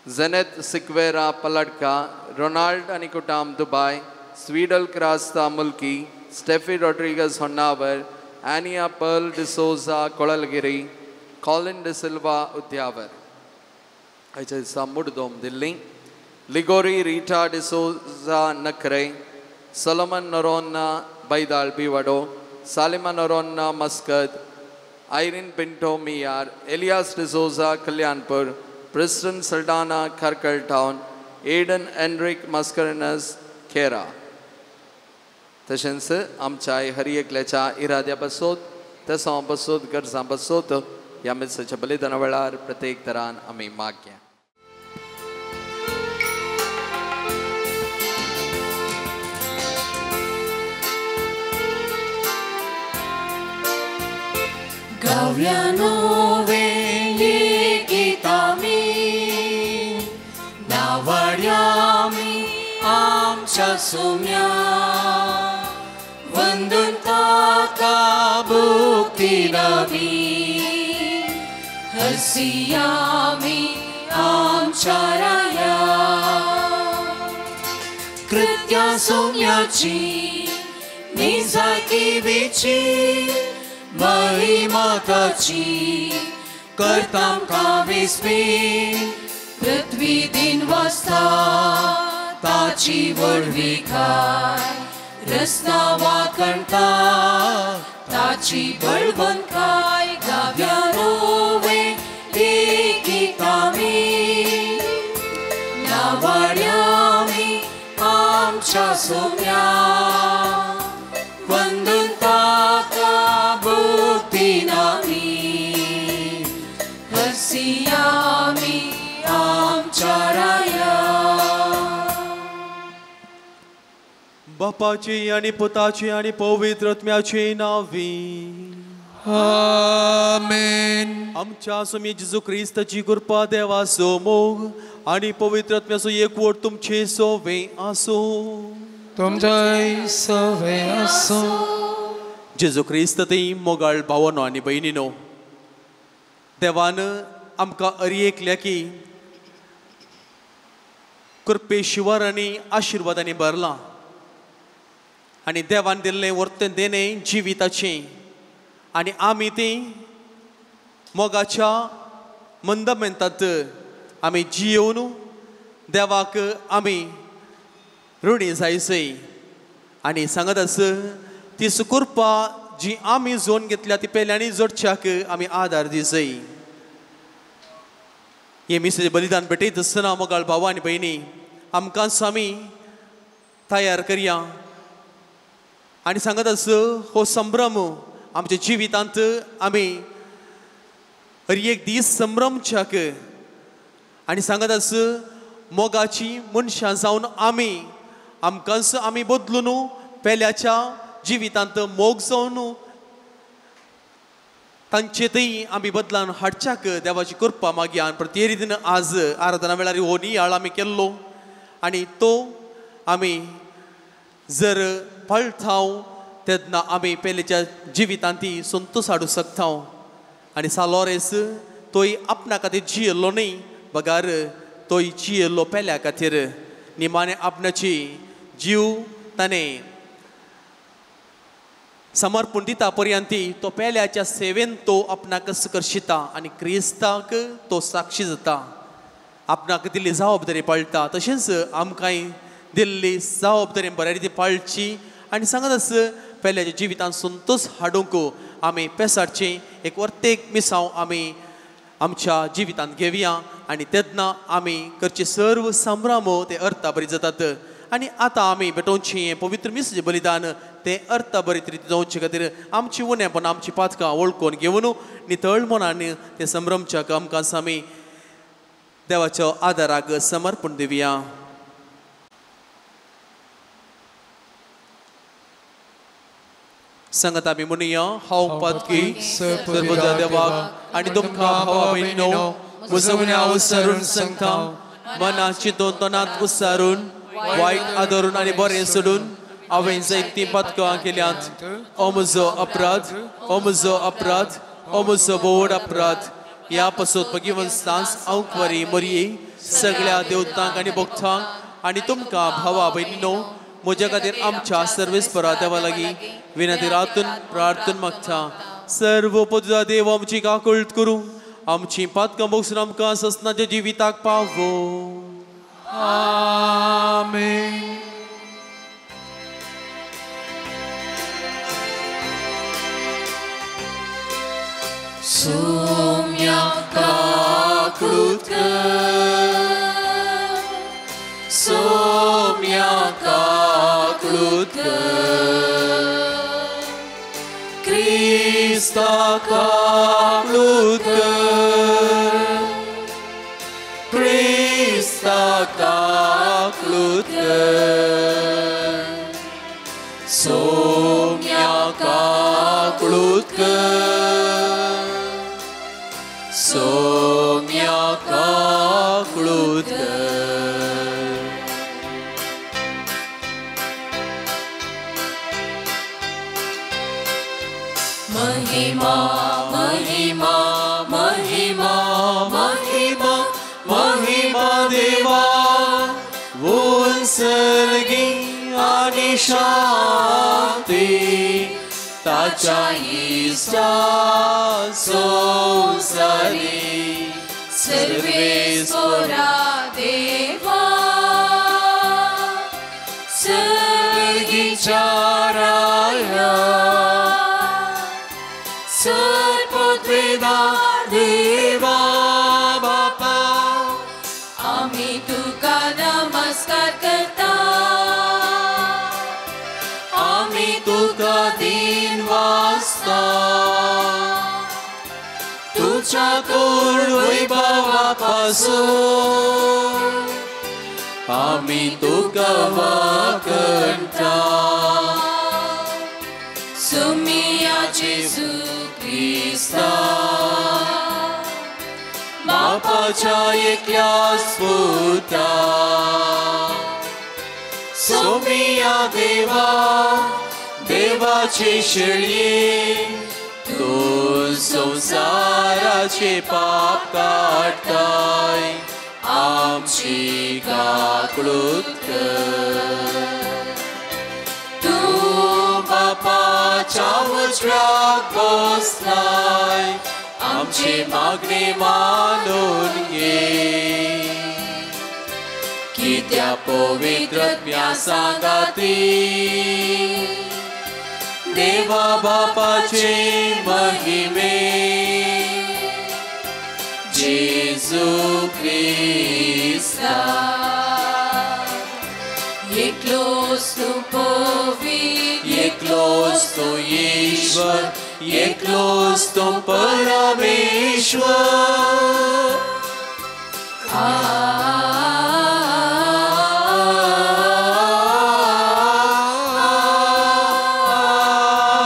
जेनेथ सिक्वेरा पलटका, रोनाल्ड आनी कुटाम Dubai, स्वीडल Crasta Mulki, Steffi Rodrigues Honnavar, Ania Pearl D'Souza Kolalgiri, Colin D'Silva Udyavar. आयच्या दिसा मुडदोम दिल्ली Ligori Rita D'Souza Nakre, Solomon Noronha Baidal Bivado, Salima Noronha Muscat, Irene Pinto Miyar, Elias D'Souza Kalyanpur, Preston Saldanha Karkal town, Aiden Enrique Mascarenhas Kera. तशेंच आमच्या हर एकल्याच्या इराद्या बसोत, तसां बसोत, गरजां बसोत ह्या मिसाच्या बलिदाना वेळार प्रत्येक तरान आमी मागया.
गावया नवे गीतामी नावाड्यामी आमच्या सोम्या, वंदन ताका भक्तीनामी, हसियामी आमच्या राया. कृत्या सोम्याची निजाकिवीची महिमा ताची करतां विस्मी, पृथ्वी दिन वाजता ताची व्हडविकाय, रस्ता वाकणता ताची बळवंतकाय. गाव्या नवे गीतामी नावाड्यामी आमच्या सोम्या, वंदन ताका भक्तीनामी, हसियामी आमच्या राया.
बापाची आणि पुताची आणि पवित्र आत्म्याची नावी
आमेन.
आमच्या स्वामी जेजू क्रिस्ताची कृपा, देवाचो मोग आणि पवित्र आत्म्याचो एकवट तुमचे सोवे आसूं.
तुमच्याय सवे आसूं.
जेजू क्रिस्त ती मोगाळ भावनो आनी भयणीनो, देवान आमकां अरी एकल्या की कृपे शिवार आनी आशिर्वादांनी भरलां आनी देवान दिल्लें वर्तें देणें जिविताचें आनी आमी ती मोगाच्या मंदमेंतात आमी जियोवन देवाक आमी ऋणी जायसय. आनी सांगत आस ती सुकृपा जी आमी जोन घेतल्या ती पेल्यांनी जोडच्याक आमी आदार दिसय. हे मिसेचे बलिदान भेटयत आसतना मोगाळ भाव आनी भयणी आमकांच आमी तयार करया आनी सांगत आस हो संभ्रम आमच्या जिवितांत आमी हर एक दीस संभ्रमच्याक आनी सांगत आस मोगाची मनशां जावन आमी आमकांच आमी बदलून पेल्याच्या जिवितांत मोग जावन तांचे थंय आमी बदलान हाडच्याक देवाची कृपा मागया. आनी प्रत्येक रितीन आज आराधना वेळार हो नियाळ आमी केल्लो आनी तो आमी जर पाळटाव तेन्ना आमी पेलेच्या जिवितांत ती संतोश हाडूंक शकता. आनी सालोरेस तोय आपणा खातीर जियेल्लो न्हय बगार तोय जियेल्लो पेल्या खातीर. निमाणे आपणाची जीव ताणें समर्पण दिता पर्यंत तो पेल्याच्या सेवेन तो आपणाक करशिता आनी क्रिस्ताक तो साक्षी जाता, आपणाक दिल्ली जबाबदारी पाळटा. तशेंच आमकांय दिल्ली जबाबदारी बऱ्या रिती पाळची आनी सांगत आस पेल्याच्या जिवितांत संतोश हाडूंक आमी पेसाडची एक वर्तेक मिसांव आमी आमच्या जिवितांत घेवया आनी तेन्ना आमी करचे सर्व संभ्रम ते अर्थाबरी जातात. आनी आतां आमी भेटोवचें हें पवित्र मिसाचें बलिदान तें अर्थाबरीत रिती जावचे खातीर आमची उणेपणां आमची पातकां वळखून घेवन नितळ मनान तें संभ्रमच्या आमकां आमी देवाच्या आदाराक समर्पण दिवया. सांगत आमी म्हणुया, हांव पातकी सर्वदा देवाक आनी तुमकां भावा भयणीनो म्हजो गुन्यांव विसरून सांगता, मनात चिंतून तोंडांत उच्चारून वायट आदरून आनी बरें सोडून हांवें जायतीं पातकां केल्यांत. ओ म्हजो अपराध, ओ म्हजो अपराध, ओ म्हजो व्हड अपराध. ह्या पासत भगिवंत हांव वरी मरये सगळ्या देवतांक आनी भक्तांक आनी तुमकां भावा भयणीनो म्हज्या खातीर आमच्या सर्वेस्परा देवा लागीं विनंती रातून प्रार्थन मागता. सर्व पदुदा देव आमची काकळट करूं, आमची पातकां बगसून आमकां ससनाच्या जिविताक पावो.
आमेन.
सोम्या काकळूत कर, सोम्या काकळूत कर, क्रिस्ता काकळूत कर, क्रिस्ता काकळूत कर, सोम्या काकळूत कर, सोम्या काकळूत कर. महिमा महिमा महिमा महिमा महिमा देवा उत्सर्गी आनी शांती ताच्या इश्टा संवसारी सर्वेस्परा देवा सर्गीच्या राया सर्वद्वेदा देवा बापा आमी तुका नमस्कार करता, आमी तुका दिन वाचता, तुझ्या कोण वैभवा पासून आमी तुका वाकणता. सुमिया जेजू क्रिस्ता बापाच्या एकल्याच पुता, सोमिया देवा देवाचे शेळये तूं संवसाराचे पाप काडटाय आमची काकळूत कर. तूं बापाच्या उजव्याक बसलाय आमची मागणी मानून घे, कित्या पवित्र आत्म्या सांगाती देवा बापाचे महिमे जेजू क्रिस्ता एकलोच तूं पवित्र, एकलोच तूं ईश्वर, एकलोच तूं परमेश्वर.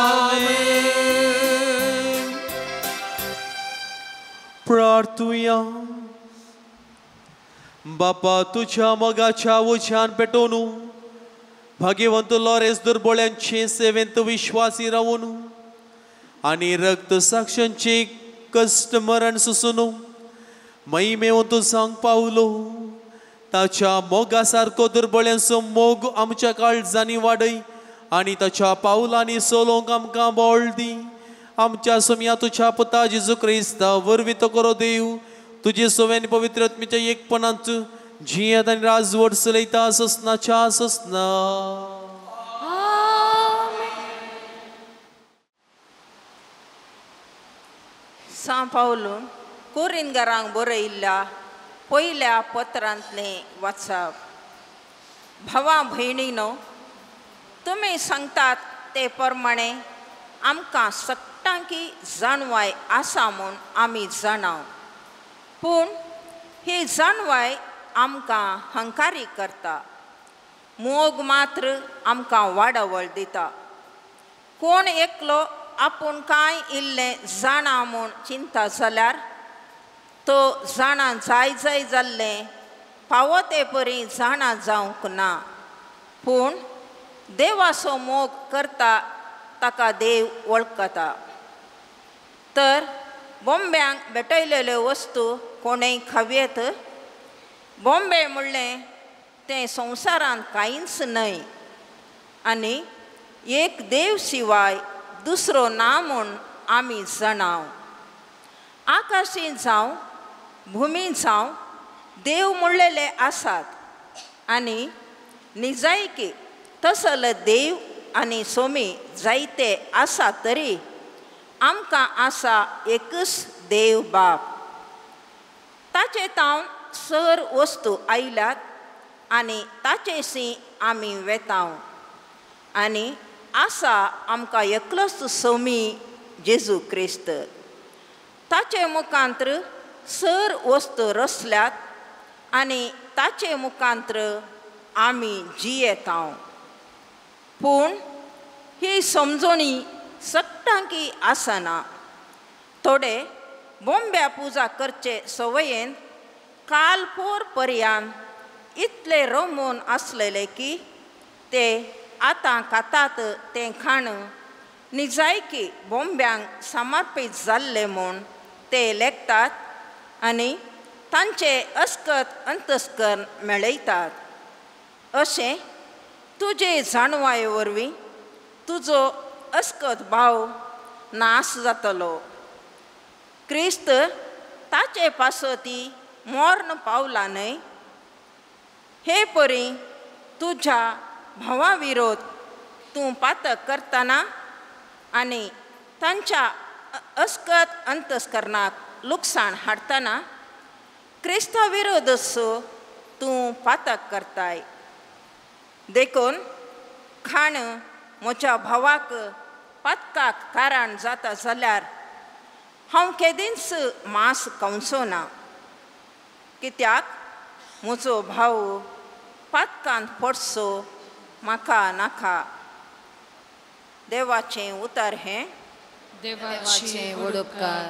आमेन. प्रार्थुया. बापा तुझ्या मोगाच्या उज्यान पेटोवन भाग्यवंत लॉरेस दुर्बोळ्यांचे सेवेंत विश्वासी रावून आनी रक्त साक्षांचे कश्ट मरण सोसून महिमेवंत जावंक पावलो. ताच्या मोगा सारको दुर्बोळ्यांचो मोग आमच्या काळजांनी वाडय आनी ताच्या पावलांनी सोलोवंक आमकां बळ दी. आमच्या सोम्या तुझ्या पुता जेजू क्रिस्ता वरवीं तो करो देव तुजे सोव्यान पवित्र आत्म्याच्या एकपणांत जियेत आनी राजवट चलयता ससनाच्या ससना.
सां पावलून कोरिंदगारांक बरयिल्ल्या पयल्या पत्रांतलें वाचप. भावा भयणीनो, तुमी सांगतात ते प्रमाणे आमकां सगटांकी जाणवाय आसा म्हूण आमी जाणाव, पूण ही जाणवाय आमकां हंकारी करता. मोग मात्र आमकां वाडावळ दिता. कोण एकलो आपूण कांय इल्लें जाणा म्हूण चिंता जाल्यार तो जाणा जाय जाय जाल्लें फावो ते परी जाणा जावंक ना, पूण देवाचो मोग करता ताका देव वळखता. तर बॉम्ब्यांक भेटयलेल्यो वस्तू कोणेय खावयेत. बॉम्बे म्हणलें तें संवसारांत कांयच न्हय आनी एक देव शिवाय दुसरो ना म्हूण आमी जाणाव. आकाशी जावं भुमी जावं देव म्हणलेले आसात आनी निजायकी तसले देव आनी सोमी जायते आसा तरी आमकां आसा एकच देव बाप. ताचे तावन सर वस्तू आयल्यात आनी ताचेशी आमी वेताव आनी आसा आमकां एकलोच सोमी जेजू क्रिस्त. ताचे मुखांत्र सर वस्तू रचल्यात आनी ताचे मुखांत्र आमी जियेताव. पूण ही समजणी सगटांकी आसना. थोडे बोंब्या पुजा करचे संवयेन काल पोर पर्यंत इतले रमून आसलेले की ते आतां खातात तें खाण निजायकी बोंब्यांक समर्पीत जाल्ले म्हूण ते लेखतात आनी तांचे अस्कत अंतस्कर्ण मेळयतात. अशें तुजे जाणवाये वरवीं तुजो अस्कत भाव नाश जातलो. क्रिस्त ताचे पासती मर्ण पावला न्हय. हे परी तुज्या भावा विरोध तूं पातक करतना आनी तांच्या अस्कत अंतस्करणाक लुकसाण हाडटना क्रिस्ता विरोधच तूं पातक करताय. देखून खाण म्हज्या भावाक पातकाक कारण जाता जाल्यार हांव केदींच मांस खावचो ना, कित्याक म्हजो भाव पातकान पडचो म्हाका नाका. देवाचें उतर हें.
देवाचें वडोपकार.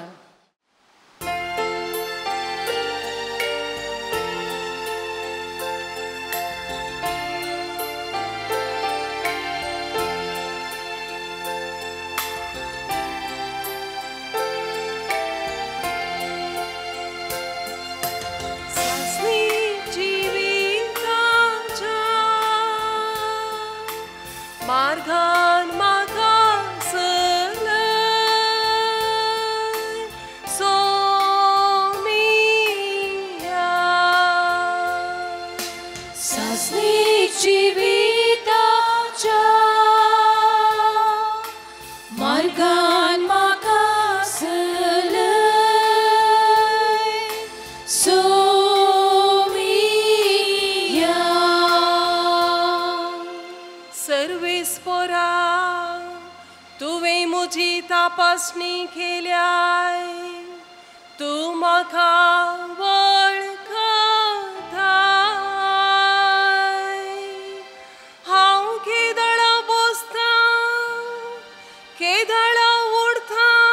मार्गान म्हाका चलय सोमिया.
सासणी जिविताच्या मार्गान म्हाका चलय सोमिया.
सर्वेस्पोरा तुवें म्हजी तपासणी केल्याय, तूं म्हाका वळखताय. हांव केदळा बसतां केदळा उडतां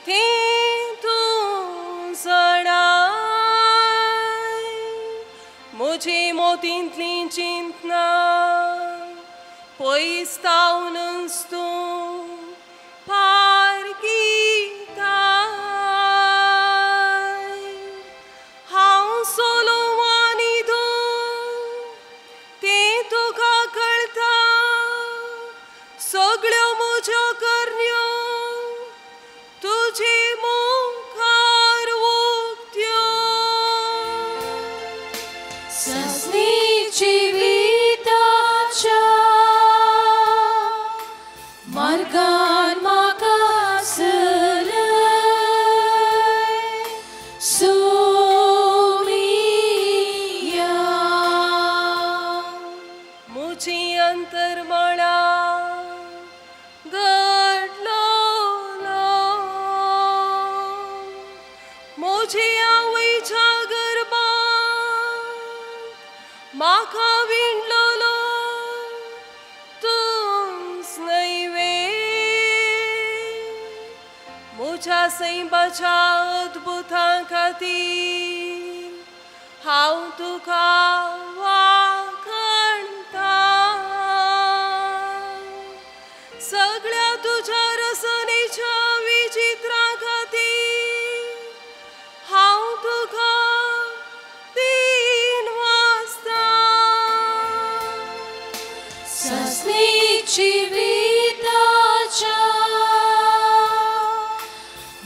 तें तूं जाणाय. म्हजी मोतींतलीं चिंतना पयस तावनच तूं पारखिताय. हांव सोलो आनी तूं तें तुका कळटा. सगळ्यो म्हज्यो करण्यो तुजे मुखार उक्त्यो. मुझे आवयच्या गर्भांत म्हाका विणलोलो तूंच न्हय वे म्हज्या सैमाच्या अद्भुतां खातीर हांव तुका वाखाणता सगळ्या तुज्या रसनेच्या विचित्रां खातीर हांव तुका दिन वाचता
सासणीक जिविताच्या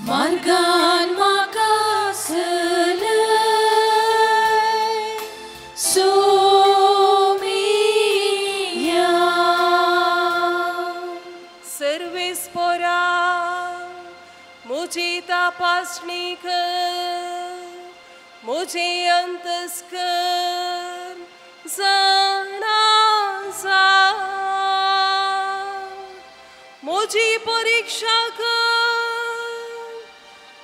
मार्गान म्हाका चलय सोमिया
सर्वेस्पोरा म्हजी तपासणी कर म्हजें अंतस्कर जाणा जा म्हजी परिक्षा कर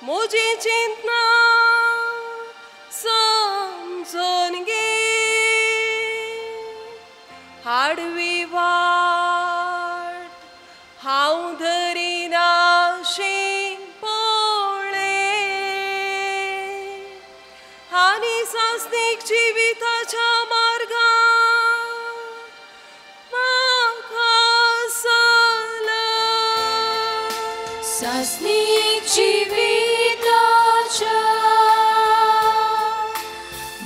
म्हजी चिंतना समजून घे हाडवी वाट हांव धरिनाशी पळय आनी सासणीक जिविताच्या मार्गार म्हाका चलय
सासणीक जिविताच्या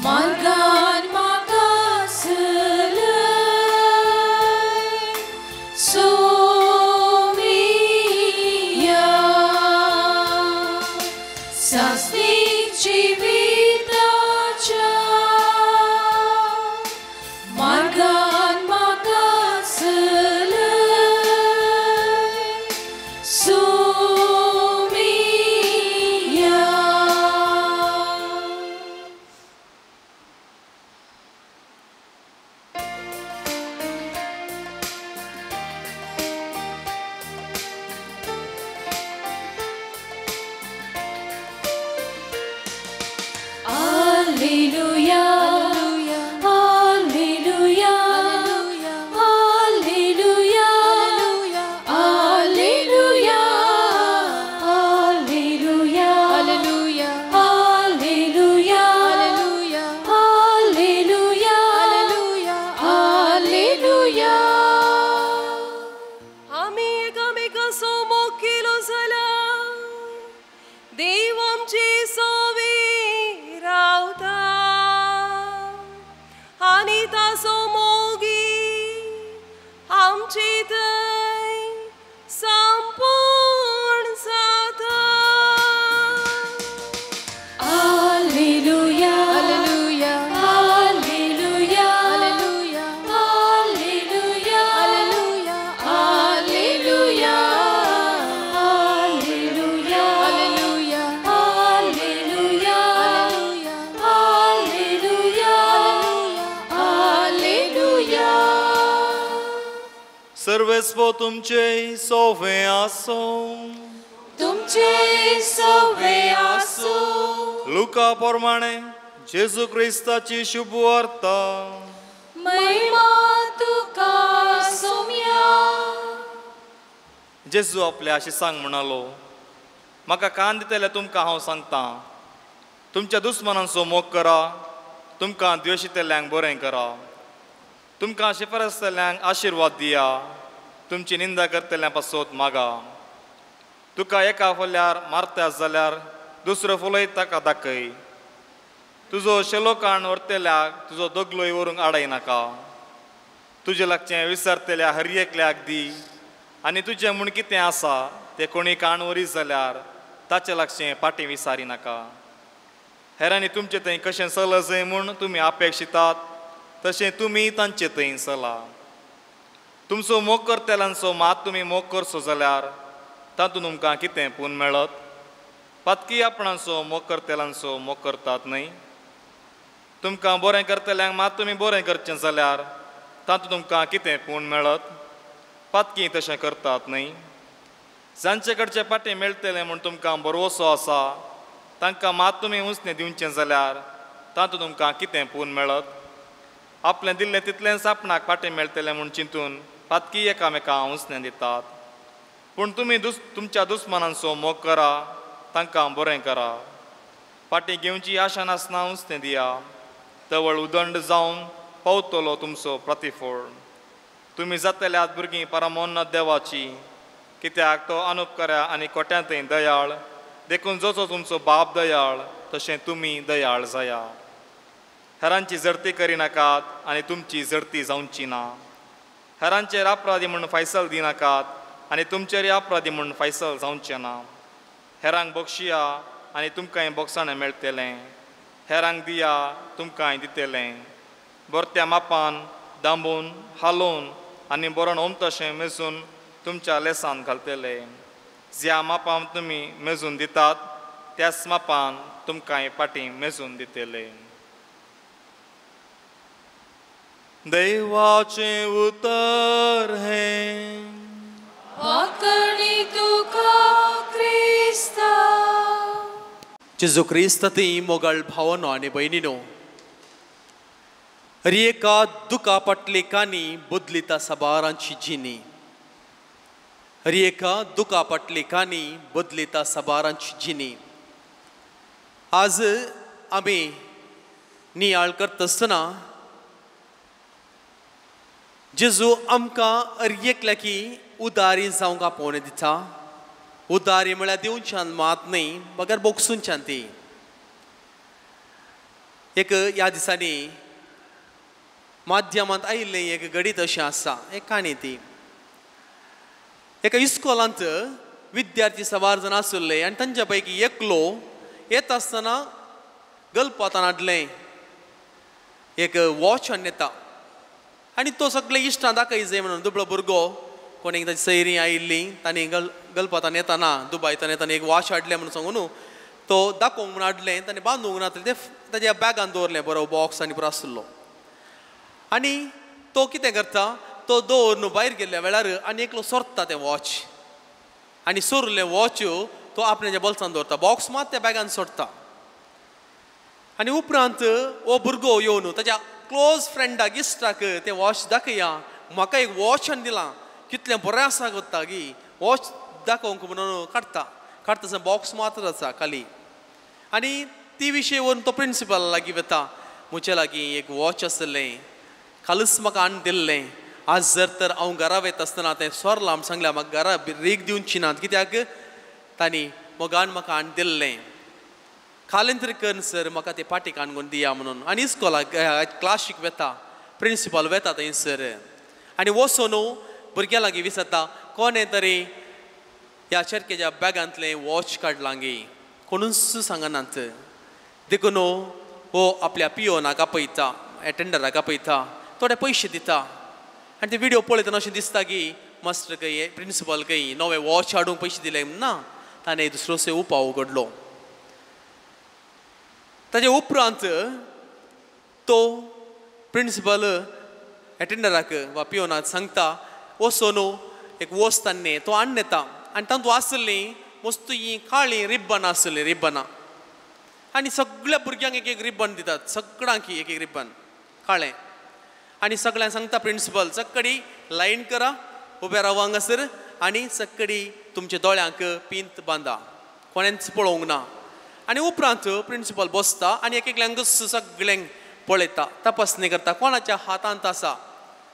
मार्गान म्हाका चलय सोमिया सासणीक जिविताच्या मार्गान म्हाका चलय सोमिया. Alleluia, Alleluia, Alleluia, Alleluia, Alleluia, Alleluia, Alleluia, Alleluia.
आमी एकामेकाचो मोग केलो जाल्यार देव आमचे सोवे रावता आनी ताचो मोगी आमचे थंय संपूर्ण जाता.
Alleluia, Alleluia, Alleluia, Alleluia, Alleluia, Alleluia, Alleluia, Alleluia, Alleluia.
सर्वेस्पो तुमचे सोवे आसो.
तुमचे सोवे आसो.
लुका प्रमाणे जेजू क्रिस्ताची शुभवार्ता.
महिमा तुका सोम्या.
जेजू आपल्या शिसांक म्हणालो, म्हाका कान दितले तुमकां हांव सांगता, तुमच्या दुस्मनांचो मोग करा, तुमकां द्वेशितल्यांक बरें करा, तुमकां शिफारसतल्यांक आशिर्वाद दिया, तुमची निंदा करतल्यां पासत मागा. तुका एका फुल्यार मारता जाल्यार दुसरो फुलय ताका दाखय. तुजो शेलो काण व्हरतल्याक तुजो दगलोय व्हरूंक आडाय नाका. तुजें लागचें विसरतल्या हर एकल्याक दी, आनी तुजें म्हूण कितें आसा तें कोणी काण व्हरीत जाल्यार ताचें लागचें फाटीं विसारी नाका. हेरांनी तुमचे थंय कशें चलजय म्हूण तुमी अपेक्षितात तशें तुमी तांचे थंय चला. तुमचो मोग करतल्यांचो मात तुमी मोग करचो जाल्यार तातूंत तुमकां कितें पूण मेळत? पातकी आपणांचो मोग करतल्यांचो मोग करतात न्हय? तुमकां बरें करतल्यांक मात तुमी बरें करचें जाल्यार तातूंत तुमकां कितें पूण मेळत? पातकी तशें करतात न्हय? जांचे कडचे पाटी मेळटलें म्हूण तुमकां भरवसो आसा तांकां मात तुमी उंचणे दिवचें जाल्यार तातूंत तुमकां कितें पूर्ण मेळत? आपलें दिल्लें तितलेंच आपणाक फाटीं मेळटलें म्हूण चिंतून पातकी एकामेकां उंचणे दितात. पूण तुमी तुमच्या दुस्मानांचो मोग करा, तांकां बरें करा. फाटीं घेवची आशा नासतना उंचणे दिया, तवळ उदंड जावन पावतलो तुमचो प्रतिफळ. तुमी जातल्यात भुरगीं परमोन्नत देवाची, कित्याक तो अनुपकऱ्या आनी कोट्यांतय दयाळ. देखून जसो तुमचो बाप दयाळ तशें तुमी दयाळ जाया. हेरांची जडती करिनाकात आनी तुमची जडती जावची ना. हेरांचेर अपराधी म्हूण फैसल दिनाकात आनी तुमचेर अपराधी म्हूण फैसल जावचें ना. हेरांक बक्षिया आनी तुमकांय बोगसाणें मेळटलें. हेरांक दिया, तुमकांय दितलें. बरत्या मापान दांबून हालोवन आनी बरोवन ओमतशें मेजून तुमच्या लेसान घालतले. ज्या मापान तुमी मेजून दितात त्याच मापान तुमकांय फाटीं मेजून दितले. देवाचें उतर हें.
वाकणी तुका क्रिस्ता.
जेजू क्रिस्त ती मोगाळ भावनो आनी भयणीनो, हर एका दुखा फाटली काणी बदलिता साबारांची जिणी. हर एका दुखा फाटली काणी बदलिता साबारांची जिणी. आज आमी नियाळ करता आसतना जेजू आमकां हर एकल्याकी उदारी जावंक आपोवणें दिता. उदारी म्हळ्यार दिवच्यान मात न्हय, बगर बोगसूनच्यान ती. एक ह्या दिसांनी माध्यमांत आयिल्लें एक घडीत अशें आसा, एक काणी ती. एका इस्कोलांत विद्यार्थी साबार जाण आशिल्ले आनी तांच्या पैकी एकलो येता आसतना गलपातान हाडलें एक वॉच हाडून येता आनी तो सगळे इश्टां दाखय जाय म्हणून. दुबळो भुरगो, कोणीक ताची सैरी आयिल्ली, तांणी गलपातान येताना दुबायतान येताना एक वॉच हाडलें म्हणून सांगून तो दाखोवंक म्हणून हाडलें. ताणें बांदूंक ना, तें ताच्या बॅगान दवरलें, बरो बॉक्स आनी बरो आसलो. आनी तो कितें करता, तो दवरून भायर गेल्ल्या वेळार आनी एकलो सोरता तें वॉच आनी सोरलें वॉच तो आपल्याच्या बोल्सान दवरता, बॉक्स मात त्या बॅगान सोडटा. आनी उपरांत हो भुरगो येवन ताच्या क्लोज फ्रेंडाक, इश्टाक तें वॉच दाखया, म्हाका एक वॉच हाडून दिलां, कितलें बरें आसा कोत्ता गी, वॉच दाखोवंक म्हणून काडटा. काडटा आसतना बॉक्स मात्र आसा खाली. आनी ती विशय व्हरून तो प्रिंसिपल लागीं वता, म्हजे लागीं एक वॉच आसलें, कालच म्हाका हाडून दिल्लें, आज जर तर हांव घरा वयता आसतना तें सोरलां म्हूण सांगलें, म्हाका घरा रीग दिवची नात, कित्याक तांणी मोगान म्हाका हाडून दिल्लें, कालें तरी कर सर म्हाका तें पाटीक हाडून दिया म्हणून. आनी इस्कोलाक क्लासीक वता, प्रिंसिपल वता थंयसर आनी वचून भुरग्यां लागीं विचारता, कोणें तरी ह्या चरकेच्या बॅगांतलें वॉच काडलां गे? कोणूच सांगनात. देखून हो आपल्या पियोनाक आपयता, एटेंडराक आपयता, थोडे पयशे दिता. आनी ते व्हिडियो पळयतना अशें दिसता की मास्टर खंय, प्रिंसिपल खंय नवें वॉच हाडूंक पयशे दिले ना, ताणें दुसरोसो उपाव उगडलो. ताजे उपरांत तो प्रिंसिपल एटेंडराक वा पियोनाक सांगता, वचून एक वस्त आनी तो हाडून येता. आनी तातूंत आसलीं मस्त हीं काळीं रिब्बनां आसलीं, रिब्बनां. आनी सगळ्या भुरग्यांक एक एक रिब्बन दितात, सगळ्यांक एक एक रिब्बन काळें. आनी सगळ्यांक सांगता प्रिंसिपल, सक्कडी लायन करा, उबे राव हांगासर आनी सक्कडी तुमच्या दोळ्यांक पिंत बांदा, कोणेंच पळोवंक ना. आनी उपरांत प्रिंसिपल बसता आनी एक एकल्यांक सगळ्यांक पळयता, तपासणी करता, कोणाच्या हातांत आसा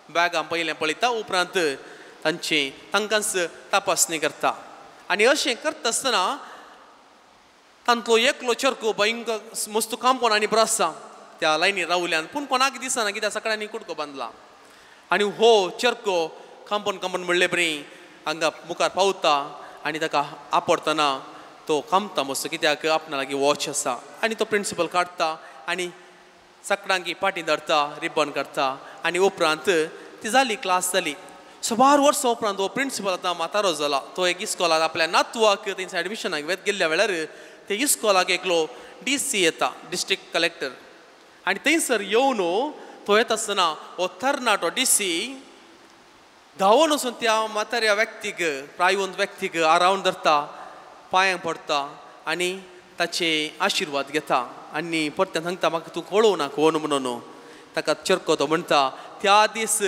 बॅगां पयलें पळयता, उपरांत तांची तांकांच तपासणी करता. आनी अशें करता आसतना तांतलो एकलो चरको भयंकर मस्त कांपोन आनी बरो आसा त्या लायनी रावल्यान, पूण कोणाक दिसना कित्याक सगळ्यांनी कुडको बांदला. आनी हो चरको कांपोन कांपोन म्हणले बरी हांगा मुखार पावता आनी ताका आपडटना तो कामता मस्त, कित्याक आपणा लागीं वॉच आसा. आनी तो प्रिंसिपल काडटा आनी सगळ्यांकी पाटी धरता, रिबन काडटा. आनी उपरांत ती जाली क्लास जाली. सुमार वर्सां उपरांत हो प्रिंसिपल आतां म्हातारो जाला. तो एक इस्कोलाक आपल्या नातवाक तेंच्या एडमिशनाक गेल्ल्या वेळार ते इस्कोलाक एकलो डी सी येता, डिस्ट्रिक्ट कलेक्टर. आनी थंयसर येवन तो येता आसतना हो तरणाटो डी सी धांवून वचून त्या म्हाताऱ्या व्यक्तीक, प्रायवंत व्यक्तीक आरावन धरता, पांयांक पडटा आनी ताचे आशिर्वाद घेता आनी परत्यान सांगता म्हाका तूं कळोवं ना कोण म्हणून. ताका चरको तो म्हणटा त्या दीस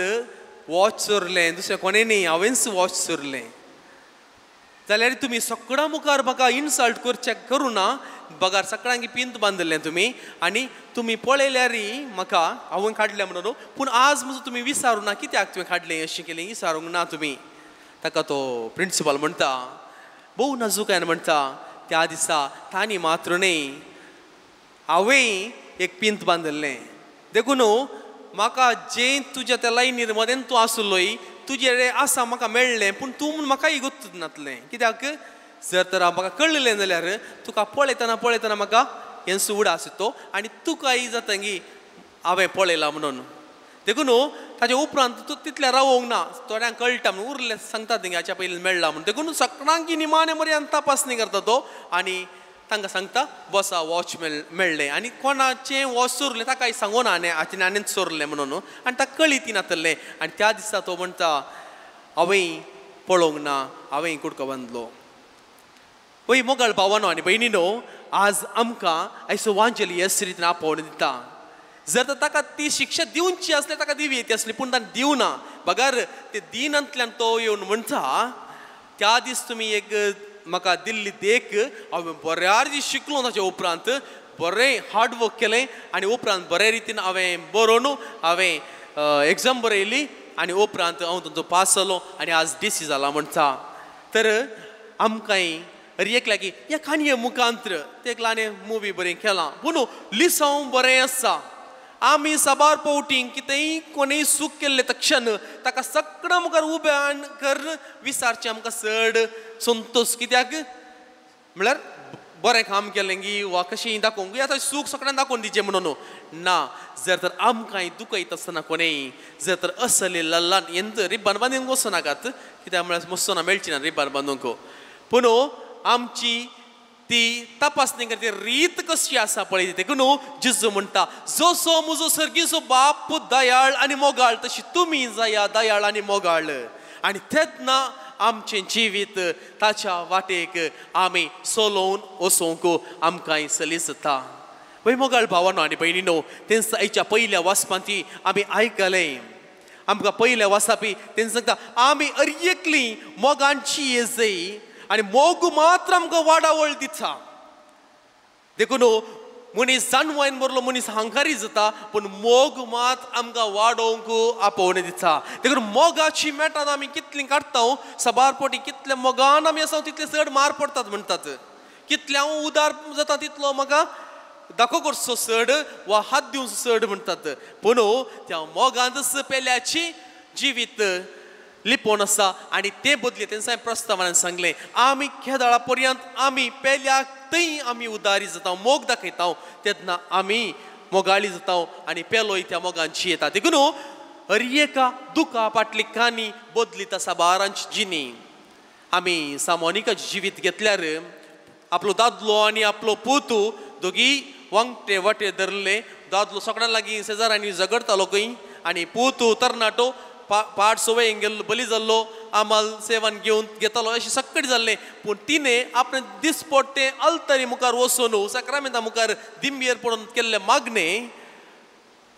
वॉच चोरलें दुसरें कोणें न्ही हांवेंच वॉच चोरलें, जाल्यार तुमी सगळ्यां मुखार म्हाका इन्सल्ट करचे करूं ना, बगार सगळ्यांक पिंत बांदिल्लें तुमी आनी तुमी पळयल्यार म्हाका हांवें काडलें म्हणून, पूण आज म्हजो तुमी विचारूं ना कित्याक तुवें काडलें अशें केलें विचारूंक ना तुमी. ताका तो प्रिंसिपल म्हणटा भोव नाजूकायन म्हणटा त्या दिसा तांणी मात्र न्ही हांवें एक पिंत बांदिल्लें, देखून म्हाका जें तुज्या त्या लायनीर मदेन तूं आसलोय तुजें आसा म्हाका मेळ्ळें, पूण तूं म्हूण म्हाकाय गोत्त नातलें, कित्याक जर तर म्हाका कळ्ळें जाल्यार तुका पळयतना पळयतना म्हाका हें उडास तो आनी तुकाय जाता की हांवें पळयलां म्हणून. देखून ताजे उपरांत तूं तितलें रावोंक ना, थोड्यांक कळटा म्हणून उरलें सांगता तेंगे हाच्या पयलीं मेळ्ळा म्हणून. देखून सगळ्यांक निमाणे मर्यान तपासणी करता तो आनी तांकां सांगता बसा वॉच मेळ्ळें आनी कोणाचें वॉच चोरलें ताकाय सांगो ना आनी हाचें आनीच चोरलें म्हणून आनी ताका कळीत नातलें. आनी त्या दिसा तो म्हणटा हांवें पळोवंक ना, हांवें कुडको बांदलो. पळय मोगाळ भावानो आनी भयणीनो, आज आमकां आयचो वांजेली येस रितीन आपोवन दिता. जर तर ताका ती शिक्षा दिवची आसली ताका दिवी येती आसली, पूण ताणें दिवना, बगर ते दिनांतल्यान तो येवन म्हणटा त्या दीस तुमी एक म्हाका दिल्ली देख हांवें बऱ्या रितीन शिकलो, ताच्या उपरांत बरें हार्ड वर्क केलें आनी उपरांत बरे रितीन हांवें बरोवन हांवें एग्जाम बरयली आनी उपरांत हांव तांचो पास जालो आनी आज डी सी जाला म्हणटा. तर आमकांय एकल्या की ह्या काणये मुखांत्र ते एक ल्हान मुवी बरें केलां, पूण लिसांव बरें आसा. आमी साबार पावटी कितेंय कोणीय चूक केल्लें तक्षण ताका सगळ्या मुखार उबें कर विचारचें आमकां चड संतोश, कित्याक म्हळ्यार बरें काम केलें गी वा कशें दाखोवंक आतां चूक सगळ्यांक दाखोवन दिवचें म्हणून ना. जर तर आमकांय दुखयता आसतना कोणेय जर तर असले ल्हान येंत रिब्बान बांदूंक वचनाकात, कित्याक म्हळ्यार मस्तना मेळची ना रिब्बान बांदूंक, पूण आमची ती तपासणी करते रीत कशी आसा पळय. देखून जेजू म्हणटा जसो म्हजो सर्गीचो बाप दयाळ आनी मोगाळ तशी तुमी जाया दयाळ आनी मोगाळ, आनी तेन्ना आमचें जिवीत ताच्या वाटेक आमी चलोवन वचोंक आमकांय सलीस जाता. पळय मोगाळ भावानो आनी भयणीनो, तेंच आयच्या पयल्या वाचपांत आमी आयकलें. आमकां पयल्या वाचापी तेंच सांगता आमी अरयेकली मोगांची येजय आनी मोग मात्र आमकां वाडावळ दिता. देखून मनीस जानवायन बरलो मनीस हंकारी जाता, पूण मोग मात आमकां वाडोवंक आपोवणें दिता. देखून मोगाची मेटान आमी कितली काडटा साबार पोटी कितले मोगान आमी आसा तितले चड मार पडटात म्हणटात, कितले हांव उदार जाता तितलो म्हाका दाखो करचो चड वा हात दिवचो चड म्हणटात, पूण त्या मोगांतच पेल्याची जिवीत लिपोवन आसा. आनी ते बदले तेंचा प्रस्तावान सांगलें आमी खेदाळा पर्यंत आमी पेल्याक थंय आमी उदारी जाता मोग दाखयता तेन्ना आमी मोगाळी जाता आनी पेलोय त्या मोगांची येता. देखून हर एका दुखा फाटली काणी बदलीत आसा बारांची जिणी. आमी सामोनिकाचें जिवीत घेतल्यार आपलो दादलो आनी आपलो पूत दोगी वांगटे वाटे धरले, दादलो सगळ्यां लागीं शेजाऱ्यांनी झगडतालो खंय आनी पूत तरणाटो पाट सवय गेल्लो बली जाल्लो आमाल सेवन घेवन घेतालो अशें सगळें जाल्लें. पूण तिणें आपणें दिसपट्टें अल्तरी मुखार वचून साक्रामेंता मुखार दिंबेर पडून केल्लें मागणें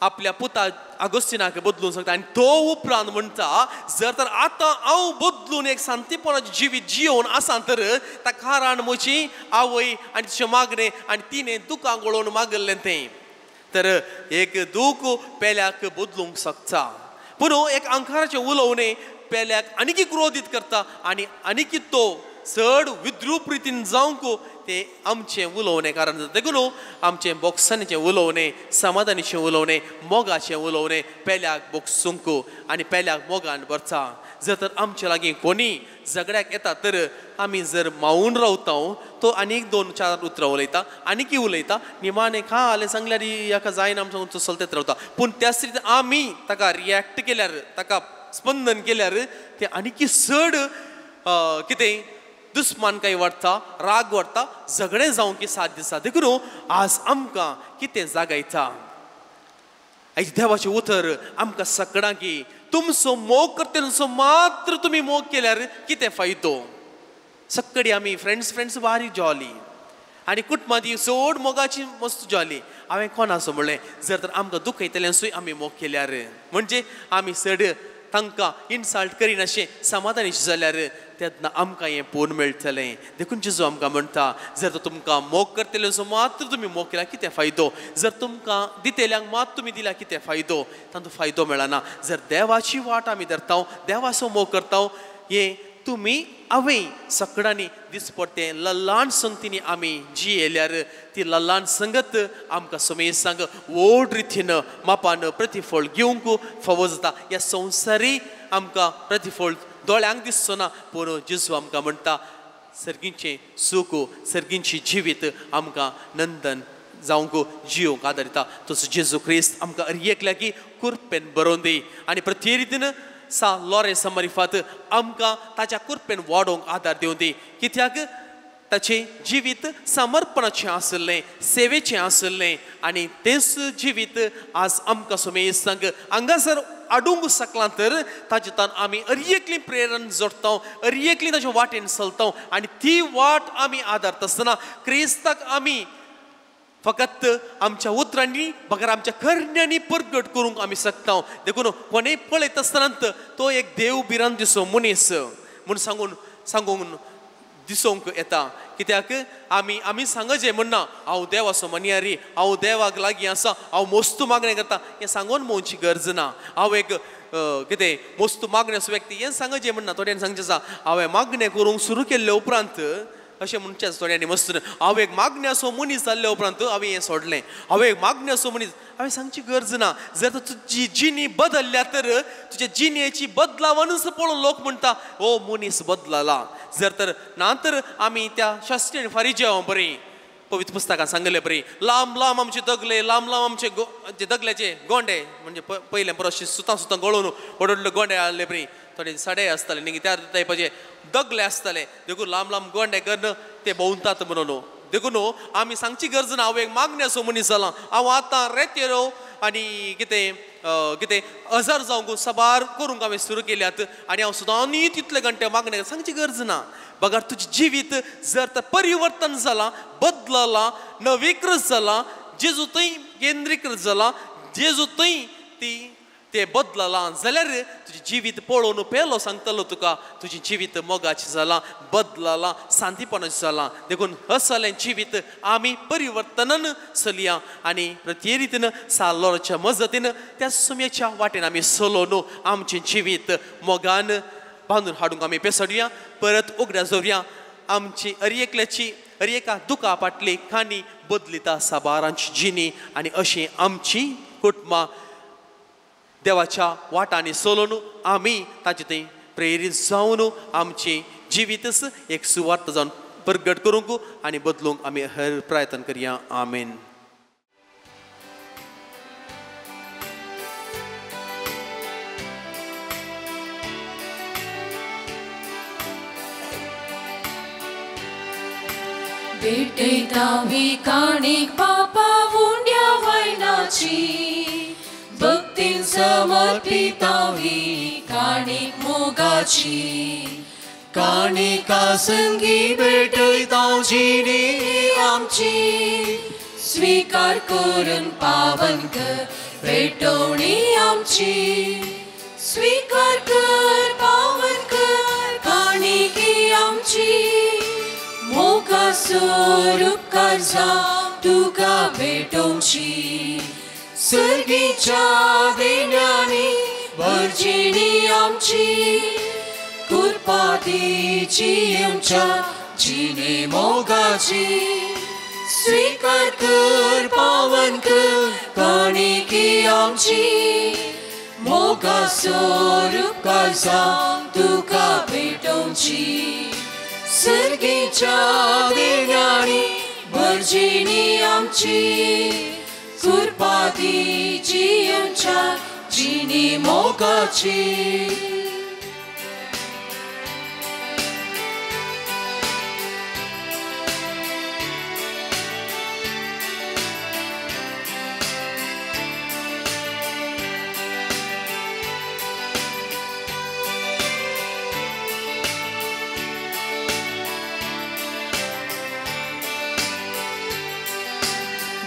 आपल्या पुता आगोस्तिनाक बदलूंक शकता. आनी तो उपरांत म्हणटा जर तर आतां हांव बदलून एक शांतीपणाचें जिवीत जियोवन आसा तर ताका कारण म्हजी आवय आनी तिचें मागणें आनी तिणें दुकां गळोवन मागल्लें तें. तर एक दूख पेल्याक बदलूंक शकता, पूण एक अंकाराचें उलोवणें पेल्याक आनीकी क्रोधीत करता आनी आनीकी तो चड विद्रूप रितीन जावंक ते आमचें उलोवणें कारण जाता. देखून आमचें बोक्सांचें उलोवणें, समाधानीचें उलोवणें, मोगाचें उलोवणें पेल्याक बोगसूंक आनी पेल्याक मोगान भरता. जर तर आमचे लागीं कोणी झगड्याक येता तर आमी जर मावून रावता तो आनीक दोन चार उतरां उलयता आनीकी उलयता निमाणें खालें सांगल्यार हाका जायना आमचो तो चलतेत रावता. पूण त्याच रितीन आमी ताका रिएक्ट केल्यार ताका स्पंदन केल्यार तें आनीकी चड कितें दुस्मानकाय वाडटा, राग वाडटा, झगडें जावंक साथ दिसा. देखून आज आमकां कितें जागायता आयज देवाचें उतर आमकां सगळ्यांकी तुमचो मोग करता मात्र तुमी मोग केल्यार कितें फायदो. सगळी आमी फ्रेंड्स फ्रेंड्स बारीक जॉली
आनी कुटुंबांत ही चड मोगाची वस्तू जाली. हांवें कोणाचो म्हणलें जर तर आमकां दुखयतल्यांसूय आमी मोग केल्यार म्हणजे आमी चड तांकां इन्सल्ट करिनाशें समाधानी जाल्यार तेन्ना आमकां हें पूर्ण मेळटलें. देखून जेजू आमकां म्हणटा जर तर तुमकां मोग करतल्यांचो मात्र तुमी मोग केल्यार कितें फायदो, जर तुमकां दितेल्यांक मात तुमी दिल्यार कितें फायदो, तांचो फायदो मेळना. जर देवाची वाट आमी धरता, देवाचो मोग करता, हें तुमी हांवें सगळ्यांनी दिसपडटें ल्हान संगतींनी आमी जियेल्यार ती ल्हान संगत आमकां समेसांक व्हड रितीन मापान प्रतिफळ घेवंक फावो जाता. ह्या संवसारी आमकां प्रतिफळ दोळ्यांक दिसचो ना, पूण जेजू आमकां म्हणटा सर्गींचें सूख सर्गींचें जिवीत आमकां नंदन जावंक जियोंक आदारिता. तसो जेजू क्रिस्त आमकां हर एकल्याकी कुरपेन बरोवन दी आनी प्रत्येक रितीन सा लॉरेन्स मारिफात आमकां ताच्या कुरपेन वाडोवंक आदार दिवं दी. कित्याक ताचें जिवीत समर्पणाचें आशिल्लें, सेवेचें आशिल्लें आनी तेंच जिवीत आज आमकां सुमेसांक हांगासर हाडूंक शकलां तर ताजे तान आमी हर एकली प्रेरण जोडटा, हर एकली ताचे वाटेन चलता आनी ती वाट आमी आदारता आसतना क्रिस्ताक आमी फकत आमच्या उतरांनी बगर आमच्या करण्यांनी परगट करूंक आमी शकता. देखून कोणेय पळयत आसतना तो एक देव भिरांत दिसो मनीस म्हूण सांगून दिसूंक येता. कित्याक आमी आमी सांगचे म्हणना हांव देवाचो मनियारी, हांव देवाक लागीं आसा, हांव मोस्तू मागणें करता, हें सांगून म्हणची गरज ना. हांव एक कितें मोस्तू मागणें असो व्यक्ती हें सांगचें म्हणना. थोड्यांनी सांगचें आसा हांवें मागणें करूंक सुरू केल्ले उपरांत अशें म्हणचें आसा थोड्यांनी मस्त हांव एक मागण्याचो मनीस जाल्ले उपरांत हांवें हें सोडलें, हांव एक मागण्याचो मनीस. हांवें सांगची गरज ना. जर तर तुजी जिणी बदलल्या तर तुज्या जिणेची बदलावनूच पळोवन लोक म्हणटा हो मनीस बदलला. जर तर ना तर आमी त्या शास्त्रीय आनी फारिजेवां बरी पवित्र पुस्तकां सांगले बरी लांब लांब आमचे दगले, लांब लांब आमचे जे दगल्याचे गोंडे म्हणजे पयलें बरो सुतां सुतां गळोवन व्हड व्हडले गोंडे आहले बरी, थोडे साडे आसताले न्ही त्या टायपाचे दगले आसताले, देखून लांब लांब गोंडे करून ते भोंवतात म्हणून. देखून आमी सांगची गरज ना हांव एक मागण्याचो मनीस जाला, हांव आतां रेतेरो आनी कितें कितें हजार जावंक साबार करूंक हांवें सुरू केल्यात आनी हांव सुद्दां आनी तितले घंटे मागणे सांगची गरज ना. बगर तुजें जिवीत जर तर परिवर्तन जालां, बदललां, नवीकृत जालां, जेजू थंय केंद्रीकृत जालां, जेजू थंय ती ते बदललां जाल्यार तुजें जिवीत पळोवन पेलो सांगतलो तुका तुजें जिवीत मोगाचें जालां, बदललां, शांतीपणाचें जालां. देखून असलें जिवीत आमी परिवर्तनान चलया आनी प्रत्येक रितीन सालोराच्या मजतीन त्या सुम्याच्या वाटेन आमी चलोवन आमचें जिवीत मोगान बांदून हाडूंक आमी पेसडया. परत उगड्या जोरया आमची हर एकल्याची हर एका दुखा फाटली काणी बदलिता साबारांची जिणी आनी अशी आमची कुटुंबां देवाच्या वाटांनी चलोवन आमी ताचे थंय प्रेरीत जावन आमचें जिवीतच एक सुवार्थ जावन परगट करूंक आनी बदलूंक आमी हर प्रयत्न करया. आमेन.
भेटयता काणीक पापा उंड्या वयनाची भक्तीन समर्पितावी काणीक मोगाची
काणिका संगी भेटयता जिणी आमची
स्वीकार करून पावन कर भेटवणी आमची स्वीकार कर पावन कर काणिकी आमची मोगा स्वरूपकार जावं तुका भेटोवची सर्गीच्या देण्यानी भरजिणी आमची कृपा दिची आमच्या जिणे मोगाची स्वीकार कर पावन कर काणिकी आमची मोगा स्वरूपकार जावं तुका भेटोवची सर्गीच्या देण्यानी भरजिणी आमची कृपा दिची आमच्या जिणे मोगाची.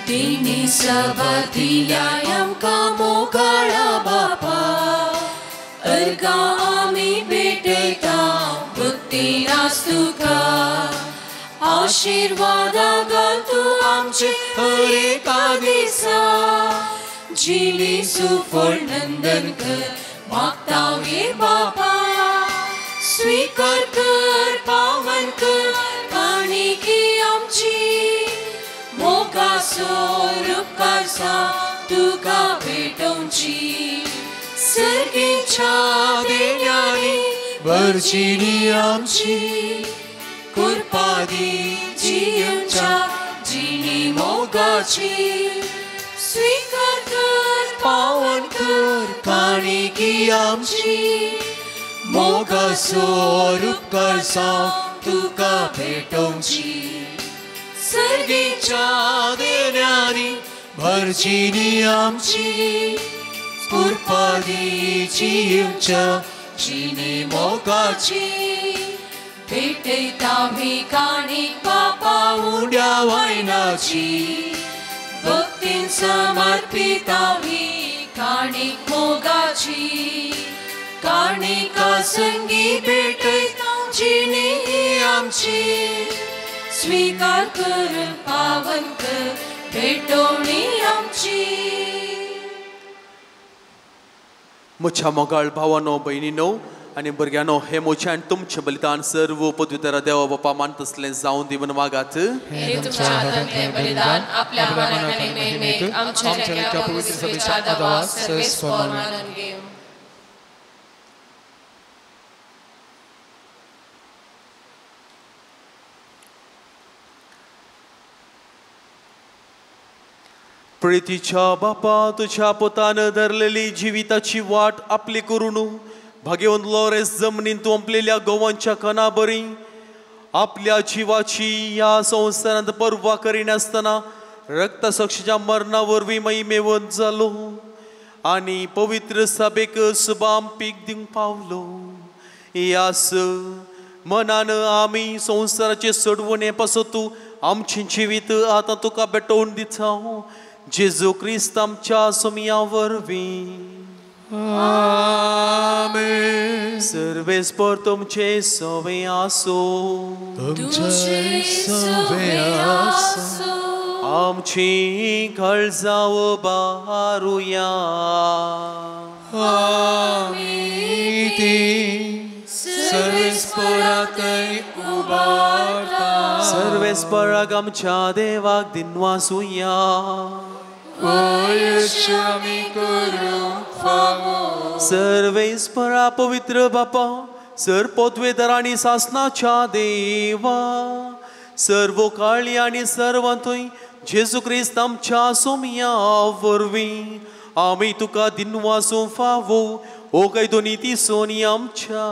तिणी सभा दिल्या आमकां मोगाळा बापा अर्गां आमी भेटयता भक्तीन आस तुका आशिर्वादा घाल तूं आमचे हर एका दिसा जिणी सुफळ नंदन कर मागता ये बापा स्वीकार कर पावन कर काणिकी आमची मोगासो रुपकारसा तुका भेटोवची सर्गीच्या देण्यांनी भरचिनी आमची कृपा दी जियेवच्या जिणी मोगाची स्वीकार कर पावन कर काणिकी आमची मोगासो रुपकारसा तुका भेटोवची सर्गीच्या देण्यांनी भरचिनी आमची कृपा दी जियेवच्या जिणी मोगाची भेटयता आमी काणीक बापा उंड्या वायनाची भक्तीन समर्पिता आमी काणीक मोगाची काणिका संगी भेटयता जिणी आमची स्वीकार कर पावन कर भेटवणी आमची.
म्हज्या मोगाळ भावानो भयणीनो आनी भुरग्यांनो हे म्हजें आनी तुमचें बलिदान सर्व पदवीधरा देवा बापा मानतसलें जावन दी म्हूण मागात.
हे तुमच्या हातांतलें बलिदान आपल्या मानान आनी महिमेक आमच्या लेख्या पवित्र सभेच्या आदावास सर्वेस्पर मानून घेवं.
प्रितीच्या बापा तुझ्या पोतान धरलेली जिविताची वाट आपली करून भाग्यवंत लॉरेस जमनीन तूं अंपलेल्या गोवांच्या कणाबरी आपल्या जिवाची ह्या संवसारांत पर्वा करिनासतना रक्तसक्षीच्या मरणा वरवीं महिमेवंत जालो आनी पवित्र सभेक सुबाम पीक दिवंक पावलो. ह्यास मनान आमी संवसाराचे सोडवणे पासत आमचें जिवीत आतां तुका भेटोवन दिता जेजू क्रिस्त आमच्या सोमया वरवीं.
आमेन.
सर्वेस्पर तुमचे सवे आसो
तुमचे सवे आसो.
आमची काळजां उबारुया
आमी ती सर्वेस्पराकय उबारता.
सर्वेस्पराक आमच्या देवाक दिनवासुया. सर्वेस्परा पवित्र बापा सर पोतवेदर आनी सासनाच्या देवा सर्व काळी आनी सर्वांतूय जेजू क्रिस्त आमच्या सोमया वरवीं आमी तुका दिनवासूं फावो ओ काय दोनी ती सोनी आमच्या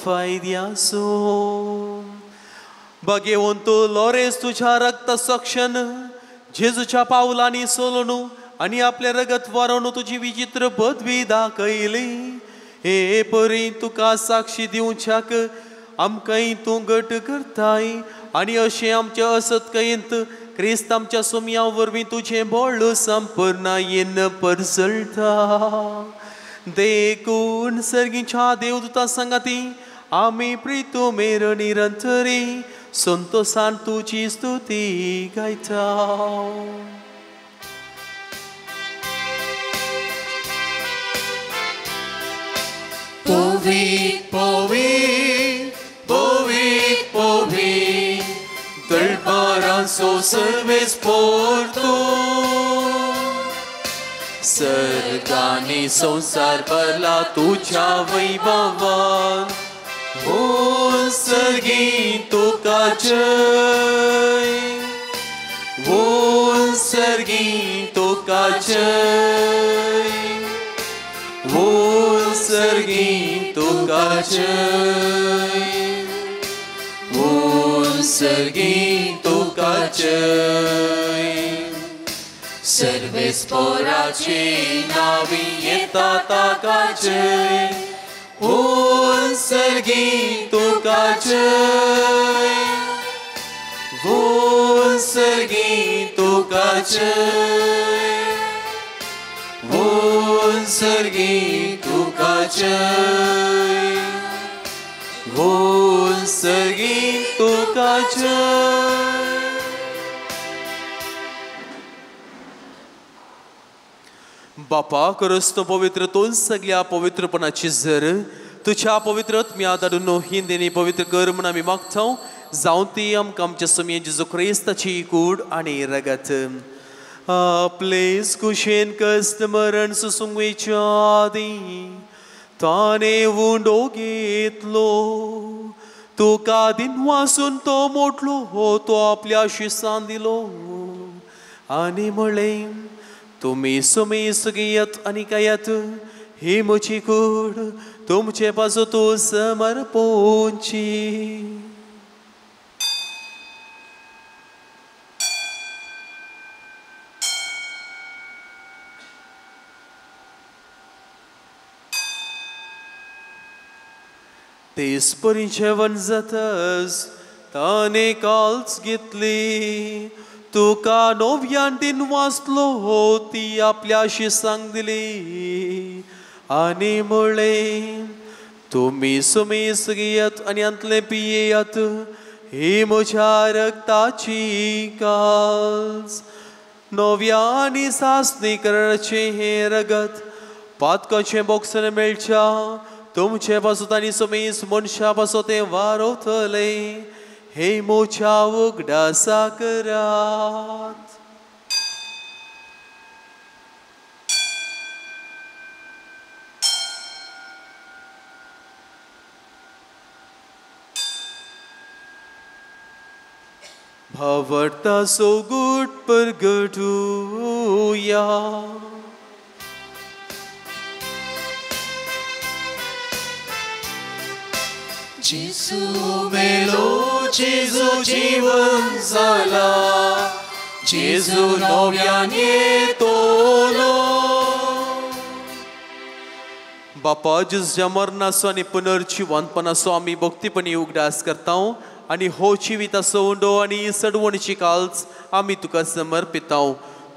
फायद्यासो. भाग्यवंत लॉरेस तुझ्या रक्त सक्षण जेजूच्या पावलांनी सोलून आनी आपलें रगत वारोवन तुजी विचित्र पदवी दाखयली. हे परी तुका साक्षी दिवच्याक आमकांय तूं घट करताय आनी अशें आमच्या असत्कयेंत क्रिस्त आमच्या सोमया वरवीं तुजें बळ संपूर्णायेन परसळटा. देखून सर्गीच्या देवदूता सांगाती आमी प्रितू मेर निरंतरी संतोसान तुजी स्तुती गायता.
पवित्र पवित्र पवित्र पवित्र दरबारांचो सर्वेस्पर तूं
सर्गांनी संवसार भरला तुज्या वैभवान ओ सर्गी तुका जय ओ सर्गी तुका जय ओ सर्गी तुका जय ओ सर्गी तुका जय.
सर्वेस्पराचे नावी येता ताका जय ओ सर्गी तुका जय ओ सर्गी तुका तुका जय, वोन सर्गी तुका जय, वोन सर्गी तुका जय।
बापा करस तो पवित्र तोन सगळ्या पवित्रपणाची जर तुझ्या पवित्र आत्म्या धाडून हिंदीनी पवित्र कर म्हूण आमी मागता जावं ती आमकां आमच्या स्वामी जेजू क्रिस्ताची कूड आनी रगत आपलेच कुशेन कश्ट मरण सोसूंक वयच्या आदीं ताणें उंडो घेतलो तुका दिनवासून तो मोडलो हो तो आपल्या शिसान दिलो आनी म्हळें तुमी सुमेस घेयात आनी खायात ही म्हजी कूड तुमचे पासत समर्पोची। तेच परी जेवण जातच ताणें काल्च घेतली तुका नव्यान दिन वाचलो हो ती आपल्या शिसांक दिली आनी म्हळें तुमी सुमेस घेयात आनी हांतलें पियेयात ही म्हज्या रगताची काल्च नव्या आनी सासणी कराचें हें रगत पातकाचें बोगसण मेळच्या तुमचे पासत आनी सुमेस मनशा पासत तें वारवतलें हे म्हज्या उगडासा करात। भावार्था सोगूट परगटुया।
जेजू मेलो जेजू जीवन जाला जेजू नव्यान येतलो।
बापा जेजूच्या मरणाचो आनी पुनर्जिवंतपणाचो आमी भक्तीपणी उगडास करता आनी हो जिविताचो उंडो आनी सडवणीची काल्च आमी तुका समर्पिता।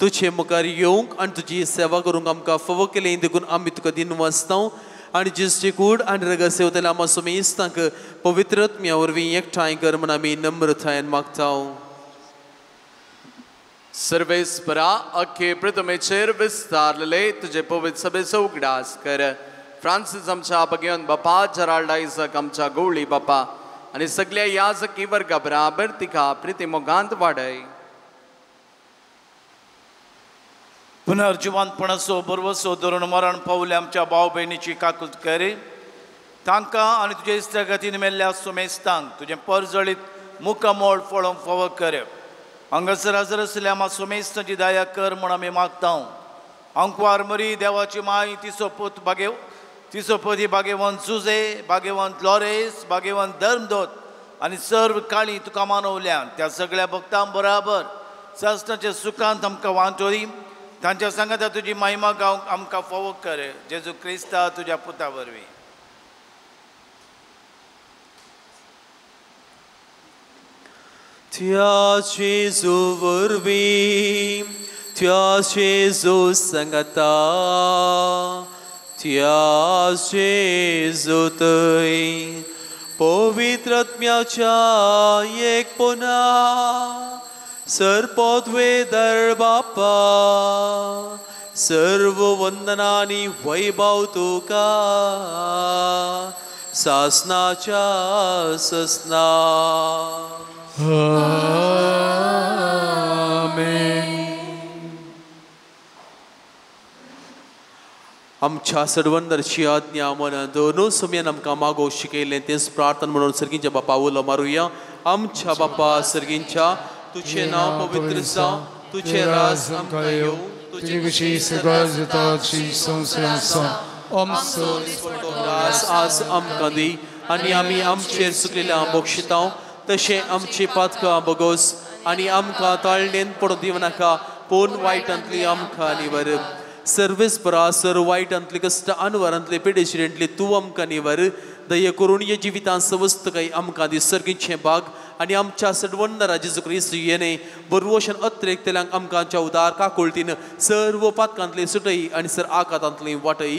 तुजे मुखार येवंक आनी तुजी सेवा करूंक आमकां फावो केलें देखून आमी तुका दिनवासता आनी जेजूची कूड आनी रगत सेवतल्या आमच्या सुमेस्तांक पवित्र आत्म्या वरवीं एकठांय कर म्हूण आमी नम्रतायेन मागता।
सर्वेस्परा अख्खे प्रथमेचेर विस्तारलेले तुजे पवित्र सभेचो उगडास कर। फ्रांसीस आमच्या भगेवन बापा, जेराल्ड आयजक आमच्या गवळी बापा आनी सगल्या याजकी वर्गा बराबर तिका प्रिती मोगांत वाडय।
पुनर्जिवंतपणाचो बरवसो धरून मरण पावले आमच्या भाव भयणीची काकूत करी तांकां आनी तुजे इश्टागतीन मेल्ल्या सुमेस्तांक तुजें परजळीत मुखामोळ फळोवंक फावो कर। हांगासर हजर आसल्या आमच्या सुमेस्तांची दया कर म्हूण आमी मागता। अंकवार मरी देवाची माय तिचो पूत भागे तिचो पती भागेवंत जुजे भागेवंत लॉरेस भागेवंत धर्मदोत आनी सर्व काळी तुका मानवल्या त्या सगळ्या भक्तां बराबर सासणाच्या सुखांत आमकां वांटोरी तांच्या सांगाता तुजी महिमा गावंक आमकां फावो कर जेजू क्रिस्ता तुज्या पुता वरवीं।
त्या जेजू वरवीं त्या जेजू सांगाता त्या जेजू थंय पवित्र आत्म्याच्या एकपणा सर्पोद्वेदर बापा सर्व वंदनानी वैभव तुका सासनाच्या ससना।
आमेन।
आमच्या सर्वंदरची आज्ञा मन दोनू सुमयान आमकां मागो शिकयलें तेच प्रार्थना म्हणून सर्गींच्या बापा उलो मारुया। आमच्या बापा सर्गींच्या तुझे नाव पवित्र जावं, तुझे राज आमकां येवं,
तुजी खुशी सगळ्या जाता संवसारांत। आमचो
राज आज आमकां दी आनी आमी आमचेर चुकलेल्या बक्षिता तशें आमची पातकां बगोस आनी आमकां ताळणेन पडूं दिवं नाका पूण वायटांतली आमकां निवर। सर्वेस्परा सर वायटांतली कश्ट अनवरांतले पिडेशिरेंतली तूं आमकां निवर। दया करून ह्या जिवितांत सवस्तकाय आमकां दी। सर्गीचें भाग
आनी आमच्या सडवंदरा जेजू क्रिस्त येणे बरवशन अत्रेक तेल्यांक आमकां आमच्या उदार काकुळतीन सर्व पातकांतली सुटई आनी सर आकातांतली वाटई.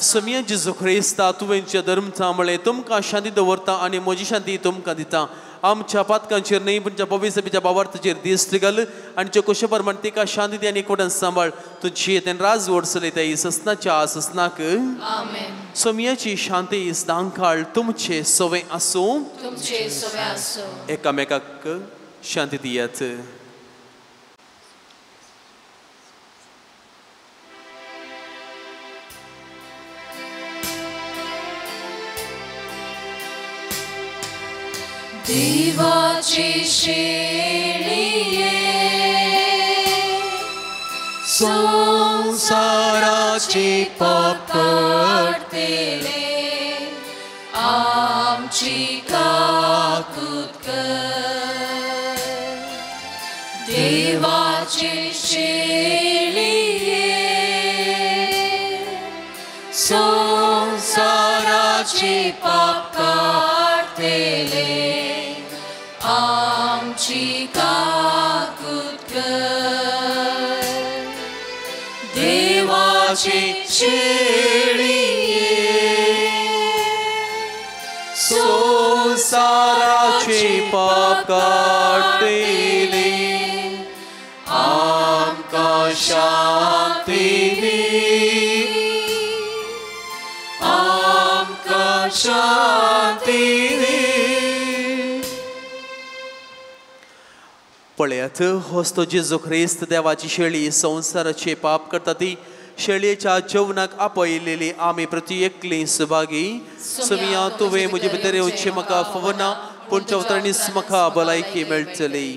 समिया जेजू क्रिस्ता तुवेंच्या धर्मचा म्हळें तुमकां शांती दवरता आनी म्हजी शांती तुमकां दिता. आमच्या पातकांचेर न्ही पूण पवित्रच्या बाबार्थाचेर दिश्ट घाल आनी च्या कुशे प्रमाण तिका शांती दी आनी एकवटान सांबाळ. तुजी तेन राज वडसले त्या ससनाच्या ससनाक. सोमियाची शांती सदांकाळ तुमचे सवे आसूं. एकामेकाक शांती दियात.
देवाची शेळये
संसाराची पाप
काडतले आमची काकूत कर. देवाची शेळये संसाराची पाप काडतले आमची काकूत कर. देवाची
शेळये संसाराची पाप काडतले आमकां शांती दी, आमकां शांती दी.
पळयात होस्तो जेजू ख्रिस्त देवाची शेळी संवसाराचे पाप करता ती शेळयेच्या जेवणाक आपयलेली आमी प्रति एकली सुभागी. समिया तुवें म्हजे भितर येवचें म्हाका फावना पूण चवतरणीच म्हाका भलायकी मेळटली.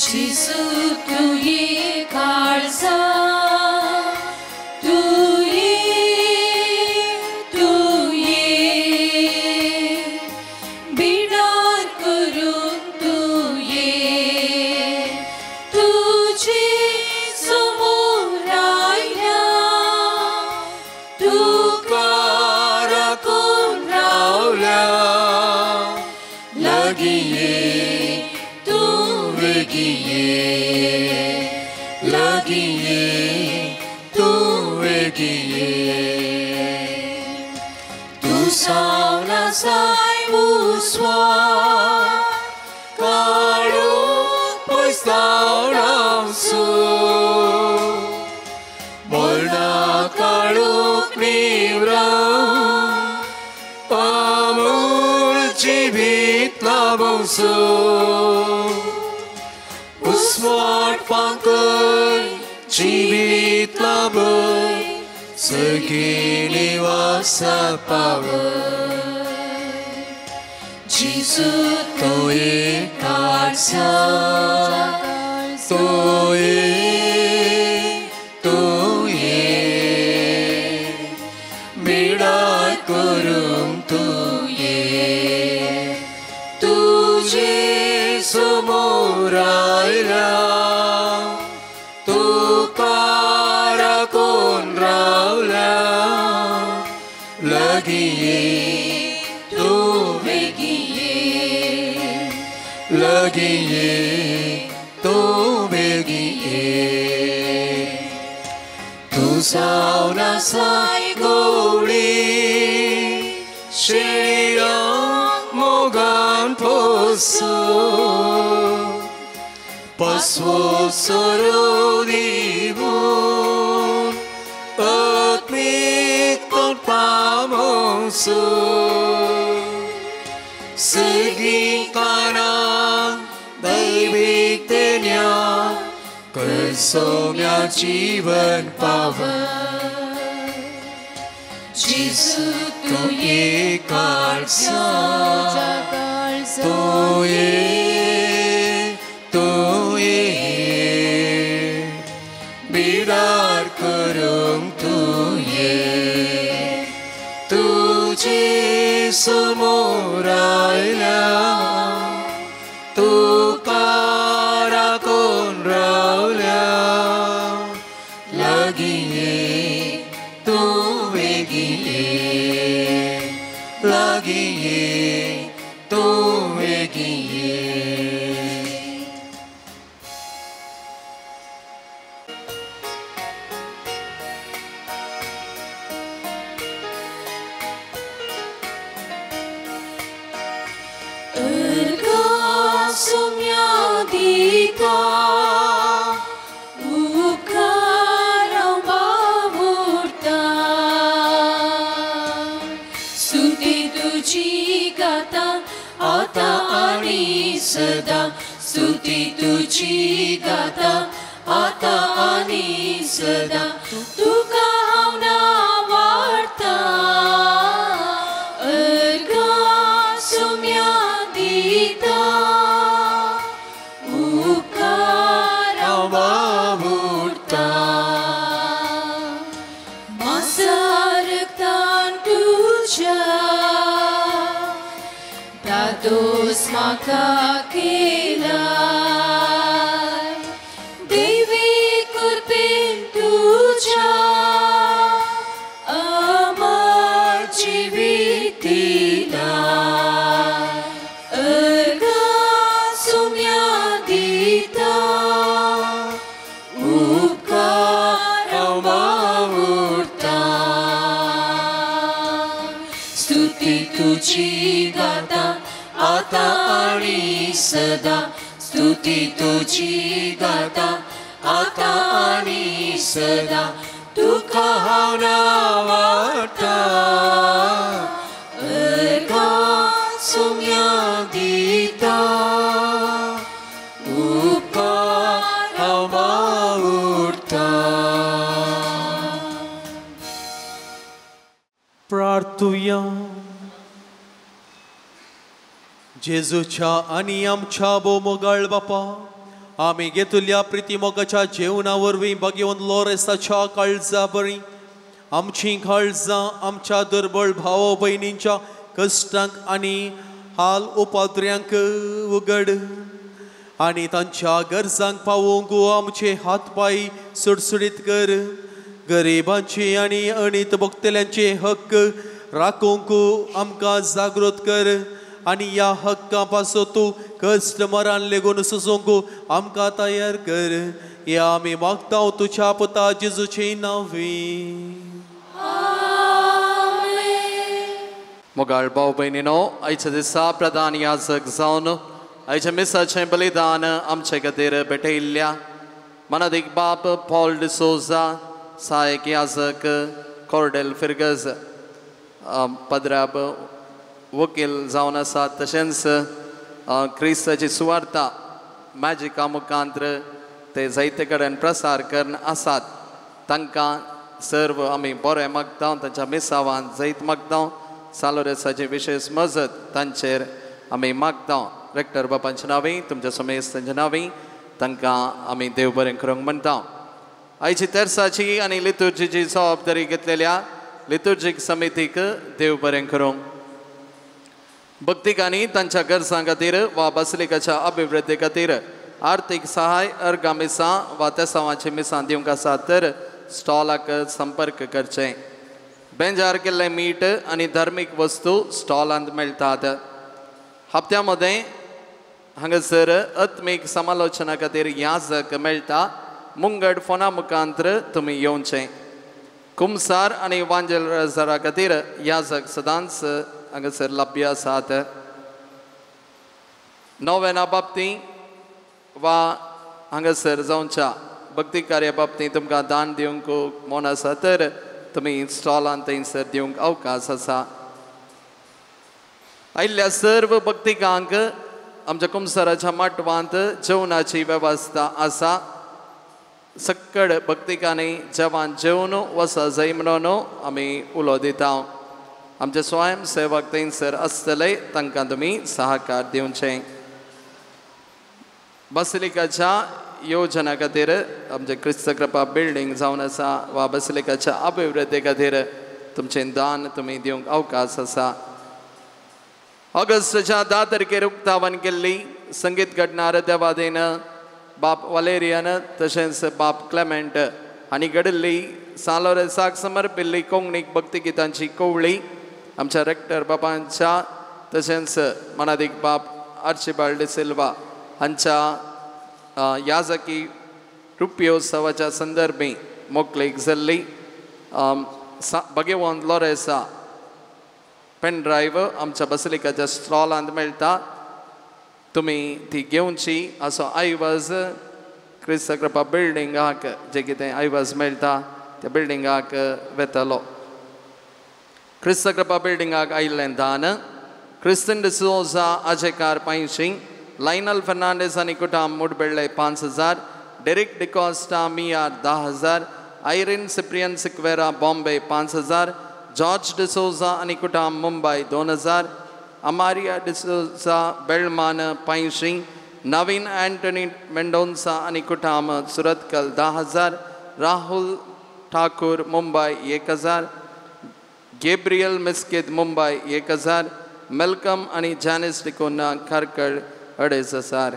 जेजू तुये काळजा तुये तुये बिडार करून तुये तुझे समोर आयल्या
तुका राखून रावल्या लागीं ये तूं वेगीं ये, लागीं ये तूं वेगीं ये. तूं सावन आसाय उस्वास काडून पयसावन आमचो मरणा काडूंक निवरान आमूळ जिवीत लाभोवचो. उस्वाट पांकय जिवीत लाभय सगळीं निवासा पावय.
जेजू
तुये काळजा तुये तुये बिडार करूंक तुये तुजे समोर आयल्या तुका राखून रावल्या लागीं ये तूं
वेगीं ये,
लागीं ये तूं वेगीं ये. तूं सावन आसाय गोडी शेळयांक मोगान पोसो पासवो सोरो दिवन आत्मीक तोंड पावोवचो. सगळीं कारणां दैवीक देण्या कर सौम्या जीवन पावय.
जेजू
तुये काळजा तुये तुये विडार करूंक तूं ये तुजे समोर आयल्या तुका राखून रावल्या लागीं ये तूं वेगीं ये लागीं ये तूं वेगीं ये.
सदा स्तुती तुझी गाता आता आणि सदा तुका हांव नावाडता अर्घां सुम्या दिता उपकार हांव वावुरता मासारक्तान तुज्या दादोस म्हाका केला देवी कृपेन तुज्या अमर जिवीत दिला अर्घां सुम्या दिता उपकार हांव वावुरता स्तुती तुजी गाता आता आणि सदा स्तुती तुझी गाता आता आणि सदा तुका हांव नावाडता अर्घां सुम्या दिता उपकार हांव वावुरता.
प्रार्थुया. जेजूच्या आनी आमच्या भोवमोगाळ बापा आमी घेतल्या प्रिती मोगाच्या जेवणा वरवीं भाग्यवंत लोरेसाच्या काळजा बरी आमचीं काळजां आमच्या दुर्बळ भाव भयणींच्या कश्टांक आनी हाल उपाद्र्यांक उगड आनी तांच्या गरजांक पावोवंक आमचे हात पांय सुडसुडीत कर. गरिबांचे आनी अणीत भोगतल्यांचे हक्क राखूंक आमकां जागृत कर आनी ह्या हक्का पासून तूं कश्ट मरण लेगून सोसूंक आमकां तयार कर. ह्या आमी मागता तुज्या पुता जेजूचे नांवी.
मोगाळ भाव भयणीनो, आयच्या दिसा प्रधान याजक जावन आयच्या मिसाचें बलिदान आमचे खातीर भेटयल्ल्या मनादीक बाप पॉल डिसोजा, सहायक याजक कॉर्डेल फिर्गज, पद्राब वकील जावन आसात, तशेंच क्रिस्ताची सुवार्ता मॅजिका मुखांत्र ते जायते कडेन प्रसार करून आसात. तांकां सर्व आमी बरें मागता, तांच्या मिसावान जैत मागता, सालोरेसाची विशेष मजत तांचेर आमी मागता. रेक्टर बापांच्या नांवी, तुमच्या समेस्तांच्या नांवी तांकां आमी देव बरें करूंक म्हणटा. आयची तेर्साची आनी लितुर्जीची जबाबदारी घेतलेल्या लितुर्जीक समितीक देव बरें करूंक. भक्तिकांनी तांच्या गरजां खातीर वा बासिलिकाच्या अभिवृद्धी खातीर आर्थीक सहाय अर्घां मिसां वा तेसांवाची मिसां दिवंक आसा तर स्टॉलाक संपर्क करचें. बेंजार केल्लें मीठ आनी धार्मीक वस्तू स्टॉलांत मेळटात. हप्त्या मदें हांगासर आत्मीक समालोचना खातीर याजक मेळटा. मुंगड फोना मुखांत्र तुमी येवचें. कुमसार आनी वांजेल रजारा खातीर याजक सदांच हांगासर लभ्य आसात. नोवेना बाबती वा हांगासर जावच्या भक्ती कार्या बाबतींत तुमकां दान दिवंक मन आसा तर तुमी स्टॉलान थंयसर दिवंक अवकाश आसा. आयिल्ल्या सर्व भक्तिकांक आमच्या कुमसाराच्या माटवांत जेवणाची वेवस्था आसा. सक्कड भक्तिकांनी जेवण जेवन वसा जाय म्हणून आमी उलो दिता. आमचे स्वयंसेवक थंयसर आसतले, तांकां तुमी सहकार दिवचें. बासिलिकाच्या योजना खातीर आमचे क्रिस्त कृपा बिल्डींग जावन आसा वा बसलिकाच्या अभिवृद्धी खातीर तुमचें दान तुमी दिवंक अवकाश आसा. ऑगस्टच्या 10 तारखेर उक्तावण केल्ली संगीत घडणार देवादेन बाप वालेरियन तशेंच बाप क्लेमेंट हांणी घडिल्ली सालोरेसाक समर्पिल्ली कोंकणीक भक्तिगितांची कोवळी आमच्या रेक्टर बापांच्या तशेंच मनादीक बाप आर्चिबाल्ड सिल्वा हांच्या याजकी रुप्योत्सवाच्या संदर्भी मोकळीक जाल्ली भगेवंत लोरेसा पेन ड्रायव्ह आमच्या बसलिकाच्या स्टॉलांत मेळटा, तुमी ती घेवची असो आयवज क्रिस्त कृपा बिल्डिंगाक जे कितें आयवज मेळटा त्या बिल्डिंगाक वेतलो. क्रिस्त कृपा बिल्डिंगाक आयिल्लें दान क्रिस्टन डिसोजा आजेकार 500, लायनल फर्नांडीस आनी कुटाम मुडबेळ्ळे 5000, डेरिक डिकॉस्टा मियार 10,000, आयरीन सिप्रियन सिक्वेरा बॉम्बे 5000, जॉर्ज डिसोजा आनी कुटाम मुंबय 2000, अमारिया डिसोजा बेळमान 500, नवीन अँटनी मेंडोन्सा आनी कुटाम सुरतकल 10,000, राहुल ठाकूर मुंबय 1000, गेब्रियल मिस्किद मुंबय 1000, मेलकम आनी जॅनिस डिकोना खारकळ 2500.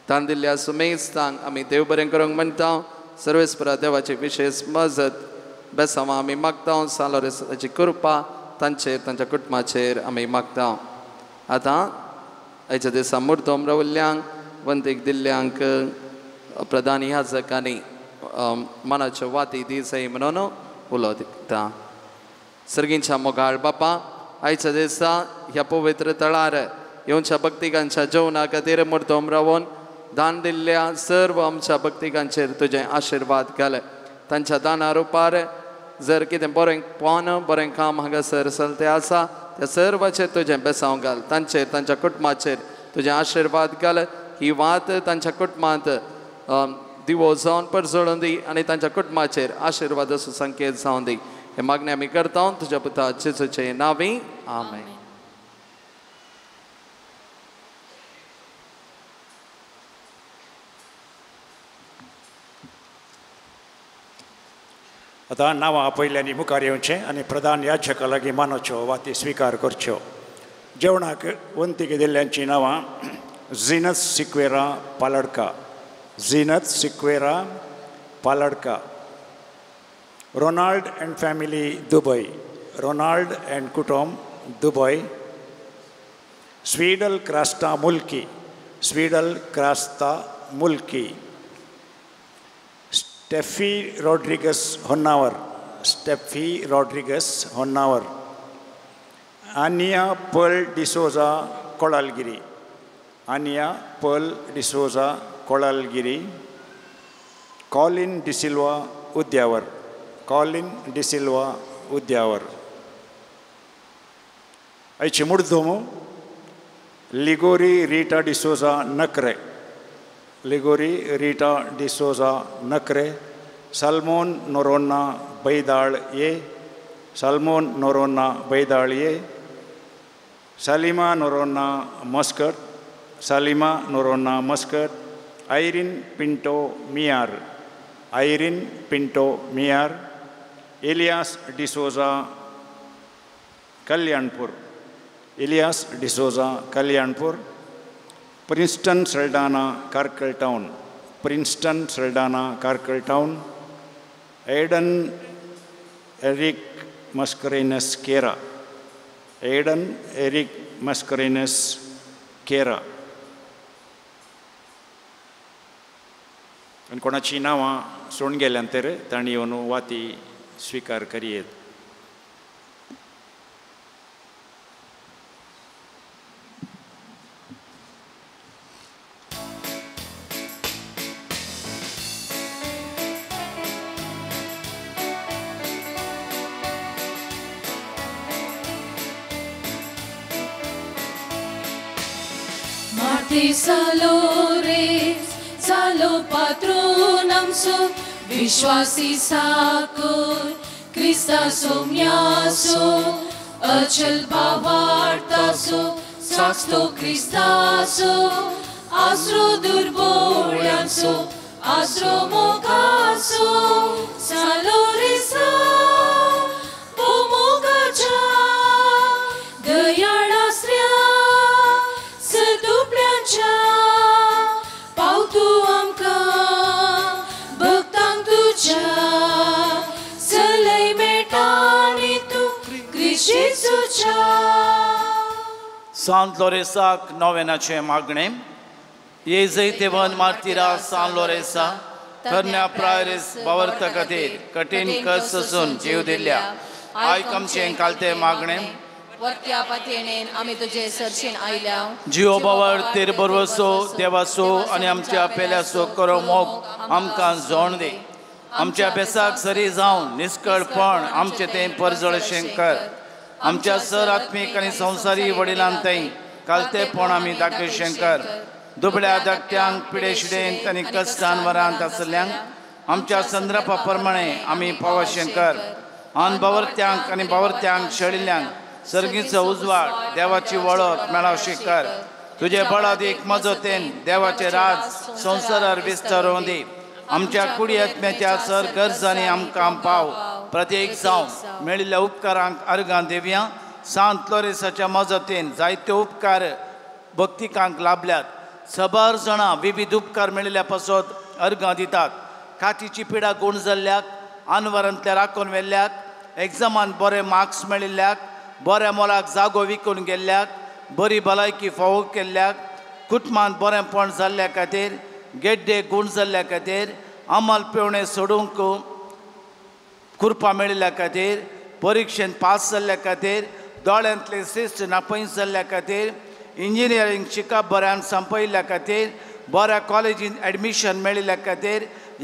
तान दिल्ल्या सुमेस्तांक आमी देव बरें करूंक म्हणटा. सर्वेस्परा देवाची विशेष मजत बेसांवां आमी मागता. सालोरेसाची कृपा तांचेर तांच्या कुटुंबाचेर आमी मागता. आतां आयच्या दिसा मुर्दोम रावल्ल्यांक वंतीक दिल्ल्यांक प्रधान याजकांनी मनाच्यो वाती दिसय म्हणून उलो दिता. सर्गींच्या मोगाळ बापा, आयच्या दिसा ह्या पवित्र तळार येवच्या भक्तिकांच्या जेवणा खातीर मुर्दोम रावून दान दिल्ल्या सर्व आमच्या भक्तिकांचेर तुजें आशिर्वाद घाले. तांच्या दाना रुपार जर कितें बरें पोन बरें काम हांगासर चलतें आसा त्या सर्वाचेर तुजें बेसांव घाल. तांचेर तांच्या कुटुंबाचेर तुजें आशिर्वाद घाल. ही वात तांच्या कुटुंबांत दिवो जावन परजळून दी आनी तांच्या कुटुंबाचेर आशिर्वादाचो संकेत जावन दी. हे मागणें आमी करता तुज्या पुता जेजूचे नांवी, आमेन.
आतां नांवां आपयल्यांनी मुखार येवचें आनी प्रधान याजका लागीं मानोच्यो वाती स्विकार करच्यो. जेवणाक वंतीक दिल्ल्यांचीं नांवां Zenus Sequeira Paladka, Zenus Sequeira Paladka, Ronald and family Dubai, Ronald and कुटुंब Dubai, Swedel Crasta Mulki, Swedel Crasta Mulki, Steffi Rodrigues Honnavar, Steffi Rodrigues Honnavar, Ania Pearl D'Souza Kolalgiri, Ania Pearl D'Souza Kolalgiri, Colin D'Silva Udyavar, Colin D'Silva Udyavar. आयची मुर्दोमो Ligori Rita D'Souza Nakre, Ligori Rita D'Souza Nakre, Salmon Noronha Baidal A, Salmon Noronha Baidal A, Salima Noronha Muscat, Salima Noronha Muscat, Irene Pinto Miyar, Irene Pinto Miyar, Elias D'Souza Kalyanpur, Elias D'Souza Kalyanpur, Princeton Saldanha Karkal town, Princeton Saldanha Karkal town, Aiden Eric Mascarenhas Kera, Aiden Eric Mascarenhas Kera. आनी कोणाचीं नांवां सोडून गेल्यान तर तांणी येवन वाती स्विकार करयेत.
Salores, salo patronamso, विश्वासी साकोर, क्रिस्ता सोम्यासो, अचल भावार्थासो, साक्स्तो क्रिस्तासो, आसरो दुर्बोळ्यांचो आसरो मोगाचो सान लोरेसा मोगाच्या दयाळ आसऱ्या सदुबळ्यांच्या पाव तूं आमकां भक्तांक तुज्या सलय मेळटा न्ही तूं क्रिस्त जेजूच्या.
सांत लोरेसाक नोवेनाचें मागणें. ये जैतेवन मार्तिरा सान लोरेसा तरण्या प्रायरेस बावर्ता खातीर कठीण कस सोसून जीव दिल्ल्या आयक आमचें कालतें मागणें.
वरत्या पातयेणेन आमी तुजे सरशीन आयल्या.
जियो बावर तेर बरवसो देवासो आनी आमच्या पेल्यासो करो मोग आमकां जोण दी. आमच्या बेसाक सरी जावन निस्कळपण आमचें तें परजळशें कर. आमच्या सर आत्मीक आनी संवसारी वडिलां थंय कालतेपण आमी दाखयशें कर. दुबळ्या धाकट्यांक पिडेशिडेंत आनी कश्टान वरांत आसल्ल्यांक आमच्या संद्रपा प्रमाणे आमी पावशें कर. आन बावरत्यांक आनी बावरत्यांक शेळिल्ल्यांक सर्गीचो उजवाड देवाची वळख मेळावशी कर. तुजे बळादीक मजतेन देवाचें राज संवसारार विस्तारोवं दी. आमच्या कुडी आत्म्याच्या सर गरजांनी आमकां पाव. प्रत्येक जावन मेळिल्ल्या उपकारांक अर्गां दिवया. सांत लोरेसाच्या मजतीन जायते उपकार भक्तिकांक लाभल्यात. सबार जाणां विविध उपकार मेळिल्ल्या पासत अर्गां दितात. कातीची पिडा गूण जाल्ल्याक, आनवरांतल्या राखून व्हेल्ल्याक, एग्जामान बरे मार्क्स मेळिल्ल्याक, बऱ्या मोलाक जागो विकून गेल्ल्याक, बरी भलायकी फावो केल्ल्याक, कुटुंबांत बरेंपण जाल्ल्या खातीर, गेड्डे गूण जाल्ल्या खातीर, अमल पेवणे सोडूंक कृपा मेळिल्ल्या खातीर, परिक्षेंत पास जाल्ल्या खातीर, दोळ्यांतले शिस्त नापयस जाल्ल्या खातीर, इंजिनियरींग शिकप बऱ्यान संपयिल्ल्या खातीर, बऱ्या कॉलेजींत एडमिशन मेळिल्ल्या खातीर,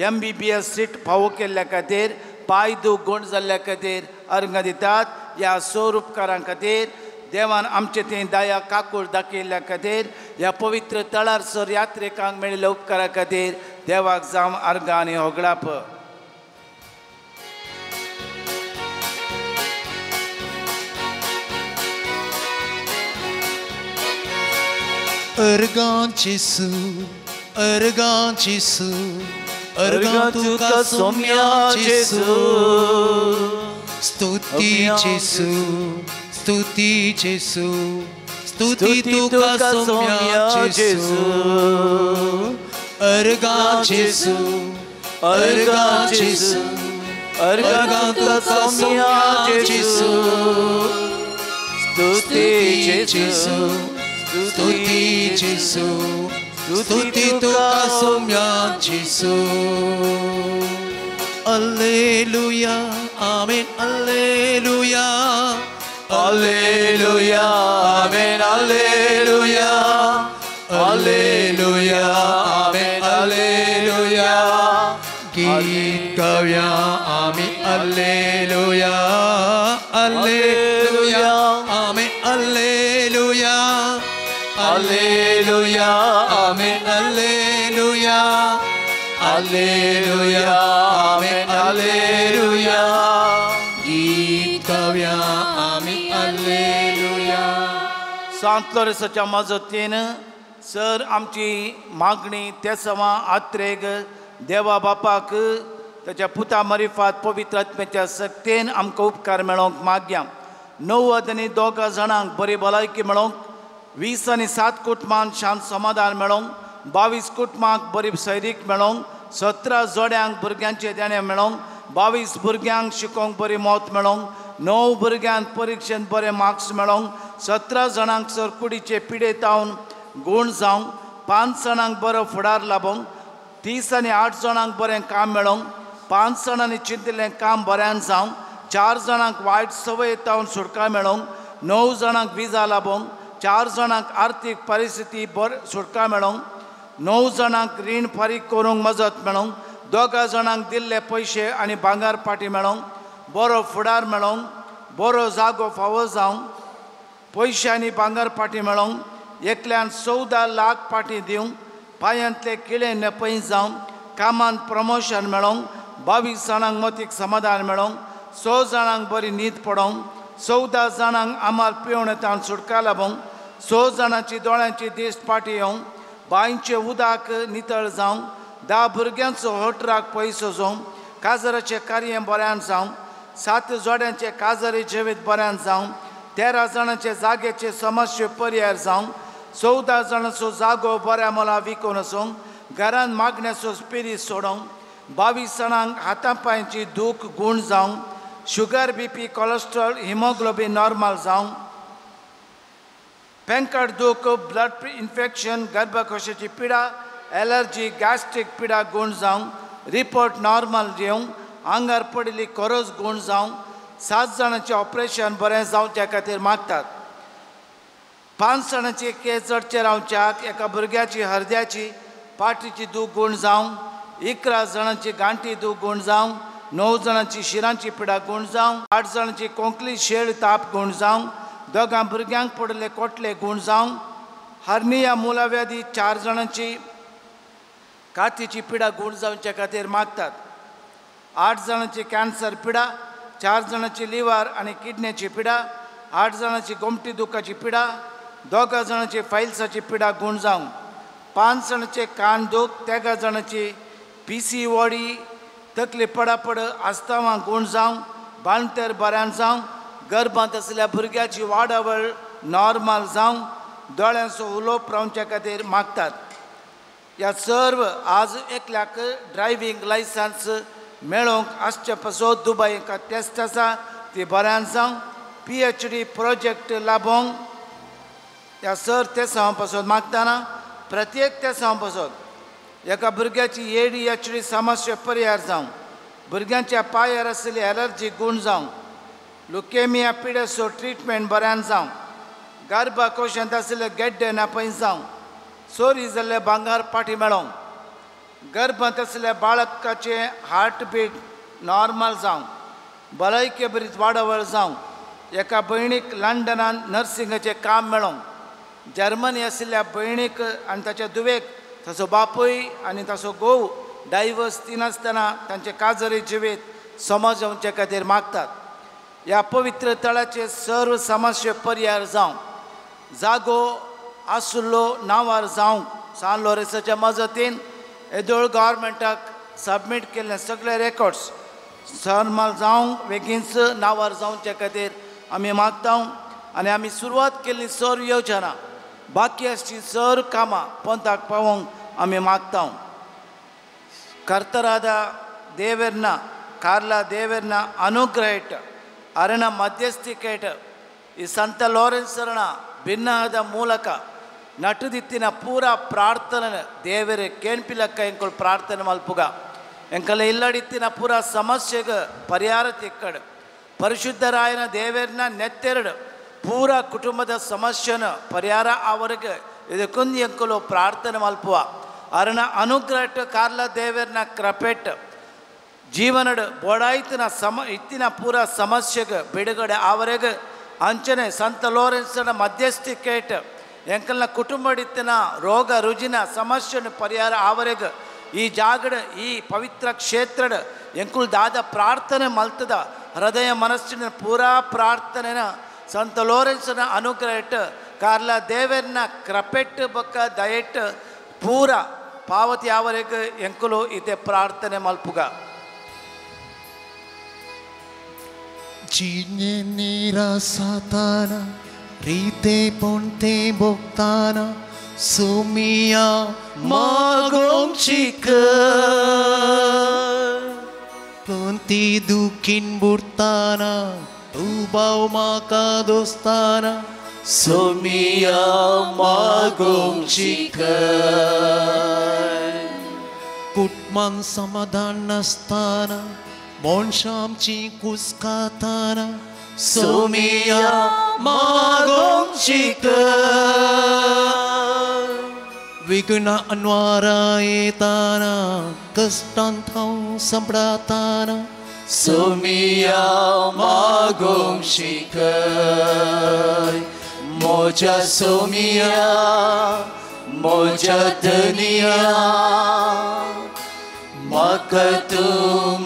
MBBS seat फावो केल्ल्या खातीर, पांय दूख गूण जाल्ल्या खातीर अर्गां दितात. ह्या सोर उपकारां खातीर देवान आमचे थंय दया काकूळ दाखयिल्ल्या खातीर, ह्या पवित्र तळार सर यात्रेकांक मेळिल्ल्या उपकारा खातीर देवाक जावं अर्गां आनी होगडाप.
अर्गां जेजू, अर्गां जेजू, अर्गां तुका सोम्या जेजू. स्तुती जेजू, स्तुती जेजू, स्तुती तुका सोम्या जेजू. अर्गां जेजू, अर्गां जेजू, अर्गां तुका सोम्या जेजू. स्तुती जेजू, स्तुती जेजू, स्तुती तुका सोम्या जेजू. Alleluia, amen, alleluia,
alleluia, amen, alleluia, alleluia, amen, alleluia.
गीत गाऊया आम्ही alleluia, alleluia, amen, alleluia,
alleluia, amen, alleluia, alleluia, amen, alleluia.
गीत गाऊया आम्ही alleluia.
सांत लोरेसाच्या मजतीन सर आमची मागणी तेसवां आत्रेग देवा बापाक ताच्या पुता मरिफात पवित्र आत्म्याच्या सक्तेन आमकां उपकार मेळोवंक मागया. 90 आनी 2 जाणांक बरी भलायकी मेळोवंक, 20 आनी 7 कुटुंबांक शांत समाधान मेळोवंक, 22 कुटुंबांक बरी सैरीक मेळोवंक, 17 जोड्यांक भुरग्यांचें देणें मेळोवंक, 22 भुरग्यांक शिकोवंक बरी मौत मेळोवंक, 9 भुरग्यांक परिक्षेंत बरे मार्क्स मेळोवंक, 17 जाणांक सरकुडीचे पिडे तावन गूण जावंक, 5 जाणांक बरो फुडार लाबोवंक, 30 आनी 8 जाणांक बरें काम मेळोवंक, 5 जाणांनी चिंतिल्लें काम बऱ्यान जावंक, 4 जाणांक वायट संवय तावन सुटका मेळोवंक, 9 जाणांक विजा लाबोवंक, 4 जाणांक आर्थीक परिस्थिती बर सुटका मेळोवंक, 9 जाणांक रीण फारीक करूंक मजत मेळोवंक, 2 जाणांक दिल्ले पयशे आनी भांगर पाटी मेळोवंक, बरो फुडार मेळोवंक, बरो जागो फावो जावंक, पयशे आनी भांगर पाटी मेळोवंक, एकल्यान 14 लाख पाटी दिवंक, पांयांतले किळे नेपय जावंक, कामांत प्रमोशन मेळोवंक, 22 जाणांक मतीक समाधान मेळोवंक, 6 जाणांक बरी न्हीद पडोवंक, 14 जाणांक आमाल पिवण ताण सुटका लाबोवंक, 6 जाणांची दोळ्यांची दिश्ट पाटी येवंक, बांयचें उदक नितळ जावं 10 भुरग्यांचो हटराक पयसो जावं काजराचें कार्य बऱ्यान जावं 7 जोड्यांचे काजरी जिवीत बऱ्यान जावं 13 जाणांचे जाग्याचे समस्ये पर्याय जावं 14 जाणांचो जागो बऱ्या मोला विकून आसूंक घरान मागण्याचो स्पिरीत सोडोवंक 22 जाणांक हाता पांयची दूख गूण जावं sugar BP cholesterol haemoglobin normal जावं पेंकट दूख ब्लड इन्फेक्शन गर्भकोशाची पिडा एलर्जी गॅस्ट्रीक पिडा गूण जावं रिपोर्ट नॉर्मल येवंक आंगार पडिल्ली कोरोज गूण जावं 7 जाणांचें ऑपरेशन बरें जावच्या खातीर मागतात 5 जाणांची केस चडचे रावच्याक एका भुरग्याची हरद्याची पाटीची दूख गूण जावं 11 जाणांची गांठी दूख गूण जावं 9 जाणांची शिरांची पिडा गूण जावं 8 जाणांची कोंकली शेळ ताप गूण जावं 2 भुरग्यांक पडिल्ले कोटले गूण जावं हर्निया मुलाव्याधी 4 जाणांची कातीची पिडा गूण जावच्या खातीर मागतात 8 जाणांची कॅन्सर पिडा 4 जाणांची लिव्हर आनी किडनेची पिडा 8 जाणांची गोमटी दुखाची पिडा 2 जाणांची फायल्साची पिडा गूण जावं 5 जाणांचे कान दूख 13 जाणांची PCOD तकली पडापड आस्तावां गूण जावं बांळतेर बऱ्यान जावं गर्भांत आशिल्ल्या भुरग्याची वाडावळ नॉर्मल जावं दोळ्यांचो उलोवप रावच्या खातीर मागतात ह्या सर्व आज एकल्याक ड्रायव्हींग लायसन्स मेळोवंक आसचे पासत दुबय एका टेस्ट आसा ती बऱ्यान जावं PhD project लाभोवंक ह्या सर तेसांव पासत मागतना प्रत्येक तेसांव पासत एका भुरग्याची ADHD समस्या परिहार जावं भुरग्यांच्या पांयार आशिल्ली एलर्जी गूण जावं लुकेमिया पिडेचो ट्रिटमेंट बऱ्यान जावं गर्भकोशांत आशिल्ले गेड्डे नापय जावं चोरी जाल्ले भांगर पाटी मेळोवंक गर्भांत आशिल्ल्या बाळकाचें हार्टबीट नॉर्मल जावं भलायके बरीच वाडावळ जावं एका भयणीक लंडनान नर्सिंगाचें काम मेळोवंक जर्मनी आशिल्ल्या भयणीक आनी ताच्या धुवेक ताचो बापूय आनी ताचो घोव डायवर्स दिनासतना तांचे काजरी जिवीत समाज जावचे खातीर मागतात ह्या पवित्र तळाचे सर्व समस्ये पर्याय जावं जागो आसुल्लो नांवार जावंक सान लोरेसाच्या मजतीन येदोळ गव्हर्मेंटाक सबमीट केल्ले सगळे रेकॉर्ड्स सरमाल जावंक बेगीनच नांवार जावचे खातीर आमी मागता आनी आमी सुरवात केल्ली सर्व योजना बाकी आसची सर्व कामां पंथाक पावोवंक आमी मागता ಕರ್ತರಾದ ದೇವರನ್ನ ಕಾರ್ಲ ದೇವರನ್ನ ಅನುಗ್ರಹ ಅರಣ ಮಧ್ಯಸ್ಥಿಕೇಟ ಈ ಸಂತ ಲಾರೆನ್ಸರನ ಭಿನ್ನದ ಮೂಲಕ ನಟುದಿತ್ತಿನ ಪೂರ ಪ್ರಾರ್ಥನೆ ದೇವರೇ ಕೇಣ್ಪಿಲಕ್ಕ ಎಂಕುಲು ಪ್ರಾರ್ಥನೆ ಮಲ್ಪುಗ ಎಂಕಲ ಇಲ್ಲಡಿತ್ತಿನ ಪೂರ ಸಮಸ್ಯೆಗೆ ಪರಿಹಾರ ತಿಕ್ಕಡು ಪರಿಶುದ್ಧರಾಯನ ದೇವರನ್ನ ನೆತ್ತೆರಡು ಪೂರ ಕುಟುಂಬದ ಸಮಸ್ಯೆನ ಪರಿಹಾರ ಅವರಿಗೆ ಇದಕ್ಕೊಂದು ಎಂಕುಲು ಪ್ರಾರ್ಥನೆ ಮಲ್ಪುವ ಅರಣ ಅನುಗ್ರಹ ಕಾರ್ಲ ದೇವರನ್ನ ಕ್ರಪೆಟ್ ಜೀವನಡು ಬೋಡಾಯ್ತಿನ ಇತ್ತಿನ ಪೂರ ಸಮಸ್ಯೆಗೆ ಬಿಡುಗಡೆ ಅವರೆಗೆ ಅಂಚನೆ ಸಂತ ಲೋರೆನ್ಸನ ಮಧ್ಯಸ್ಥಿಕೇಟ್ ಎಂಕಲ್ನ ಕುಟುಂಬಡಿತ್ತಿನ ರೋಗ ರುಜಿನ ಸಮಸ್ಯೆನ ಪರಿಹಾರ ಆವರೆಗೆ ಈ ಜಾಗಡ ಈ ಪವಿತ್ರ ಕ್ಷೇತ್ರಡ್ ಎಂಕುಲ್ ದಾದ ಪ್ರಾರ್ಥನೆ ಮಲ್ತದ ಹೃದಯ ಮನಸ್ಸಿನ ಪೂರಾ ಪ್ರಾರ್ಥನೆನ ಸಂತ ಲೋರೆನ್ಸನ ಅನುಗ್ರಹ ಕಾರ್ಲ ದೇವರನ್ನ ಕ್ರಪೆಟ್ ಬೊಕ್ಕ ದಯೆಟ್ ಪೂರ ಪಾವತಿ ಆವರೆಗೆ ಎಂಕುಲು ಇತೆ ಪ್ರಾರ್ಥನೆ ಮಲ್ಪುಗ.
Cine nera satana, rite ponte boktana, sumia magom chika. Ponti dukin burtana, tubau maka dostana, sumia magom chika. Kutman samadhanastana, Monshamchi kuskatana, Sumia magong chika. Vigna anwara etana, Kastanthaw sampratana, Sumia magong chika. Moja sumia, moja dunia, Makatu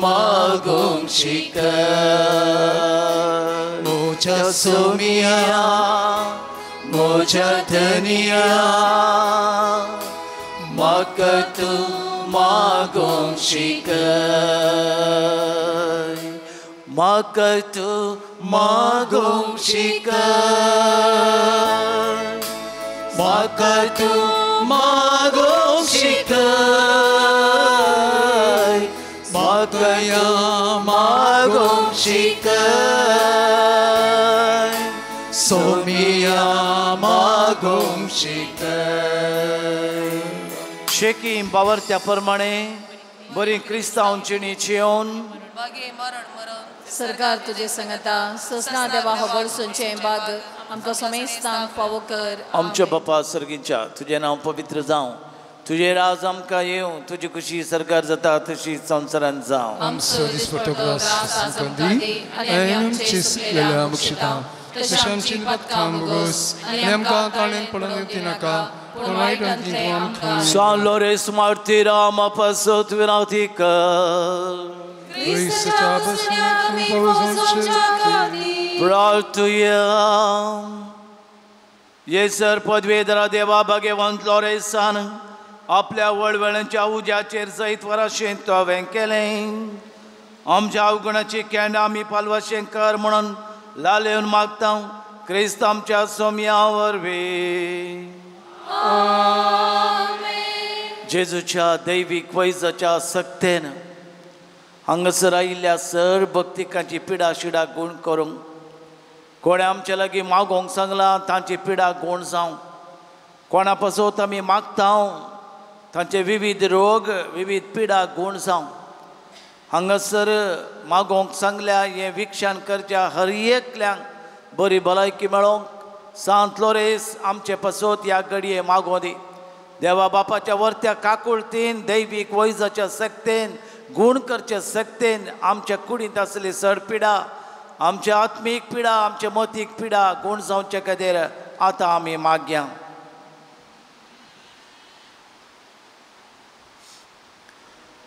magong chika. Moja sumia, moja dunia, म्हाका तूं मागोंक शिकय, म्हाका तूं मागोंक शिकय, म्हाका तूं मागोंक शिकय, म्हाका मागोंक शिकय, सोमिया मागोंक शिकय.
शेकी बावरत्या प्रमाणे बरी क्रिस्तांव जिणेची येवन
सरकार तुझे संगता ससना देवा होबळ सुनचें बाग आमकां समेस्तांक फावो कर.
आमच्या बापा सर्गीच्या तुजें नांव पवित्र जावं, तुजें राज आमकां येवं, तुजी खुशी सरकार जाता तशी संवसारांत जावं.
आमचो दिसपट्टो ग्रास आमकां दी आनी आमची चुकलेल्या मुक्षिता तशें आमची पातकां भोगोस आनी आमकां ताळेन पडून दिवची नाका पूण वायटांतली तूं आमकां.
सान लोरेस मार्तीरा पासत विनंती कर. प्रार्थुया. येसर पदवेधरा देवा भाग्यवंत लोरेसान आपल्या वळवळांच्या उज्याचेर जैत वराशें तुवें केलें. आमच्या अवगुणाची केंडां आमी पालवाशें कर म्हणून लालेवन मागता क्रिस्त आमच्या सोम्या वरवीं. जेजूच्या दैवीक वैजाच्या सक्तेन हांगासर आयिल्ल्या सर भक्तिकांची पिडा शिडा गूण करूंक कोणें आमच्या लागीं मागोंक सांगलां तांची पिडा गूण जावं, कोणा पासत आमी मागता तांचे विविध रोग विविध पिडा गूण जावं. हांगासर मागोंक सांगल्या हें विक्षान करच्या हर एकल्यांक बरी भलायकी मेळोंक सांत लोरेस आमचे पासत ह्या घडये मागों दी. देवा बापाच्या वर्त्या काकुळतीन दैवीक वैजाच्या सक्तेन गूण करचे सक्तेन आमच्या कुडींत आसली सड पिडा आमच्या आत्मीक पिडा आमच्या मतीक पिडा गूण जावचे खातीर आतां आमी मागया.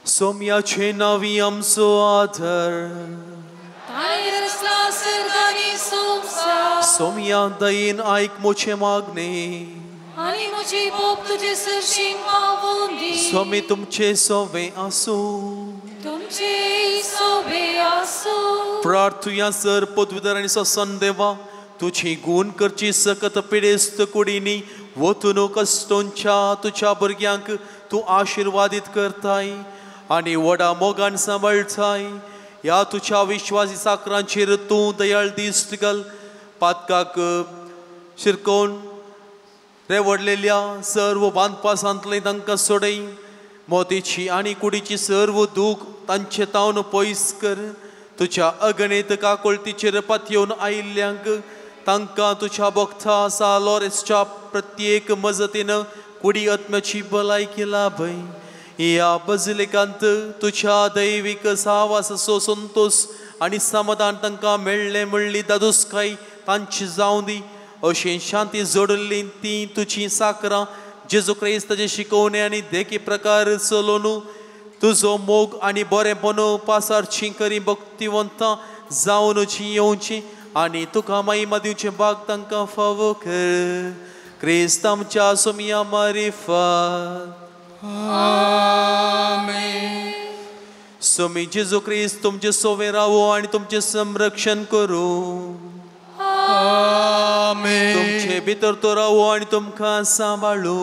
सोम्याचे नावी आमचो आधार, सोम्या दयेन आयक मोचे मागणे
आनी म्हजी बोप तुजे सरशीं पावोवन दी.
स्वामी तुमचे सोवे आसूं,
तुमचे सोवे आसूं.
प्रार्थुया सर पदवीधर आनी ससन देवा तुजी गूण करची सकत पिडेस्त कुडींनी वतून कश्टोंच्या तुज्या भुरग्यांक तूं आशिर्वादीत करताय आनी व्हडा मोगान सांबाळटाय. ह्या तुज्या विश्वासी साकरांचेर तूं दयाळ दिश्ट घाल. पातकाक शिरकोवन रेवडलेल्या सर्व बांदपासांतलें तांकां सोडय. मोतीची आनी कुडीची सर्व दूख तांचे तावन पयस कर. तुज्या अगणीत काकोळतीचेर पातयेवन आयिल्ल्यांक तांकां तुज्या भक्ता आसा लोरेसच्या प्रत्येक मजतीन कुडी आत्म्याची भलायकी लाभय. ह्या बजलेकांत तुज्या दैवीक सावासाचो संतोश आनी समाधान तांकां मेळ्ळें म्हणली दादोसकाय तांची जावं दी. अशी शांती जोडिल्ली ती तुजी साकरां जेजू क्रिस्ताचे शिकोवणे आनी देखी प्रकार चलोवन तुजो मोग आनी बरेंपण पासारची करी भक्तिवंतां जावन येवची आनी तुका महिमा दिवचें भाग तांकां फावो कर. क्रिस्त आमच्या सोमिया मारिफात.
आमेन.
सोमी जेजू क्रिस्त तुमचें सोवे रावो आनी तुमचें संरक्षण करूं.
आमेन.
तुमचे भितर तो रावो आनी तुमकां सांबाळू.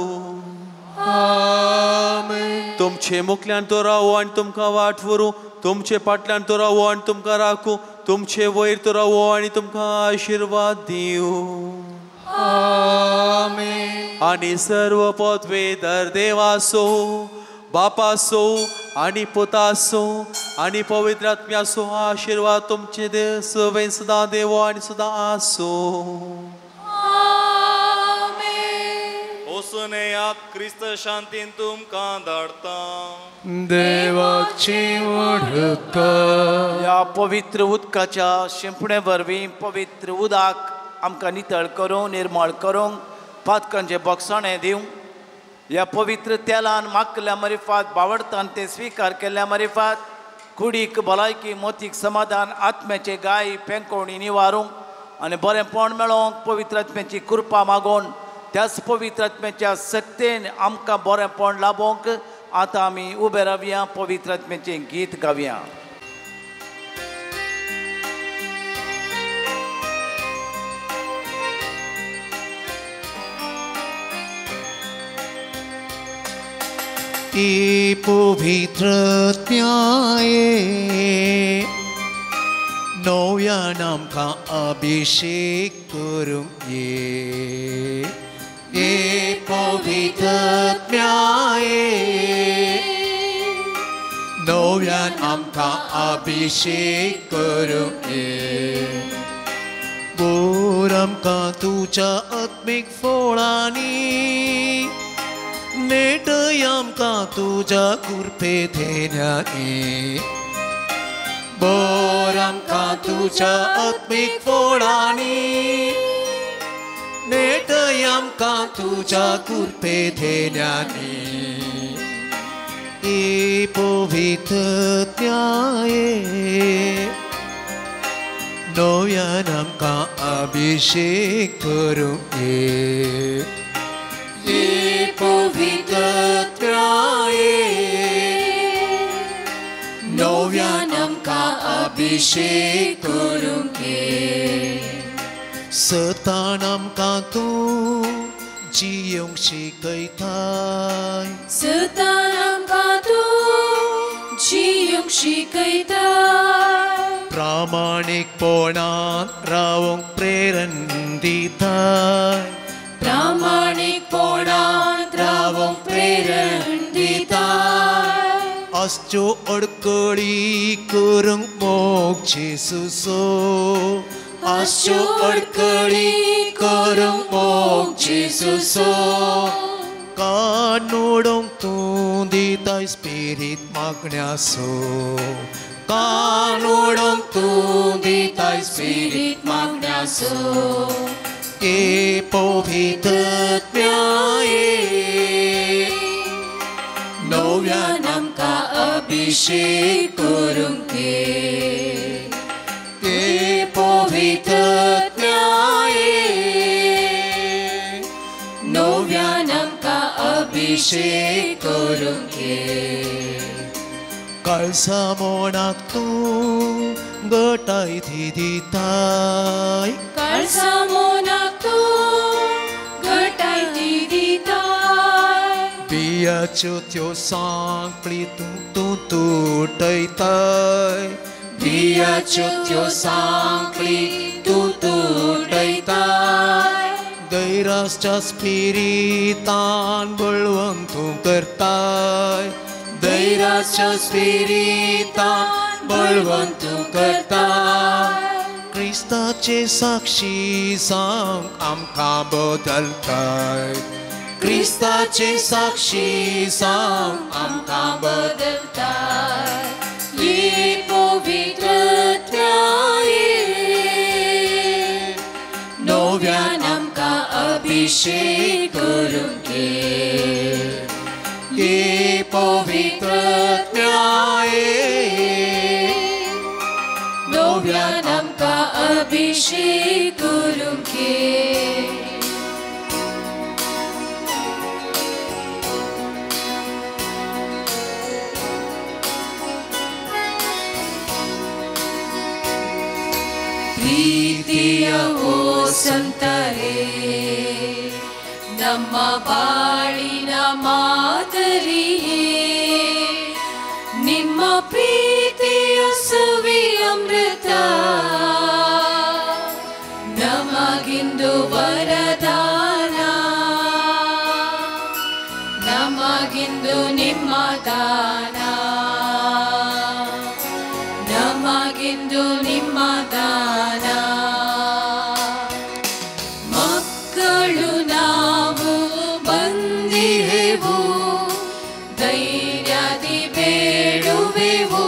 आमेन.
तुमचे मुखल्यान तो रावो आनी तुमकां वाट व्हरूं. तुमचे फाटल्यान तो रावो आनी तुमकां राखूं. तुमचे वयर तो रावो आनी तुमकां आशिर्वाद दिवं.
आमेन.
आनी सर्व पदवेधर देवासो बापासो आनी पुतासो आनी पवित्र आत्म्यासो आशिर्वाद तुमचे देव सवें सदां देवो आनी सदां आसो.
ओसनेयात क्रिस्त शांतीन तुमकां धाडता.
देवाची वडक
ह्या पवित्र उदकाच्या शिंपणे वरवीं पवित्र उदक आमकां नितळ करूंक निर्मळ करूंक पातकांचें बोगसाणें दिवं. ह्या पवित्र तेलान मागल्या मरिफात बावडतान ते स्विकार केल्ल्या मरिफात कुडीक भलायकी मोतीक समाधान आत्म्याचे गाय पेंकोवणी निवारूंक आनी बरेंपण मेळोवंक पवित्र आत्म्याची कृपा मागोवन त्याच पवित्र आत्म्याच्या सक्तेन आमकां बरेंपण लाभोवंक आतां आमी उबे रावया, पवित्र आत्म्याचें गीत गावया.
पवित्र आत्म्याये नव्यान आमकां अभिषेक करूंक ये. पवित्र आत्म्याये नव्यान आमकां अभिषेक करूंक ये. बोर आमकां तुज्या आत्मीक फोळांनी नेटय आमकां तुज्या कृपे धेन्यांनी. बोर आमकां तुज्या आत्मीक फोळांनी नेटय आमकां तुज्या कृपे धेन्यांनी. पवित्र आत्म्याये नव्यान आमकां अभिषेक करूंक ये. पवित्र आत्म्याये नव्यान आमकां अभिषेक करूंक ये. सतान आमकां तूं जियोंक शिकयताय.
सतान आमकां तूं जियोंक शिकयताय.
प्रामाणीकपणान रावंक प्रेरण दिताय.
प्रामाणीकपणान रावंक प्रेरण दिताय.
आसच्यो अडकळी करूंक मोग जेजूचो. आसच्यो अडकळी करूंक मोग जेजूचो. कान उडोवंक तूं दिताय स्पिरीत मागण्याचो. कान उडोवंक तूं दिताय स्पिरीत मागण्याचो. पवित्र आत्म्याये
नव्यान आमकां अभिषेक करूंक ये. पवित्र आत्म्याये नव्यान आमकां अभिषेक करूंक ये.
काळसा मोणाक तूं गटाय ती दिताय.
काळसा मोनाक तूं गटाय ती दिताय.
बियाच्यो त्यो सांकळी तूं तुटयताय.
बियाच्यो त्यो सांकळी तूं तुटयताय.
दैरासच्या स्पिरितान बळवंत तूं करताय.
दैरासच्या स्पिरितान बळवंत तूं करताय.
क्रिस्ताचे साक्षी सांग आमकां बदलताय. क्रिस्ताचे साक्षी सांग
आमकां बदलताय. पवित्र आत्म्याये नव्यान आमकां अभिषेक करूंक ये.
पवित्र आत्म्याये
नव्यान आमकां अभिषेक करूंक ये. ಪ್ರೀತಿಯ ಓ ಸಂತರೇ ನಮ್ಮ ಬಾಳಿನ ಮಾದರಿಯೇ, ನಿಮ್ಮ ಪ್ರೀತಿಯ ಸುವಿ ಅಮೃತ ನಮಗಿಂದು ವರದಾನ, ನಮಗಿಂದು ನಿಮ್ಮ ದಾನ, ನಮಗಿಂದು ನಿಮ್ಮ ದಾನ. ಮಕ್ಕಳು ನಾವು ಬಂದಿಹೆವು, ಧೈರ್ಯದಿ ಬೇಡುವೆವು,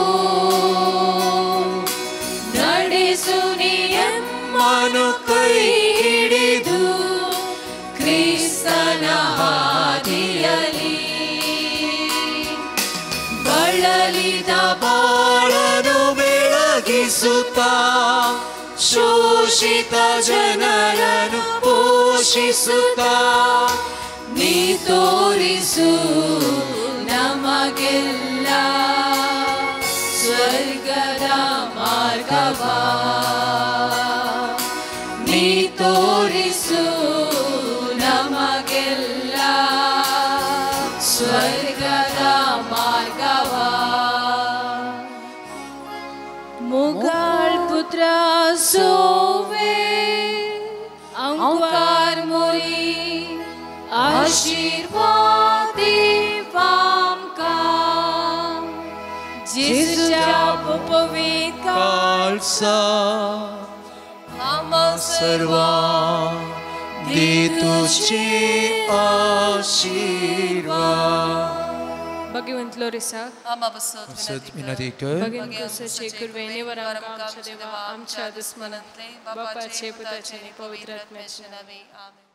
ನಡೆಸು ನಿಯಮ್ಮನು ಕೈ ಹಿಡಿದು ಕ್ರಿಸ್ತನ ಹಾದಿಯಲಿ, ಬಳಲಿದ ಬಾಳನು ಬೆಳಗಿಸುತ್ತ ಶೋಷಿತ ಜನರನ್ನು ಪೋಷಿಸುತ್ತ ನೀ ತೋರಿಸು ನಮಗೆಲ್ಲ ಸ್ವರ್ಗದ ಮಾರ್ಗವ ನೀ ತೋರಿಸು ನಮಗೆಲ್ಲ ಸ್ವರ್ಗದ ಮಾರ್ಗವ ಮುಗಾಳ್ ಪುತ್ರ ಸೋವೆ ಅಂಕಾರ ಮುರಿ आशीर्वाद देवामका जेजूच्या पवित्र
काळसा आम्हा सर्वां दी तुझे आशीर्वाद.
भगवंत लोरिसाक
विनंती कर.
भगवंत क्रिस्ताचे कृपेने वरांका आमच्या देवा आमच्या दुस्मनांतले बापाचे पुताचे आणि पवित्र आत्म्याचे
नावे आमेन.